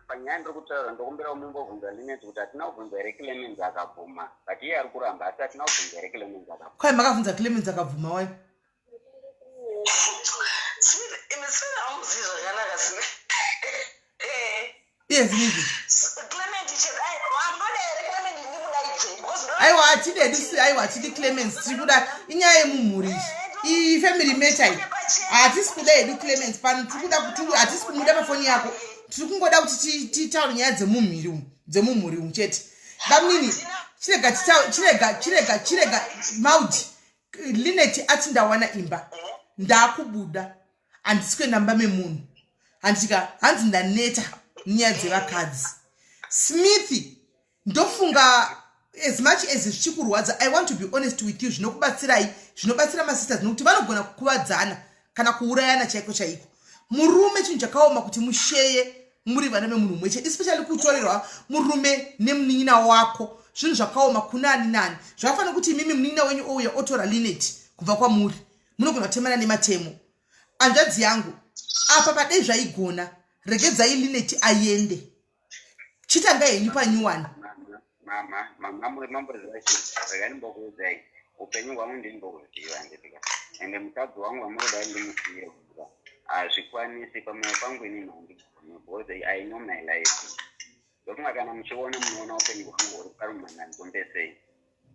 Speaker 5: Panyaya ndiri kutaura, ndokumbira mumbobvunza Linet kuti hatina kubvunza here Clemens akabvuma, but iye ari kuramba, asi hatina kubvunza here Clemens akabvuma?
Speaker 1: Kwai makabvunza Clemens akabvuma wai?
Speaker 3: Smith hamuzivi zvakanaka, Smith.
Speaker 1: Iye Smith.
Speaker 3: Clement, amunoda here Clement ndimudaidze? Because
Speaker 1: Aiwa, hatidi hedu. Aiwa, hatidi Clemens. Tiri kuda inyaya yemumhuri iyi, family matter iyi. Hatisi kuda hedu Clemens pano. Tiri kuda kuti hatisi kumuda pafoni yako. Tiri kungoda kuti titaure nyaya dzemumhiri umu, dzemumhuri umu chete. Bamunini, chirega, chirega, chirega, chirega. Maudi, Linet ati ndawana imba, ndakubuda, handisi kuenda mumba memunhu, handitika. Hanzi ndaneta nenyaya dzevakadzi. Smithy, ndofunga as much as zvichikurwadza, I want to be honest with you. Zvinokubatsirai, zvinobatsira masisters, nokuti vanogona kukuvadzana kana kuurayana chaiko chaiko. Murume chinhu chakaoma kuti musheye muri vana vemunhu mumwe chete, especially kutorerwa murume nemunin'ina wako. Zvinhu zvakaoma kuna ani nani. Zvakafanira kuti imimi munin'ina wenyu ouya otora Linet kubva kwamuri, munogona kutemana nematemo. Hanzvadzi yangu, apa padei zvaigona, regedzai Linet aende, chitanga henyu panyuwani.
Speaker 5: Mama, mama, mamboziva chii? Rega ndimbokuudzai upenyu hwangu, ndimbokuziva, handitika? Ende mukadzi wangu wamurodai ndimusiye kuda hazvikwanisi pamwoyo pangu. Inini handigoni because I know my life. Ndofunga kana muchiona, munoona upenyu hwangu huri parumhanganzombe sei.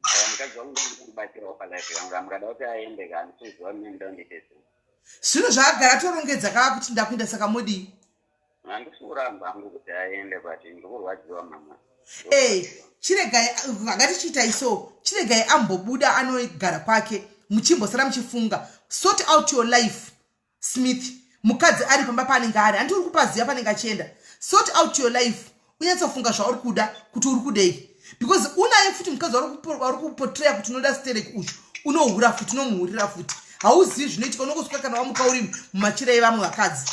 Speaker 5: Saka mukadzi wangu ndinomubatsirawo palife yangu. Kamukada kuti aende ka, handisikuziva mine ndoda ndiite sei.
Speaker 1: Zvinhu zvaagara torongedza kava kuti ndakuenda, saka modii?
Speaker 5: Handisi kuramba hangu kuti aende, but ndikurwadziwa, mama.
Speaker 1: Chiregai, ngatichiitai so. Chiregai ambobuda anogara kwake, muchimbosara muchifunga. Sort out your life, Smith. Mukadzi ari pamba paanenge ari, handi uri kupaziva panenge achienda. Sort out your life, unyatsofunga zvauri kuda, kuti uri kudei, because unaye futi mukadzi wari kupotreya kuti unoda sterek uchu, unohura futi, unomuhurira futi. Hauzivi zvinoitika, unongosvika kana wamuka uri mumachira evamwe vakadzi,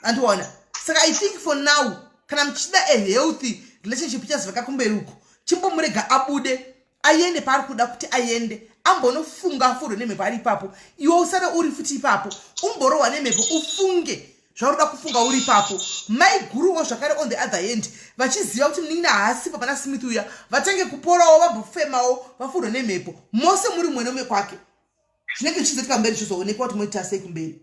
Speaker 1: andiona? Saka I think for now, kana muchida a healthy relationship ichazivaka kumberi uko, chimbomurega abude aende paari kuda kuti aende, ambonofunga, afurwe nemhepo ari ipapo. Iwe usare uri futi ipapo, umborohwa nemhepo, ufunge zvauri kuda kufunga uri ipapo. Mai guruwo zvakare, on the other hand, vachiziva kuti munin'ina haasipo pana Smith uya, vatange kuporawo, vambofemawo, vafurwe nemhepo mose muri mwene mekwake. Zvinenge zvichizoitika kumberi zvizoonekwa kuti moita sei kumberi.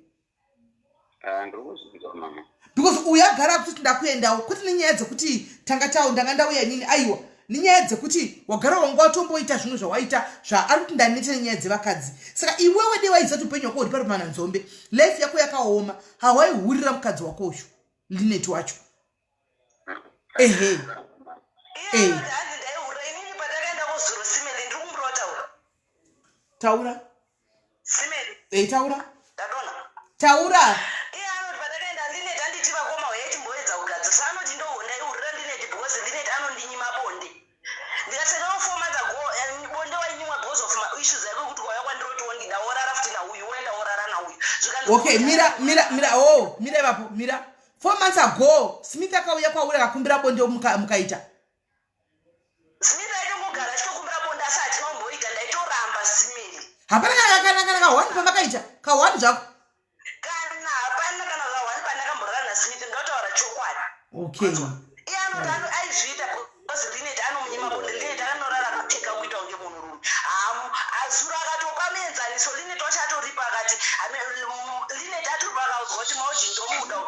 Speaker 5: Ah, ndiri kuzvinzwa, mama.
Speaker 1: Because uyu agara akuti ndakuendawo kwete nenyaya dzekuti tanga tao ndanga ndauya inini aiwa nenyaya dzekuti wagara wanga watomboita zvimwe zvawaita zvaari kuti ndaneta nenyaya dzevakadzi saka iwewe dei waiziva kuti upenyu hwako uri pari pamananzombe life yako yakaoma hawaihurira mukadzi wako uyu linet wacho ehe
Speaker 3: eh.
Speaker 1: Taura e taura taura.
Speaker 3: Iye anoti patakaenda Linet anditi vakoma huyai timboedza kugadzirisa anoti ndohonda ihurira Linet because Linet anondinyima bonde ndikati saka 4 months ago bonde wainyimwa because of ma issues yako ekuti wauya kwandiri wondida worara futi nauyu woenda worara nauyu.
Speaker 1: Zvikanzi okay, mira mira mira, oh, mira ipapo, mira. 4 months ago Smith akauya kwauri akakumbira bonde mukaita?
Speaker 3: Smith aitongogara achitokumbira bonde asi hatina kumboita, ndaitoramba simeli.
Speaker 1: Hapana kana kahwani pamakaita kahwani zvako?
Speaker 3: Kana hapana kana kahwani pandakamborara naSmith, ndinotaura chokwadi. Iye anoti aizviita because Linet anomunyima bonde. Linet akanorara akapfeka kuita kunge munhurume. Azuro akatopa muenzaniso, Linet wacho atoripo, akati Linet atoripo, akaudzwa kuti Maudi ndomuda,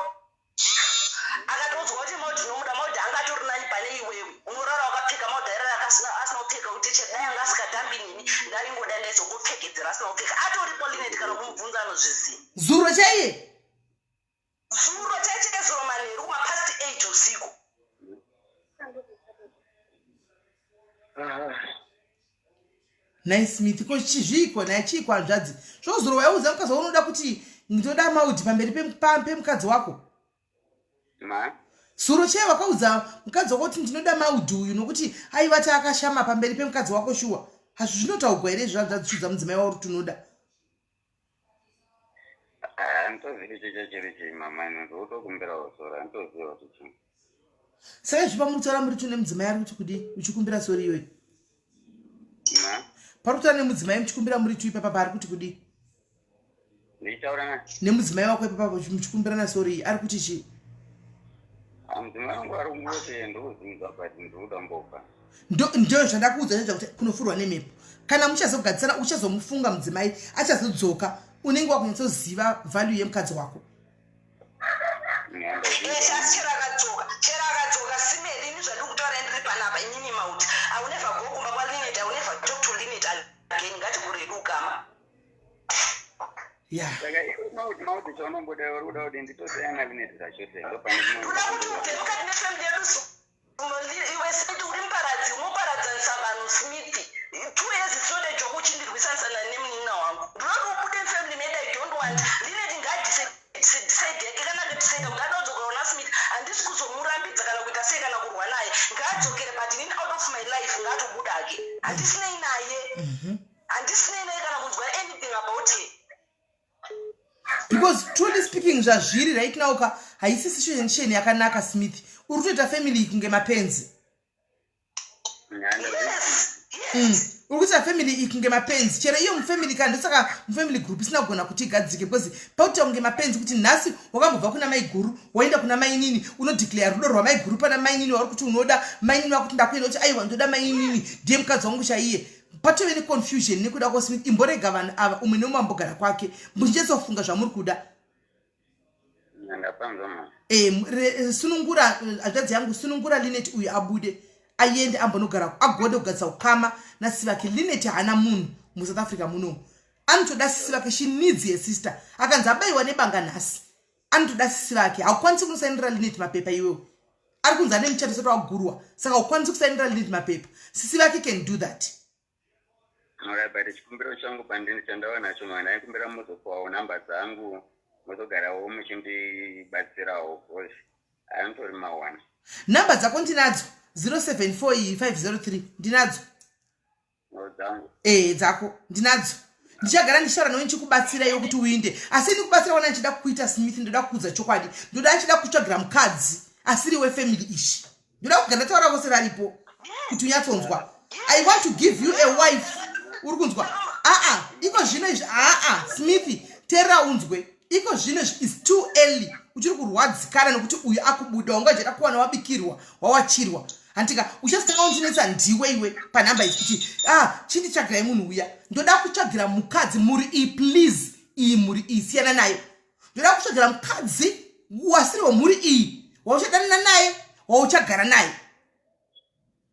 Speaker 3: akatoudzwa kuti Maudi ndomuda, Maudi anga atori nani pane iwewe unorara wakapfeka. Maudi airara asina kupfeka, kuti chedai anga asikatambi nini, ndaingoda ndaizongopfekedzera asina kupfeka. Atoripo Linet, kana kumubvunza anozviziva.
Speaker 1: Zuro chaiye?
Speaker 3: Zuro chaiche, zuro manheru kumapast 8 usiku.
Speaker 1: Nhai Smith, ko chizviiko nhai? Chiiko hanzvadzi? Zvozuro waiudza mukadzi waunoda kuti ndoda Maudhi pamberi pemukadzi wako?
Speaker 5: Ma?
Speaker 1: Zuro chaiye wakaudza mukadzi wako kuti ndinoda Maudhi uyu nokuti aivati akashama pamberi pemukadzi wako? Shuwa, hazvi zvinotaugwa here izvi hanzvadzi, chiudza mudzimai wauri kuti unoda?
Speaker 5: Handitozivi chicho chiri chii mama, ino ndikutokumbirawo sorry, handitoziva kuti chii.
Speaker 1: Saka izvi pamuri kutaura muri tune mudzimai ari kuti kudii uchikumbira sorry iyoyi?
Speaker 5: Ma?
Speaker 1: Pari kutaura nemudzimai muchikumbira muri tu ipapa, paari kuti kudii?
Speaker 5: Ndichitaura na
Speaker 1: Nemudzimai wako ipapa muchikumbirana sorry iyi, ari kuti chii?
Speaker 5: Mudzimai wangu ari kungoti ndikuzimbwa, but ndikuda mbobva.
Speaker 1: Ndo zvandakuudza chaizvo kuti kunofurwa nemhepo. Kana muchazogadzisana uchazomufunga mudzimai, achazodzoka, unenge wakunyatsoziva value yemukadzi wako.
Speaker 3: Yes, asi chero akadzoka, chero akadzoka simeli, ini zvandiri kutaura ndiri panapa inini Mauti, I will never go kumba kwaLinet, I will never talk to Linet again. Ngatiburedu ukama.
Speaker 5: Saka iwe Mauti, chaunomboda, uri kuda kuti nditosiyana naLinet zvachose? Ndopane
Speaker 3: Ndoda kuti ubve mukati mefamily yedu. Iwe Smith, uri muparadzi, unoparadzanisa vanhu. Smith, 2 years it's not a joke uchindirwisanisa nemunin'ina wangu. Ndoda kuti ubude mufamily medu. I don't want Linet. Ngaadecide yake. Kana akadecide kuti ada kudzokera kuna Smith, handisi kuzomurambidza kana kuita sei kana kurwa naye, ngaadzokere, but inini out of my life, ngaatobuda ake. Handisinei naye, handisinei naye kana kunzwa anything about her.
Speaker 1: Because truly speaking, zvazviri right now ka, haisi situation yakanaka. Smith, uri kutoita family kunge mapenzi. Uri kuita family iyi kunge mapenzi. Chero iyo mufamily kana ndosaka mufamily group isina kugona kuti igadzike, because pauita kunge mapenzi kuti nhasi wakambobva kuna maiguru waenda kuna mainini, unodeclare rudo rwamaiguru pana mainini wauri kuti unoda, mainini wakuti ndakuenda, kuti aiwa, ndoda mainini, ndiye mukadzi wangu chaiye. Patove neconfusion nekuda kwaSmith. Imborega vanhu ava, umwe neumwe ambogara kwake, muchinyatsofunga zvamuri kuda.
Speaker 5: Ndapanzwa ma.
Speaker 1: Sunungura hanzvadzi yangu, sunungura Linet uyu, abude aende ambonogara, agode kugadzisa ukama nasisi vake. Linet haana munhu muSouth Africa munomu, anotoda sisi vake. She needs her sister. Akanzi abayiwa nebanga nhasi, anotoda sisi vake. Haukwanisi kunosainira Linet mapepa iwewe. Ari kunzi ane muchato sati wagurwa, saka haukwanisi kusainira Linet mapepa. Sisi vake can do that.
Speaker 5: Alright, but chikumbiro changu pandini chandava nacho mwana, aikumbira muzopuwawo namba dzangu, muzogarawo muchindibatsirawo, because anotori mawana.
Speaker 1: Namba dzako ndinadzo, 074 iyi 503 ndinadzo.
Speaker 5: Dzangu?
Speaker 1: E, dzako ndinadzo. Ndichagara ndichitaura newe, ndichikubatsira iwe kuti uinde. Asi ini kubatsira wana ndichida kukuita, Smith, ndoda kukuudza chokwadi, ndoda ndichida kutsvagira mukadzi asiri wefamily ishi. Ndoda kugara ndataura vose varipo kuti unyatsonzwa. I want to give you a wife, uri kunzwa? Aa, iko zvino izvi, aa, Smith, teerera unzwe. Iko zvino izvi is too early, uchiri kurwadzikana nokuti uyu akubuda. Wanga uchada kuwana wabikirwa, wawachirwa, handika? Uchazotanga undinetsa ndiwe iwe panhamba idzi kuti, ah, chinditsvagirai munhu uya. Ndoda kutsvagira mukadzi muri iyi, please. Iyi mhuri iyi siyana nayo. Ndoda kutsvagira mukadzi. Wasiri wemhuri iyi wauchadanana naye, wauchagara naye.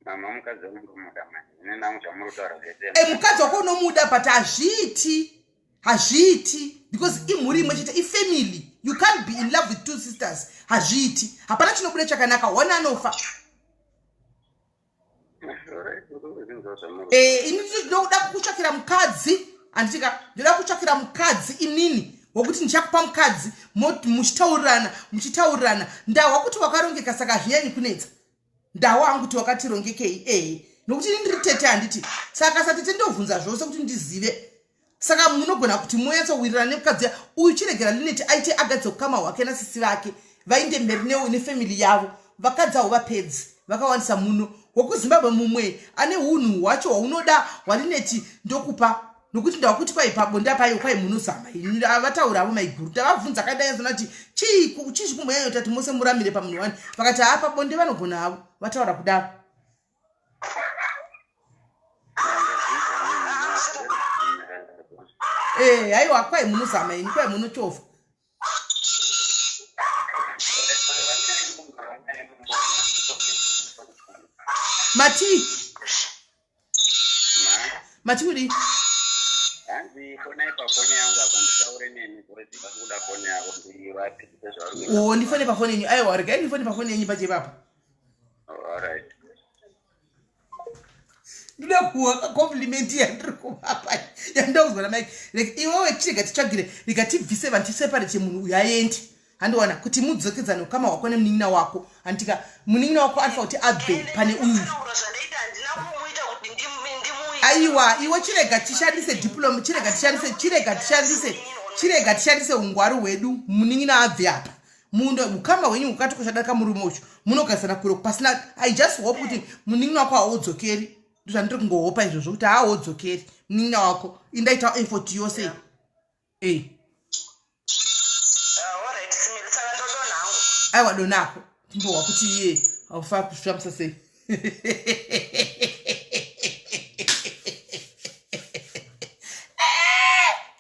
Speaker 5: Mama, mukadzi wangu ndomuda mani. Ini nangu zvamuri kutaura zvese.
Speaker 1: E, mukadzi wako unomuda, but hazviiti, hazviiti, because imhuri imwe chete, ifamily. You can't be in love with two sisters, hazviiti. Hapana chinobuda chakanaka, one anofa. Eh, ini ndinoda kukutsvakira mukadzi, handitika? Ndoda kutsvakira mukadzi inini wokuti ndichakupa mukadzi, muchitaurirana, muchitaurirana. Ndahwa kuti wakarongeka, saka hazvinyanyi kunetsa. Ndahwa hangu kuti wakatirongekei, ehe, nokuti ini ndiri tete, handiti? Saka satete ndovhunza zvose kuti ndizive. Saka munogona kuti monyatsowirirana nemukadzi uyu. Chiregera Lineti aite agadze ukama hwake nasisi vake, vainde mberi nefamily yavo. Vakadzi avo vapedzi vakawandisa muno wokuZimbabwe. Mumwe ane unhu hwacho hwaunoda hwaLineti ndokupa, nokuti ndakuti kwai pabonde apayo kwai munozama. Vataura avo maiguru, tavabvunza kadaiazona kuti chii chii chikumbonyanyota kuti mose muramire pamunhu wani, vakati haa, pabonde vanogona havo, vataura kudaro. Eh, haiwa, kwai munozama ini, kwai munochovha. Mati mati kudii?
Speaker 5: Hanzi fonai pafoni yangu apa nditaure neni, because vari kuda foni yavo ndivapikise zvavari kuita.
Speaker 1: O, ndifone pafoni yenyu? Aiwa, regai ndifone pafoni yenyu pache ipapo.
Speaker 5: Alright.
Speaker 1: Ndoda kuwa compliment yandiri kuvapa yandaudzwa naMike. Like, iwewe chirega titsvagire, rega tibvise vanhu, tiseparate, munhu uyu aende, handiwana kuti mudzokedzane ukama hwako nemunin'ina wako, handitika? Munin'ina wako anofanira kuti abve pane uyu.
Speaker 3: Tsanangura zvandaita, handina kumuita kuti ndimuite.
Speaker 1: Aiwa, iwe chirega tishandise diploma, chirega tishandise, chirega tishandise ungwaru hwedu. Munin'ina abve apa, mundo ukama hwenyu hukatokosha darika murume uchu. Munogarisana kure pasina. I just hope kuti munin'ina wako haudzokeri. Ndozvandiri kungohopa izvozvo, kuti haawodzokeri munin'ina wako. Indaita effort yose e.
Speaker 3: Alright, Simili, saka ndodonha hangu.
Speaker 1: Aiwa, donako, timbohwa kuti iye haufa kuzvifambisa sei.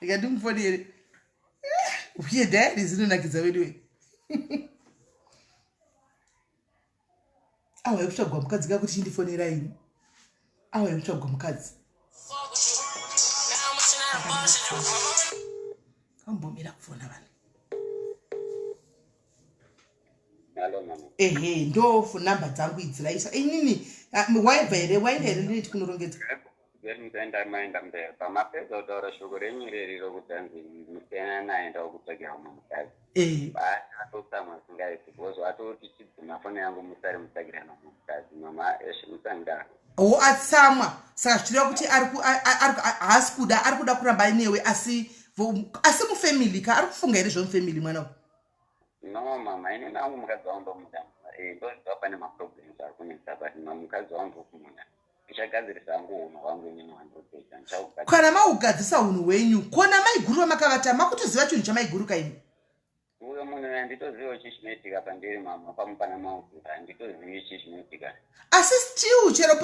Speaker 1: Rega ndimufonere uye diary zinonakidza wedu we. Awa yekutsvagwa mukadzi ka, kuti chindifonera ini, awa yekutsvagwa mukadzi kambomira kufona vanhu.
Speaker 5: Hello, mama.
Speaker 1: Ehe, ndo namba dzangu idzi, raisa inini. Ah, waibva here? Waenda here ndineti kunorongedza?
Speaker 5: Musaenda, maenda mberi. Pamapedza kutaura shoko renyu reri rokuti hanzi musiyana naye, ndakutsvagira umwe mukadzi, atotsamwa singaiti, because atoti chidzima foni yangu, musari mutsvagira nomwe mukadzi. Mama eshe, musandidaro.
Speaker 1: O, atsamwa, saka zvichireva kuti haasi kuda, ari kuda kuramba ainewe, asi asi mufamily ka, ari kufunga here zvemufamily mwana uyu?
Speaker 5: No mama, ini nangu mukadzi wangu ndomuda. Ndoziva pane maproblems ari kunetsa, but mukadzi wangu ndokumuda. Ndichagadzirisa hangu unhu hwangu inini hwandinotoita, ndichaugadzirisa.
Speaker 1: Kana maugadzisa unhu hwenyu, kona maiguru vamakavata, makutoziva chinhu chamaiguru kaini?
Speaker 5: Uyo munhu uyu handitoziviwo chii chinoitika pandiri, mama, pamupana Maudhi, handitozivi chii chinoitika.
Speaker 1: Asi still chero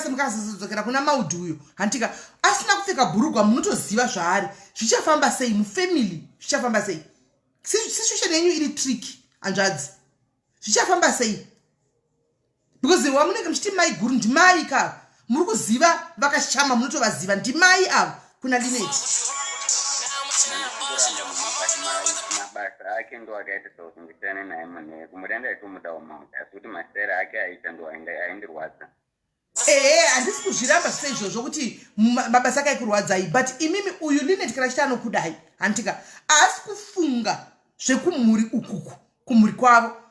Speaker 1: mukazodzokera kuna Maudhi uyo, handitika, asina kupfeka bhurugwa, munotoziva zvaari. Zvichafamba sei mufamily? Zvichafamba sei? Situation yenyu iri tricky, hanzvadzi. Zvichafamba sei? Because wamunenge muchiti mai guru ndimai ka, muri kuziva vakashama, munotovaziva, ndimai ava kuna Lineti.
Speaker 5: Kuramba mama, but mabasa ake ndo akaita kuti ndisiyane naye. Munhu kumuda ndaitomudawo Maudhi, asi kuti masere ake aita ndo aindirwadza.
Speaker 1: Ehe, handisi kuzviramba zvise izvozvo kuti mabasa ake aikurwadzai, but imimi uyu Linet kana chiti anokudai, handitika, haasi kufunga zvekumhuri ukuku, kumhuri kwavo.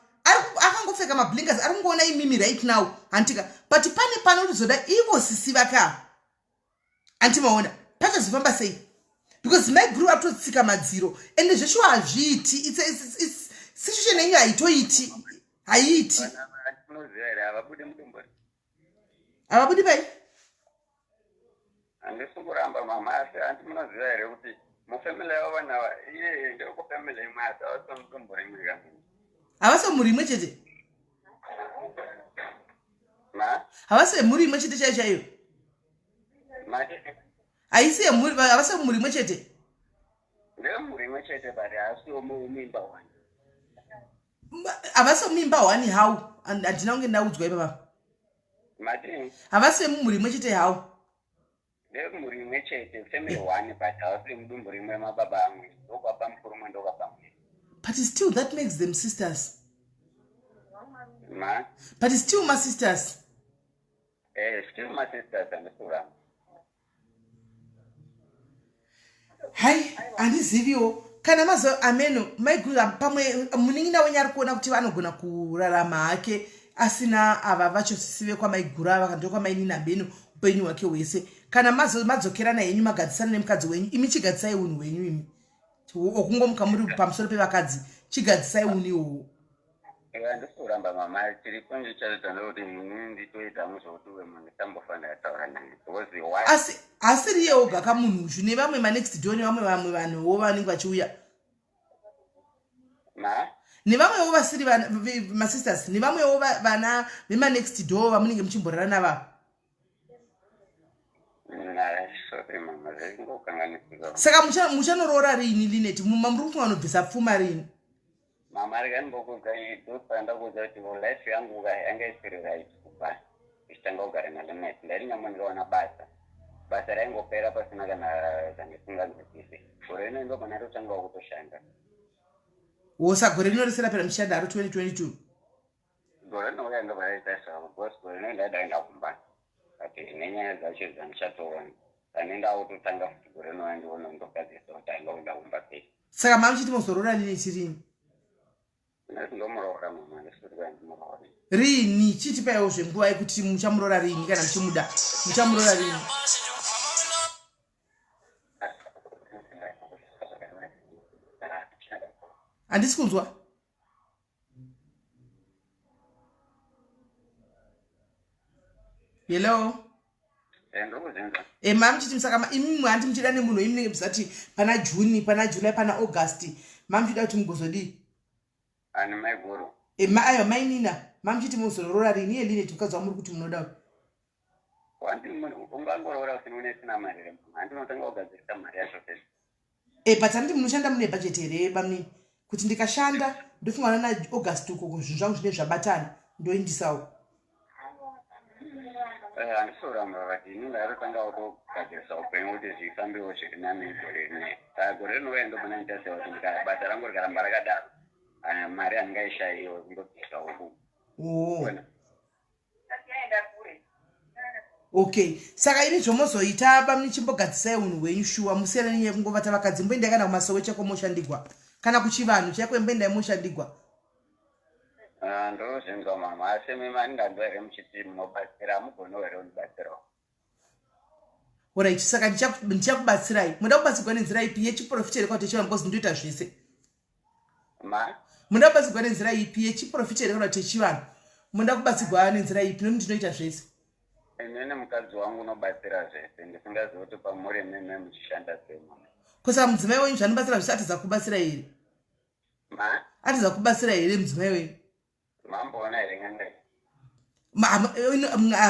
Speaker 1: Akangopfeka mablinkers, ari kungoona imimi right now, handitika? But pane panotizoda ivo sisi vake ava, andimaona pachazofamba sei? Because my group akutotsika madziro, ende zveshuwa hazviiti. Situation yenyu haitoiti, haiiti.
Speaker 5: Vana unoziva here, havabude mudombo.
Speaker 1: Havabudi pai?
Speaker 5: Handisi kuramba mama, asi handi munoziva here kuti mufamily yavo vanhu ava, iye ndekufamily imwe, asi havasi mudombo rimwe ka?
Speaker 1: Havasi mhuri imwe chete?
Speaker 5: Ma
Speaker 1: Havasi vemhuri imwe chete chaiyo chaiyo?
Speaker 5: Mati?
Speaker 1: Haisi yemhuri, havasi vemhuri imwe chete?
Speaker 5: Ndemhuri imwe chete, but haasiwo muimba one.
Speaker 1: Havasi vemumimba hwani how? Handina kunge ndaudzwa ipapa.
Speaker 5: Mati?
Speaker 1: Havasi vemumhuri imwe chete how?
Speaker 5: Ndevemhuri imwe chete, family one, but havasi vemudumbu rimwe mababa amwe. Ndokwababa mukuru umwe ndokwababa mudiki.
Speaker 1: But still that makes them sisters.
Speaker 5: Ma?
Speaker 1: But still my sisters.
Speaker 5: Eh, still my sisters handisi kuramba.
Speaker 1: Hai, handiziviwo kana mazo ameno maiguru pamwe munin'ina wenyu ari kuona kuti vanogona kurarama hake asina ava vacho sisi vekwamaiguru ava kana ndokwamainini ameno upenyu hwake hwese kana madzokerana henyu magadzisana nemukadzi wenyu imi chigadzisai unhu hwenyu imi okungomuka muri pamusoro pevakadzi chigadzisai unhu iwowo.
Speaker 5: Handisi kuramba mama, chiripo ndichaita ndekuti ini nditoita muzvokuti uwe munhu ndisambofanira taura naye because why?
Speaker 1: Asi asiriye oga kamunhu uyu nevamwe manext door nevamwe vamwe vanhuwo vanenge vachiuya.
Speaker 5: Ma?
Speaker 1: Nevamwewo vasiri masisters nevamwewo vana vemanext door vamunenge muchimborara navavo.
Speaker 5: Sorry mama, zvaingokanganisika.
Speaker 1: Saka muchanoroora riini Linet? Muri kufunga kunobvisa pfuma riini?
Speaker 5: Mama rega ndimbokuudza ndosaka ndakuudza kuti life yangu ka yanga isiri right kubva ndichitanga kugara naLinet. Ndaiti nyangwe ndikawana basa, basa raingopera pasina kana zvandisinganzwisisi. Gore rino ndobva ndatotangawo kutoshanda.
Speaker 1: Wosa gore rino rese rapera muchishanda haro 2022?
Speaker 5: Gore rinouya ndobva ndaita zvavo because gore rino ndaida kuenda kumba but nenyaya dzacho dzandichatoona. Pane ndakutotanga futi gore rinouya ndione ndogadzirisa kuti aenda kuenda kumba sei.
Speaker 1: Saka mama muchiti mozoroora rini chirini?
Speaker 5: Ndomuroora mama, ndisiri kuya ndimuroore.
Speaker 1: Rini? Chitipaiwo zvenguva yekuti muchamuroora rini kana muchimuda. Muchamuroora rini? Handisi kunzwa. Hello.
Speaker 5: Eh,
Speaker 1: mama muchiti musaka imi hanti muchida nemunhu imi munenge musati pana June, pana July, pana August. Mama muchida kuti mugozodii?
Speaker 5: Ani maiguru.
Speaker 1: Eh, ma ayo mainina. Mama muchiti muzorora rini iye Linet mukadzi wamuri kuti munoda.
Speaker 5: Hanti ungangoroora usina unesina mari here mama? Hanti unotanga kugadzirisa mari yacho first.
Speaker 1: Eh, but handiti munoshanda mune budget here bamnini? Kuti ndikashanda ndofunga nana August uko zvinhu zvangu zvine zvabatana ndoindisawo.
Speaker 5: Eh, handisi kuramba but ini ndakatotanga kutogadzirisa upenyu kuti zvifambewo zviri nani gore rineri. Saka gore rinouya ndobva ndaita sei kuti basa rangu rikaramba rakadaro ah, mari handingaishaiwo kundobvisa uku.
Speaker 1: Oh. Okay, saka ini zvomozoita bamuchimbogadzisai unhu hwenyu shuwa musiyana nenyaya yekungovata vakadzi mboendai kana kumasowe chako moshandigwa kana kuchivanhu chaiko imboendai moshandigwa.
Speaker 5: Ah, ndozvinzwa mama asi mimi andinganzwa here muchiti munobatsira hamugoniwo here kundibatsirawo?
Speaker 1: Orit, saka ndichakubatsirai. Munoda kubatsirwa nenzira ipi yechiprofita here kana kuti yechivanhu because ndinoita zvese.
Speaker 5: Ma?
Speaker 1: Munoda kubatsirwa nenzira ipi yechiprofita here kana kuti yechivanhu? Munoda kubatsirwa nenzira ipi nokuti ndinoita zvese.
Speaker 5: Inini mukadzi wangu unobatsira zvese ndisingazivi kuti pamuri imimi muchishanda sei mama.
Speaker 1: Ko saka mudzimai wenyu zvanobatsira zvese atadza kubatsira here?
Speaker 5: Ma?
Speaker 1: Atadza kubatsira here mudzimai wenyu?
Speaker 5: Mamboona here n'anga iyi?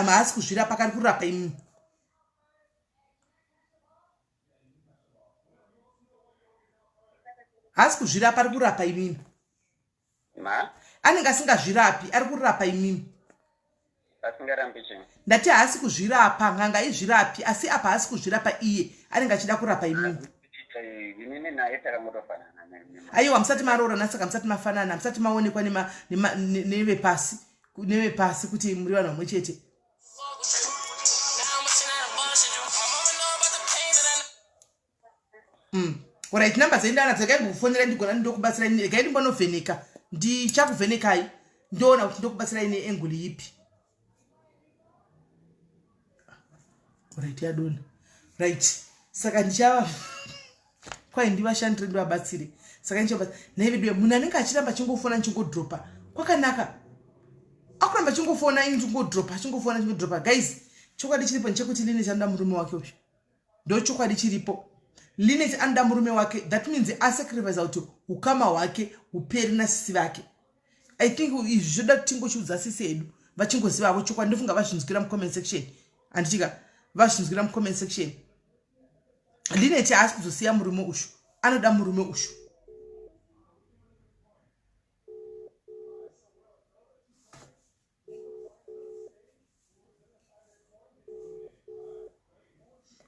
Speaker 1: Haasi kuzvirapa kari kurapa imimi. Haasi kuzvirapa ari kurapa imimi.
Speaker 5: Ma?
Speaker 1: Anenge asingazvirapi ari kurapa imimi.
Speaker 5: Asingarambi chii?
Speaker 1: Ndati haasi kuzvirapa n'anga izvirapi asi apa haasi kuzvirapa iye anenge achida kurapa imimi.
Speaker 5: Inini naye takangotofanana.
Speaker 1: Aiwa musati maroorana saka musati mafanana musati maonekwa nevepasi nevepasi kuti muri vanhu vamwe chete. Orit number dzenyu ndana dzegai ndikufonera ndigona ndokubatsirai regai ndimbonovheneka ndichakuvhenekai ndoona kuti ndokubatsirai neangle ipi. Right yadona. Right. Saka ndichava kwai ndivashandire ndivabatsire. Saka ndichava nhai veduwe munhu anenge achiramba achingofona achingodropa kwakanaka. Akuramba achingofona achingodropa achingofona achingodropa guys chokwadi chiripo ndechekuti Linet anoda murume wake uyu. Ndochokwadi chiripo. Linet anoda murume wake that means asacrifice kuti ukama hwake huperi nasisi vake. I think izvi zvoda kuti tingochiudza sisi edu vachingoziva havo chokwadi ndofunga vazvinzwira mucomment section handitika vazvinzwira mucomment section. Linet haasi kuzosiya murume ushu anoda murume ushu.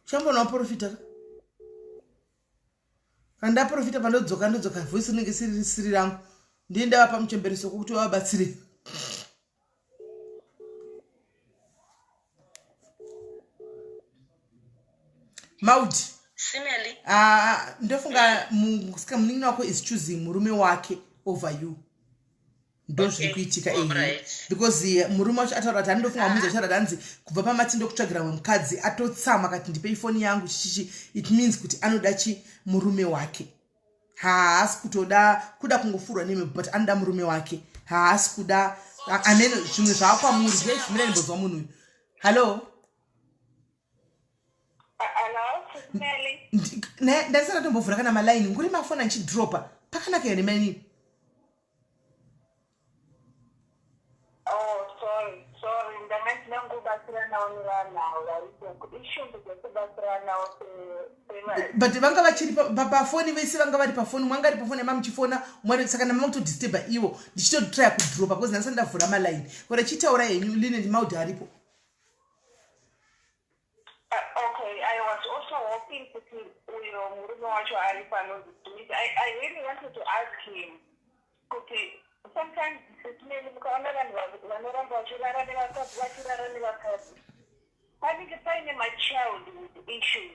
Speaker 1: Uchamboona waprofita ka? Kana ndaprofita pandodzoka ndodzoka voice rinenge siri rangu. Ndiye ndavapa muchembereso kuti vavabatsire. Maud.
Speaker 3: Simeli.
Speaker 1: Ah, ndofunga munin'ina wako is choosing murume wake over you. Ndozviri kuitika ehe because eh, murume wacho ataura kuti andofunga ah. muzi achataura hanzi kubva pamati ndokutsvagira mwe mukadzi atotsama akati ndipei foni yangu chichichi it means kuti anoda chi murume wake haasi kutoda kuda kungofurwa nemhepo but anoda murume wake haasi kuda amene zvimwe zvaakwamuri zvimira ndimbonzwa munhu uyu hallo ndandisana tombovhura kana malaini nguri mafoni anchidropa pakanaka here mainini
Speaker 2: Oh, sorry, sorry. Ndanga ndinangobatsiranawo nevanhu avo varipo. Ishungu dzekubatsiranawo
Speaker 1: but vanga vachiri pafoni vese vanga vari pafoni umwe anga ari pafoni yama muchifona umwe saka ndama kutodisturba ivo ndichitotrya kudropa because ndandisati ndavhura malaini kora chitaura henyu line ndimaudhi aripo
Speaker 2: Uh, okay, I was also hoping kuti uyo murume wacho ari panonzi Smith. I really wanted to ask him kuti sometimes sisimeli mukaona vanhu vanoramba vachirara nevakadzi vachirara nevakadzi panenge paine machildhood issues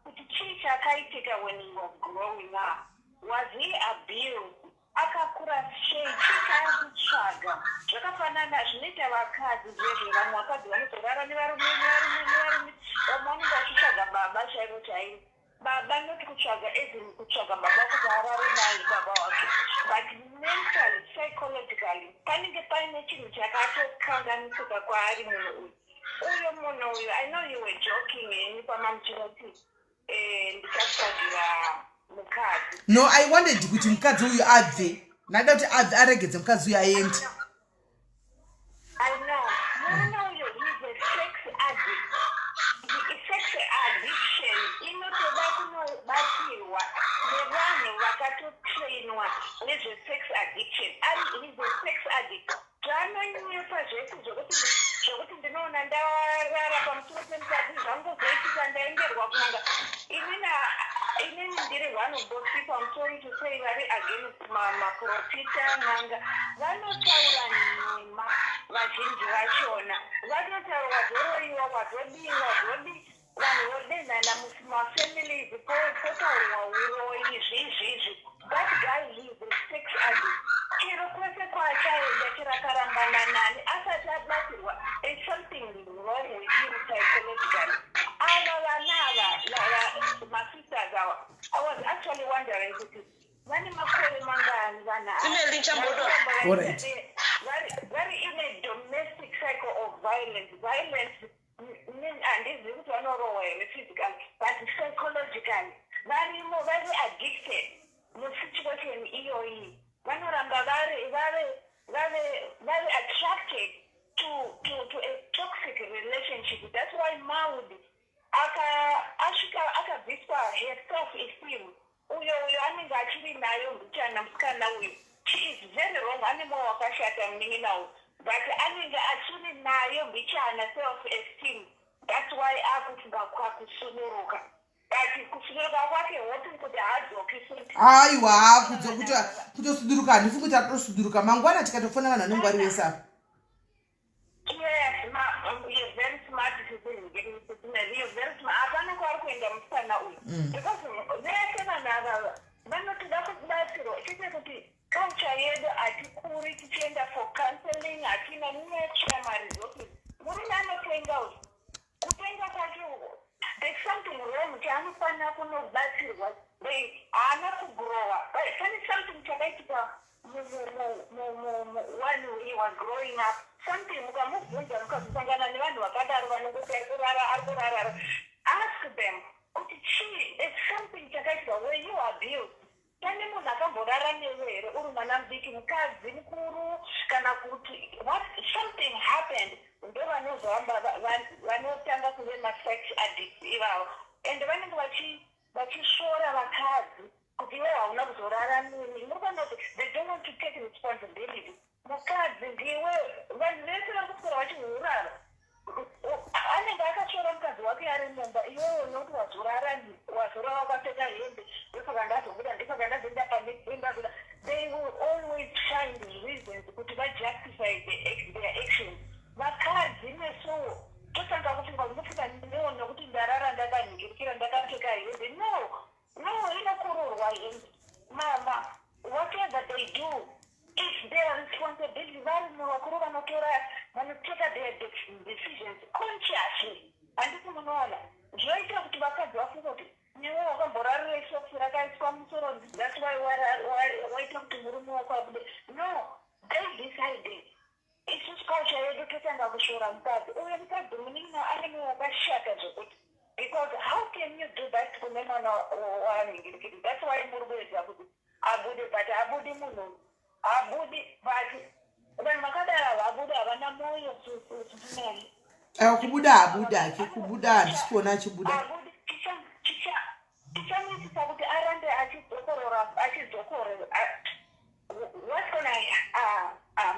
Speaker 2: kuti chii chakaitika when he was growing up was he abused akakura sei chii chaari kutsvaga zvakafanana zvinoita vakadzi zvezvo vamwe vakadzi vanozorara nevarume nevarume nevarume vamwe vanenge vachitsvaga baba chaivo chaivo baba not kutsvaga as in kutsvaga baba kuti arare naye baba wake but mentally psychologically panenge paine chinhu chakatokanganisika kwaari munhu uyu uyo munhu uyu i know you were joking henyu pamamuchiroti eh, ndichakutsvagira mukadzi
Speaker 1: no i wanted kuti mukadzi uyu abve ndaida kuti abve aregedze mukadzi uyu aende
Speaker 2: I know. Murume uyo he's a sex addict. Sex addiction inotoda kunobatsirwa nevanhu vakatotrainwa nezvesex addiction. Ari he's a sex addict. Zvaanonyepa zvese zvekuti zvekuti ndinoona ndarara pamusoro pemukadzi zvangozoitika ndaenderwa kunanga inini inini ndiri one of those people I'm sorry to say vari against maprofita n'anga vanotaura nhema vazhinji vachona vanotaura wazoroyiwa wazodii wazodii vanhu vodenhana mumafamilies potaurwa uroyi zvizvizvi that guy he is a sex addict chero kwese kwaachaenda chero akarambana nani asati abatsirwa there's something wrong with him psychologically ava vana ava masisters awa i was actually wondering kuti vane makore mangani vana ava?
Speaker 3: Simeli Nchambodo.
Speaker 1: Alright.
Speaker 2: vari in a domestic cycle of violence violence handizivi kuti vanorohwa here physically but psychologically varimo vari addicted musituation iyoyi vanoramba vari vave vave vave attracted to a toxic relationship that's why maud aka asvika akabviswa her self esteem uyo uyo anenge achiri nayo mbichana musikana uyu she is very wrong ane mwoyo wakashata munin'ina uyu but anenge achiri nayo mbichana self esteem that's why akufunga kwakusunuruka but kusunuruka kwake hoping kuti haadzoki futi
Speaker 1: aiwa kutosuduruka handifungi kuti atosuduruka mangwana tikatofona vanhu vanenge vari vese apa
Speaker 2: Yes, ma, you're very smart you're very smart. Hapana kwaari kuenda musikana uyu. Because vese vanhu ava vanotoda kubatsirwa chete kuti culture yedu hatikuri tichienda for counseling hatina natural maresources. Murume anotenga uyu. Kutenga kwacho there's something wrong chaanofanira kunobatsirwa. Haana kugrowa. Pane something chakaitika when he was growing up something mukamubvunza mukazosangana nevanhu vakadaro vanongoti ari kurara ari kurara ask them kuti chii there's something chakaitika were you abused pane munhu akamborara newe here uri mwana mudiki mukadzi mukuru kana kuti what something happened ndo vanozoramba vanotanga kuve masex addicts ivavo and vanenge vachisvora vakadzi kuti iwe hauna kuzorara nini murikuona kuti they don't want to take responsibility mukadzi ndiwe vanhu vese vari kuswera vachihurara anenge akasvora mukadzi wake ari mumba iwewe nokuti justify their actions. Vakadzi nesuwo totanga kufunga, ndinofunga no, nokuti ndarara ndakanhingirikira, ndakapfeka hembe. No, inokururwa hembe, mama. Whatever they do, it's their responsibility. Varume vakuru vanotora, vanoteka their decisions consciously, handiti? Munoona zvoita kuti vakadzi vafunga kuti newe wakamborarira socks rakaiswa musoro, that's why waita kuti murume wako abude. No, they decided. Isusu culture yedu totanga kushora mukadzi uyo. Mukadzi munin'ina ane mwoyo wakashata zvekuti, because how can you do that kune mwana wanhingirikiri? That's why muri kuedza kuti abude, but abudi munhu, abudi. But vanhu vakadaro havabudi, havana mwoyo susimene.
Speaker 1: Aiwa, kubuda habuda hake, kubuda handisi kuona achibuda.
Speaker 2: Abudi. Tichamuitisa kuti arambe achidzokorora, achidzokorora. What's gonna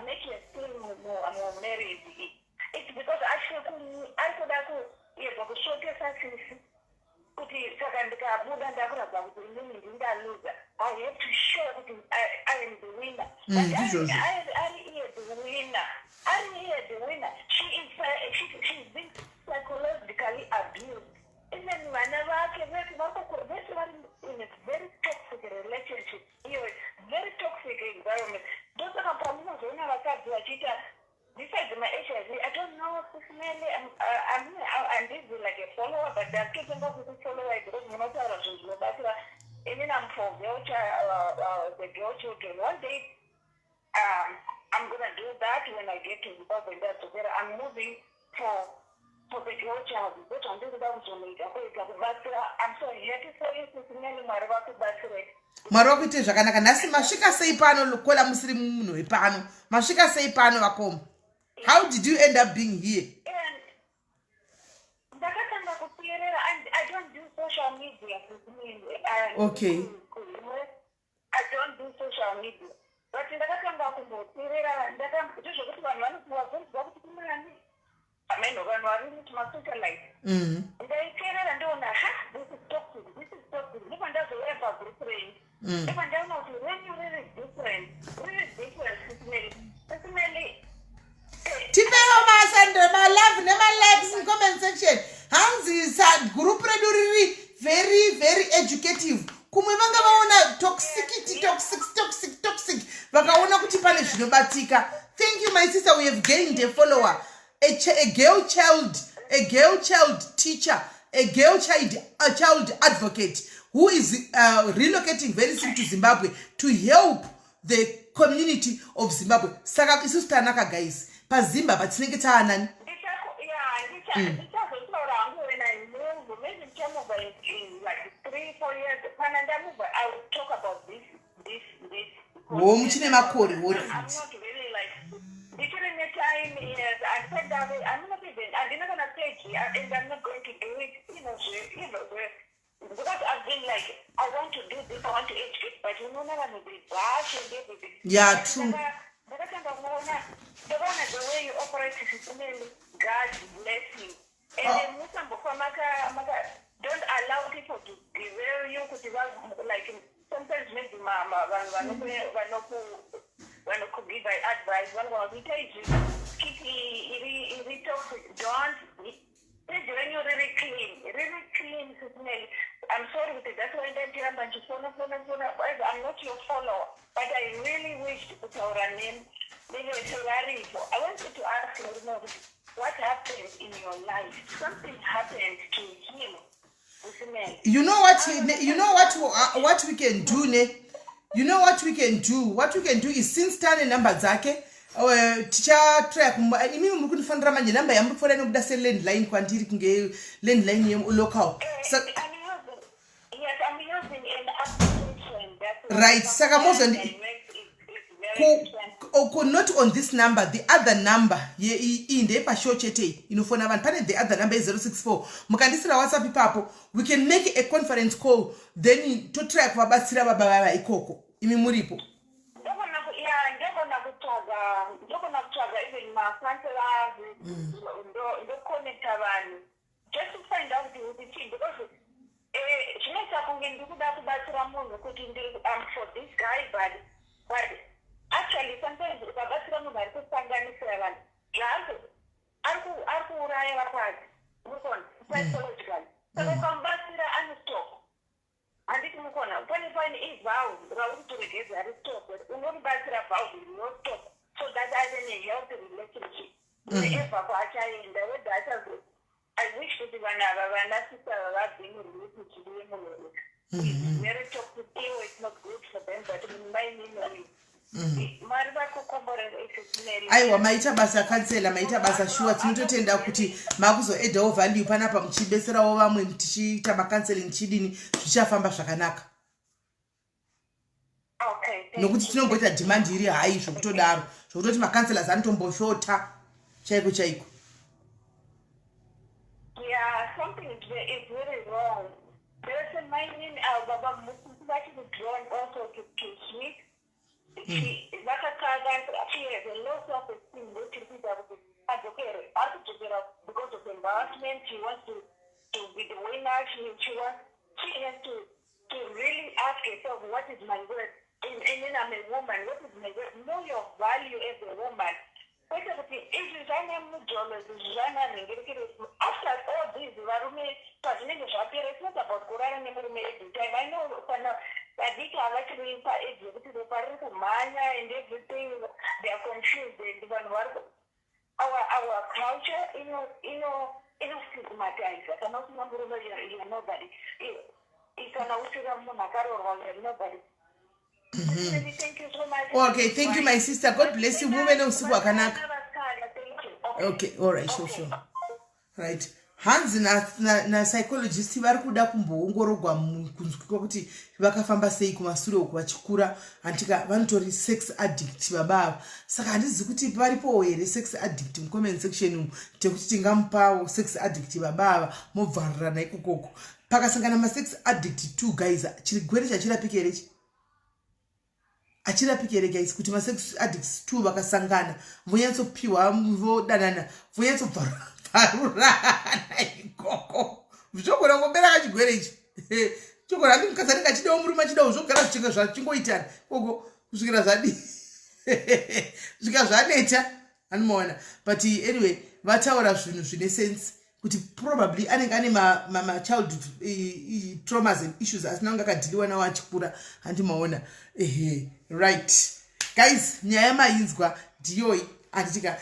Speaker 2: make a thing mumarriage? It's because ari kuda kuedza kusvotesa sisi kuti saka ndikabuda ndakuratidza kuti inini ndindaluza. I have to show kuti I am the winner. But
Speaker 1: Ndizvozvo.
Speaker 2: Ari iye the winner, ari iye the winner. She's been psychologically abused. Even vana vake vese vese vari in a very toxic relationship iyo, very toxic environment. Ndosaka pamunozoona vakadzi vachiita, besides ma-HIV, I don't know, Sis Melly, handizi like a follower, but ndakutotanga kukufollowa because munotaura zvinhu zvinobatsira. Inini I'm for the girl children. One day I'm gonna do that when I get to Zimbabwe. Ndadzokera, I'm moving for the girl child. Ndozvandiri kuda kuzonoita, kuedza kubatsira. I'm so happy for you, Sis Melly. Mwari vakubatsirei.
Speaker 1: Mwari wakuitei zvakanaka. Nhasi masvika sei pano, Lukola, musiri munhu wepano? Masvika sei pano, vakoma? How did you end up being here?
Speaker 2: And ndakatanga kuteerera, and I don't do social media. I don't do social media, but ndakatanga kumboteerera. Ndezvekuti vanhu vanoti vazonzwa kuti kunani ameno vanhu vari kuti masocialite. Ndaiteerera, ndoona, ha, this is toxic, this is toxic. Ndobva ndazouya pagroup renyu. Ndobva ndaona kuti renyu riri different, riri different, Sis Melly, Sis Melly.
Speaker 1: Tipewo masando, malove nemalikes in comment section. Hanzi group redu riri very very educative. Kumwe vanga vaona toxicity, toxic, toxic, toxic, vakaona kuti pane zvinobatika. Thank you, my sister. We have gained a follower, a girl child, a girl child teacher, a girl child, a child advocate who is relocating very soon to Zimbabwe to help the community of Zimbabwe. Saka isusu tanaka, guys, paZimba patinenge taanani.
Speaker 2: Ndichazotaura hangu when I move. Maybe ndichamova in like 3, 4 years. Kana ndamova, I will talk about this this this.
Speaker 1: Wo, muchine makore wo.
Speaker 2: I'm not really like, ndichiri netime, yes. Handisati ndave, I'm not even, handina kana page, and I'm not going to do it because I've been like, I want to do this, I want to educate, but unoona vanhu, they bash and everything.
Speaker 1: Yeah, true.
Speaker 2: Ndakatanga kuona, ndakaona the way you operate, Sis Melly. God bless you. And
Speaker 1: Oh.
Speaker 2: musambofa maka don't allow people to derail you kuti like sometimes maybe vanhu vanokugive advice, vanogona kuita izvi kiti iri toxic. Don't. Page renyu riri clean, riri clean, Sis Melly. I'm sorry kuti that's why ndandiramba ndichifona fona fona. As I'm not your follower, but I really wished kutaura nemi nevese varipo. I wanted to ask murume kuti what happened in your life? Something happened to him, Sis Melly.
Speaker 1: You know what we can do, ne? You know what we can do? What we can do is, since tane number dzake, tichatry. Imimi muri kundifonera manje, namba yamuri kufonera inobuda selandline kwandiri, kunge landline yelocal. So,
Speaker 2: I'm using, yes, I'm using an application. That's
Speaker 1: Right, saka
Speaker 2: direct is very expensive.
Speaker 1: Not on this number, the other number. Iyi ndeyepashow chete iyi inofona vanhu. Pane the other number ye064. Mukandisira WhatsApp ipapo, we can make a conference call, then totry kuvabatsira baba vava ikoko imi muripo.
Speaker 2: Ndogona kutsvaga even macounselors, ndoconnecta vanhu just to find out kuti chii, because zvinoita kunge ndikuda kubatsira munhu kuti ndiri, I'm for this guy, but actually sometimes ukabatsira munhu ari kusangana vanhu zvaari ari kuuraya vakadzi, murikuona, psychologically. Saka ukamubatsira anostop, handiti mukona? Pane ivalve rauri kutoregedza ristop, unoribatsira valve rinostop so that ave nehealthy relationship wherever kwaachaenda, whether achazo. I wish kuti vanhu ava, vanasista ava, vabve murelationship yemunhu. Very toxic iwo, it's not good for them, but mainini uyu, Mwari vakukomborera.
Speaker 1: Aiwa, maita basa, counsellor, maita basa shuwa. Tinototenda kuti makuzoaddawo value panapa, muchibetserawo vamwe, tichiita macounselling, chidini, zvichafamba zvakanaka. Nokuti tinomboita demand iri high zvokutodaro, zvokutoti macounsellors anotomboshota chaiko chaiko.
Speaker 2: Yeah, something is very wrong. There's a mining baba Mukusi vachiri drawn also to Smith. Vakakanga, she has a low self esteem ndotiri kuita kuti adzokere. Ari kudzokera because of embarrassment. She wants to be the winner. She has to really ask herself, "What is my worth? And then I'm a woman. What is my worth?" Know your value as a woman, kwete kuti izvi zvane mujolo, izvi zvana nhengerekere. After all these varume, pazvinenge zvapera, it's not about kurara nemurume every time. I know kana vadiki havachiri paage yekuti ropa riri kumhanya and everything, they are confused, and vanhu vari our culture ino inostigmatize kana usina murume, you are nobody. Kana usina munhu akaroorwa, you are nobody. Thank you so much.
Speaker 1: Okay, thank you, my sister. God bless you. Muve neusiku hwakanaka.
Speaker 2: Thank you.
Speaker 1: Okay, all right, sure, right. Hanzi napsychologist na vari kuda kumboongorogwa kunzwikwa kuti vakafamba sei kumasure uku vachikura. Handika vanotori sex addict baba ava, saka handizi kuti varipowo here sex addict mucomment section umu, tekuti tingamupawo sex addict baba ava, mobvarirana ikokoko. Pakasangana masex addict two guys, chirwere chachirapike here ichi? Achirapike here, guys, kuti masex addicts two vakasangana, vonyatsopiwa, vodanana, vonyatsobvarurana ikoko, zvogona kungopera kachigwere ichi? Chogona handi mukadzi anenge achidawo, murume achidawo, zvogara zvichinge zvachingoitana koko kusvikira zvadii, kusvika zvaneta, anomaona. But anyway, vataura zvinhu zvine sense kuti probably anenge ane machildhood traumas and issues asina kunge akadealiwa nawo achikura, handimaona? Ehe, right guys, nyaya mainzwa ndiyoi, handitika?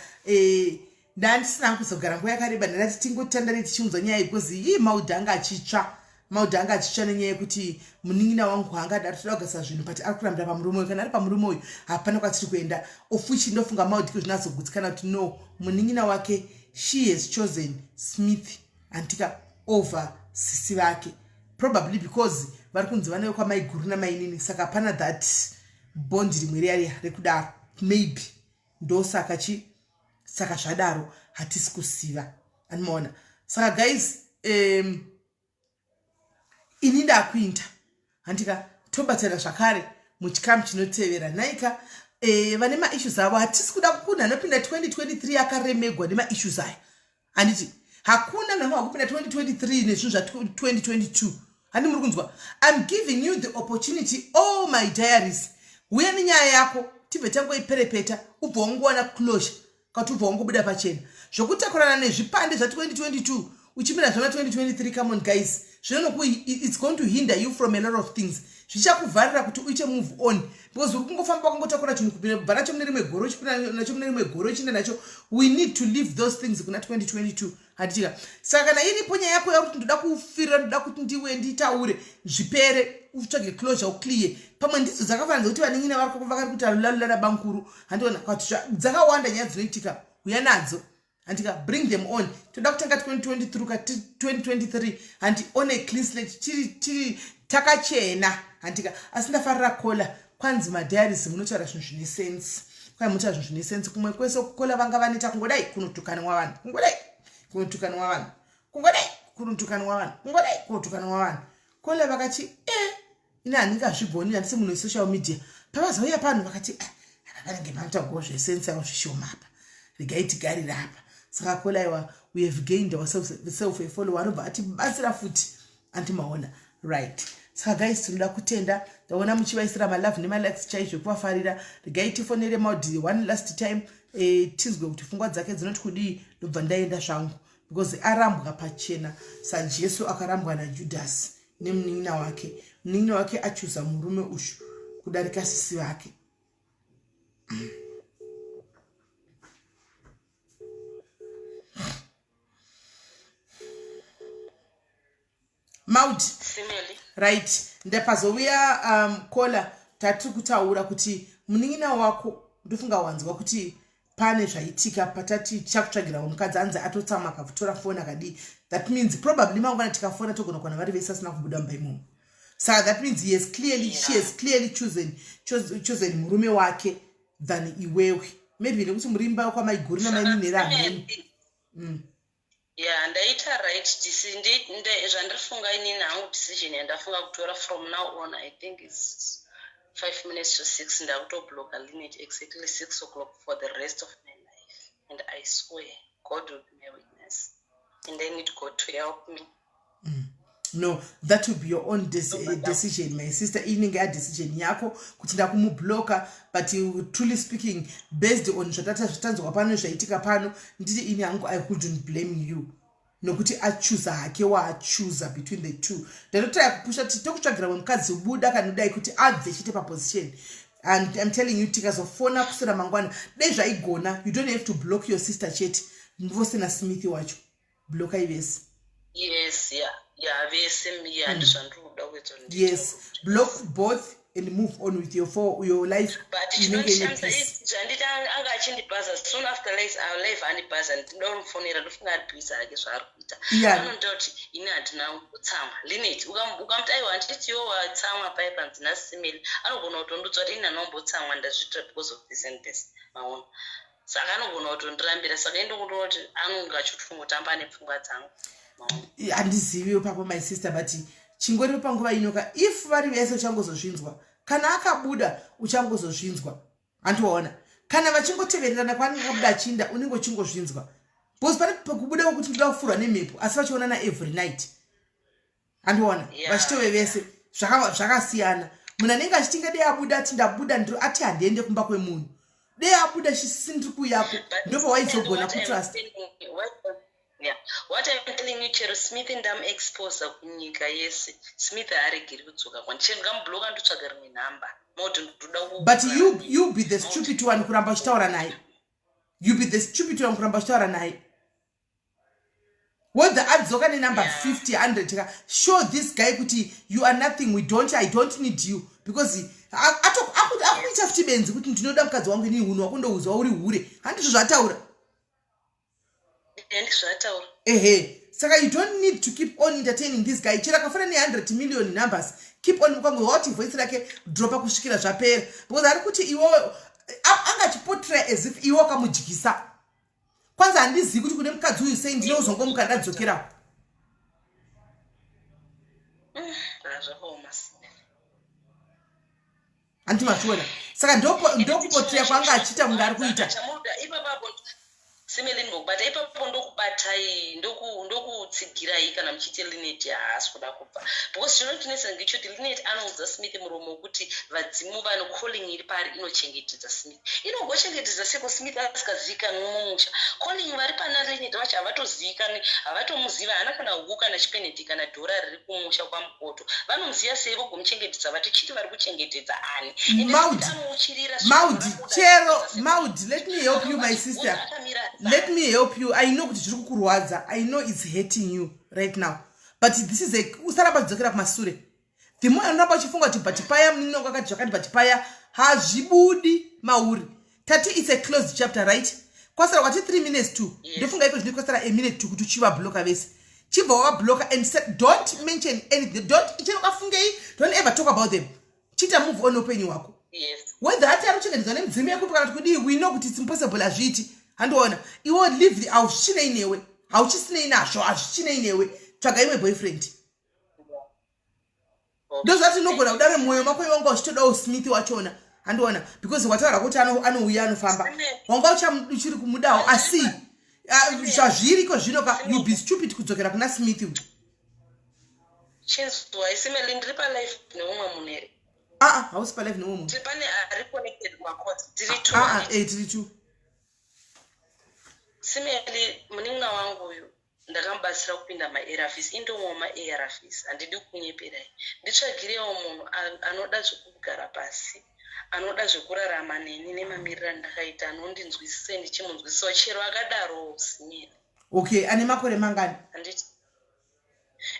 Speaker 1: Ndandisina kuzogara nguva yakareba, ndandati tingotandare tichiunzwa nyaya, because ii maudhi anga achitsva, maudhi anga achitsva nenyaya yekuti munin'ina wangu haangadaro, toda kugasa zvinhu, but ari kurambira pamurume uyu. Kana ari pamurume uyu, hapana kwatiri kuenda, of which ndofunga maudhi zvinazogutsikana kuti no, munin'ina wake, she has chosen Smith, antika, over sisi vake, probably because vari kunzi vana vekwamaiguru namainini, saka hapana that bond rimwe riya riya rekudaro. Maybe ndosaka chi saka zvadaro, hatisi kusiva, anomaona? Saka guys, ini ndakuinda, handika? Tobatsira zvakare muchikamu chinotevera. Nhaika, vane maissues avo, hatisi kuda kunhu anopinda 2023 akaremegwa nemaissues aya, handiti? Hakuna munhu angakupinda 2023 nezvinhu zva2022, handi muri kunzwa? I'm giving you the opportunity, all my diaries, uye nenyaya yako, tibve tangoiperepeta, ubva wangowana closure, kati ubva wangobuda pachena. Zvokutakurana nezvipande zva2022 uchipinda zvana 2023, come on guys, zvinonoku it's going to hinder you from a lot of things. Zvichakuvharira kuti uite move on, because uri kungofamba wakangotakura chinhu kubva nacho mune rimwe gore, uchipinda nacho mune rimwe gore, uchinda nacho. We need to leave those things kuna 2022, handitika? Saka kana iripo nyaya yako yakuti ndoda kufirira, ndoda kuti ndiwe nditaure zvipere, utsvage closure, uclear, pamwe ndidzo dzakafanana kuti vanin'ina vakari kuita lulalula nabankuru, handiona? Kuti dzakawanda nyaya dzinoitika, uya nadzo, handika? Bring them on. Toda kutanga 2023 ka 2023, handi, on a clean slate, tiri takachena, handika? Asi ndafarira caller, kwanzi madiaries munotaura zvinhu zvine sense. Kwai munotaura zvinhu zvine sense. Kumwe kwese kucaller vanga vaneta kungodai kunotukanwa vanhu, kungodai kunotukanwa vanhu, kungodai kunotukanwa vanhu, kungodai kunotukanwa vanhu. Caller vakati, "E, ini handingazvigoni, handisi munhu wesocial media." Pavazauya pano vakati, "Ah, apa vanenge vanotaurawo zvesense avo zvishoma apa, regai tigarire apa." Saka caller, aiwa, we have gained ourself a follower anobva atibatsira futi, andimaona? Right, saka guys, tinoda kutenda. Ndaona muchivaisira malove nemalikes chaizvo, kuvafarira. Regai tifonere Maudi one last time. e, tinzwe kuti pfungwa dzake dzinoti kudii ndobva ndaenda zvangu because arambwa pachena sajesu akarambwa najudhasi nemunin'ina wake munin'ina wake achuza murume ushu kudarika sisi vake maud right ndapazouya um, kola tatiri kutaura kuti munin'ina wako ndofunga wanzwa kuti pane zvaitika patati tichakutsvagirawo mukadzi anzi atotsamwa akatora foni akadii that means probably mangwana tikafona togona kuwana vari vese asina kubuda mumba imomo saka that means he has clearly, yeah. she has clearly chosen, chosen murume wake than iwewe maybe nekuti muri imba kwamaiguru namainini hameni
Speaker 3: mm. ya ndaita right zvandirifunga inini hangu decision yandafunga kutora from now on i think its five minutes to six ndakutobloka limit exactly six o'clock for the rest of my life and i swear god will be my witness and i need god to help me
Speaker 1: mm. no that will be your own eh, decision my sister inenge yadecision yako kuti ndakumubloka but truly speaking based on zvatanzwa pano zvaitika pano nditi ini hangu i couldn't blame you nokuti achuza hake waachuza between the two ndatotraya kupusha kuti tokutsvagira wemukadzi buda kanodai kuti abve chete paposition and im telling you tikazofona kusera mangwana dai zvaigona you don't have to block your sister chete vose nasmith wacho blokai vese
Speaker 3: yes yeah yeah vese yeah hmm. ndizvandiri kuda kuita
Speaker 1: yes block both and move on with your for your life
Speaker 3: but chinoshamisa zvanditi anga achindibhaza soon after life our life andibhaza ndinoda kumufonera ndofunga ari busy hake zvaari kuita anoita kuti ini handina kutsamwa linet ukamuti aiwa handiti iwe watsamwa paye panzi nasimeli anogona kutondudza kuti ini handinombotsamwa ndazviitira because of this and this maona saka anogona kutondirambira saka indongotoona kuti anonga achitongotamba nepfungwa dzangu
Speaker 1: handiziviwo papo my sister but chingoripo panguva inoka if vari vese uchangozozvinzwa kana akabuda uchangozozvinzwa handiwaona kana vachingotevererana kwaanenge akabuda achiinda unenge uchingozvinzwa because pane kubuda kwekuti ndoda kufurwa nemhepo asi vachionana every night andiona yeah. vachitove vese zvakasiyana munhu anenge achitinga dei abuda ati ndabuda ndiro ati handiende kumba kwemunhu dei abuda chisindiri kuuyako ndopawaizogona kutrust
Speaker 3: Yeah. What I'm telling you chero Smith ndamuexposa kunyika yese Smith haaregeri kudzoka kwani chero ndingamubloka ndotsvaga rimwe number moti ndoda
Speaker 1: but you, you be the stupid one kuramba uchitaura naye you be the stupid one kuramba uchitaura naye whether adzoka nenumber 50 100 ka show this guy kuti you are nothing we don't i don't need you because akuita futi benzi kuti ndinoda mukadzi wangu inini hunhu wako ndohuzwa uri hure handizvo zvataura ehe saka you don't need to keep on entertaining this guy chero akafana ne100 million numbers keep on kwangu wati voice rake dropa kusvikira zvapera because ari kuti iwewe anga achiportray as if iwe wakamudyisa kwanza handizivi kuti kune mukadzi uyu sei ndinozongomuka ndadzokerawo
Speaker 3: mm,
Speaker 1: hanti mazviona saka ndokupotreya kwaanga achiita kunge ari kuita
Speaker 3: Simeli ndokubata ipapo ndokubatai ndokutsigirai kana muchiiti Linet haasi kuda kubva because chinotinetsa ngechoti Linet anoudza Smith muromo wekuti vadzimu vano calling iri paari inochengetedza Smith inogochengetedza seko Smith asikazivikanwi mumusha calling vari pana Linet vacho havatozivikanwi havatomuziva haana kana huku kana chipeneti kana dhora riri kumusha kwamukoto vanomuziva sei vogomuchengetedza vati chiti vari kuchengetedza ani
Speaker 1: Maud, Maud, chero Maud, let me help you my sister. Let me help you. I know kuti zviri kukurwadza. I know it's hurting you right now. But this is a usaramba dzokera kumasure. The more unoramba uchifunga kuti but paya munini wangu akati zvakati but paya hazvibudi mauri. Tati it's a closed chapter right? Kwasara kwati 3 minutes to. Ndofunga iko zvino kwasara a minute to kuti uchiva blocker vese. Chibva wava blocker and don't mention anything. Don't chero kafungei, don't ever talk about them. Chiita move on upenyu hwako.
Speaker 3: Yes.
Speaker 1: Whether ati ari kuchengetedzwa nemudzimu yekupi kana kuti kudii, we know kuti it's impossible hazviiti. Handiona. Iwe leave the hauchinei newe. Hauchisinei nazvo, hazvichinei newe. Tsvaga imwe boyfriend. Ndozvati unogona kudaro mwoyo mako iwe wanga uchitodawo Smith wachona. Handiona because wataura kuti anouya anofamba. Wanga uchiri kumudawo asi ah, zvazviriko zvino ka you be stupid kudzokera kuna Smith uyu.
Speaker 3: Chinzwa isimeli ndiri palife neumwe munhu here?
Speaker 1: Ah, ah hausi palife neumwe munhu.
Speaker 3: Tiri pane ari connected macots. Tiri two.
Speaker 1: Ah, ah, eh tiri two.
Speaker 3: Simeli munin'ina wangu uyu ndakamubatsira kupinda maarvs indomwawo maarvs handidi kunyeperai nditsvagirewo munhu anoda zvekugara pasi anoda zvekurarama neni nemamiriro andakaita anondinzwisise ndichimunzwisisawo chero akadarowo Simeli.
Speaker 1: Okay ane makore mangani?
Speaker 3: Handiti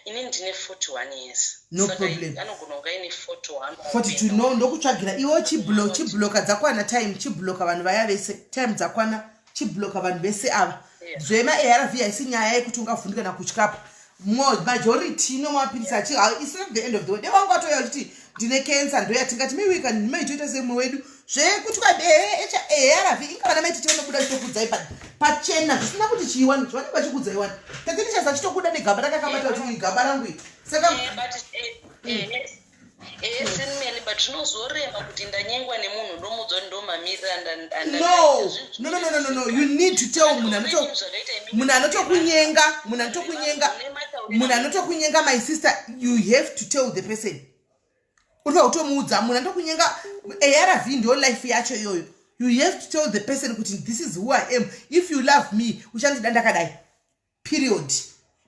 Speaker 3: ini ndine 41 years
Speaker 1: no problem
Speaker 3: anogona kunge aine 41
Speaker 1: 42 no ndokutsvagira iwe chiblo chibloka dzakwana time chibloka vanhu vaya vese time dzakwana chibloka vanhu vese ava zvema arv haisi nyaya yekuti ungavhunduka nakutyapa majority inomapirisi achi it's not the end of the world dewangu atouya uchiti ndine cancer ndoyatingati meiwika maitoita semumwe wedu zvekuti kwaarv inga vana maititi vanobuda chitokudzai pachena zvisina kuti chiiwani zvavanenge vachikudzai wani tatirichasa chitokuda negaba rakakabata kuti gaba rangu iri saka
Speaker 3: eh, eh, eh, but zvinozorema kuti ndanyengwa nemunhu ndomuudza kuti ndomamirira
Speaker 1: no no no no no no you need to tell munhu anoto munhu anotokunyenga munhu anotokunyenga munhu anotokunyenga my sister you have to tell the person unofanira kutomuudza munhu anotokunyenga arv ndiyo life yacho iyoyo you have to tell the person kuti this is who i am if you love me uchandida ndakadai period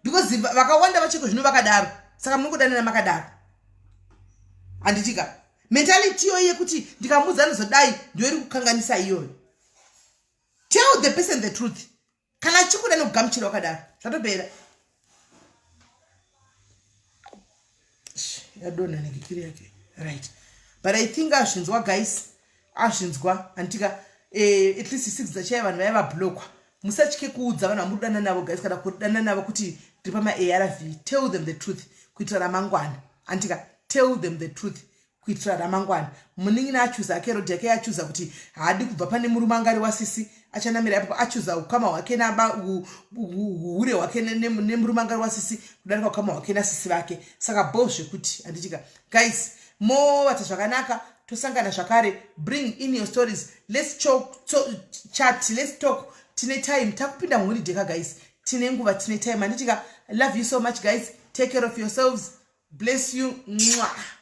Speaker 1: because vakawanda vachiko zvino vakadaro saka munongodanana makadaro handitika mentality iyoyi yekuti ndikamuudza anozodai ndiyo iri kukanganisa iyoyo tell the person the truth kana achikuda nekugamuchira wakadaro zvatopera yadonha nekikiri yake right but i think azvinzwa guys azvinzwa anditika eh, at least six dzachaya vanhu vaya vablokwa musatye kuudza vanhu vamuri kudana navo guys kana kudana navo kuti ndiri pamaarv tell them the truth kuitira ramangwana anditika tell them the truth kuitira ramangwana munin'ina achuza ake road yake yachuza kuti haadi kubva pane murume anga ari wasisi achanamira ipapo achuza ukama hwake hure hwake nemurume anga ari wasisi kudarika ukama hwake nasisi vake saka bo zvekuti handitika guys movata zvakanaka tosangana zvakare bring in your stories let's talk, to, chat let's talk tine time takupinda muholiday ka guys tine nguva tine time handitika love you so much guys take care of yourselves bless you Mwah.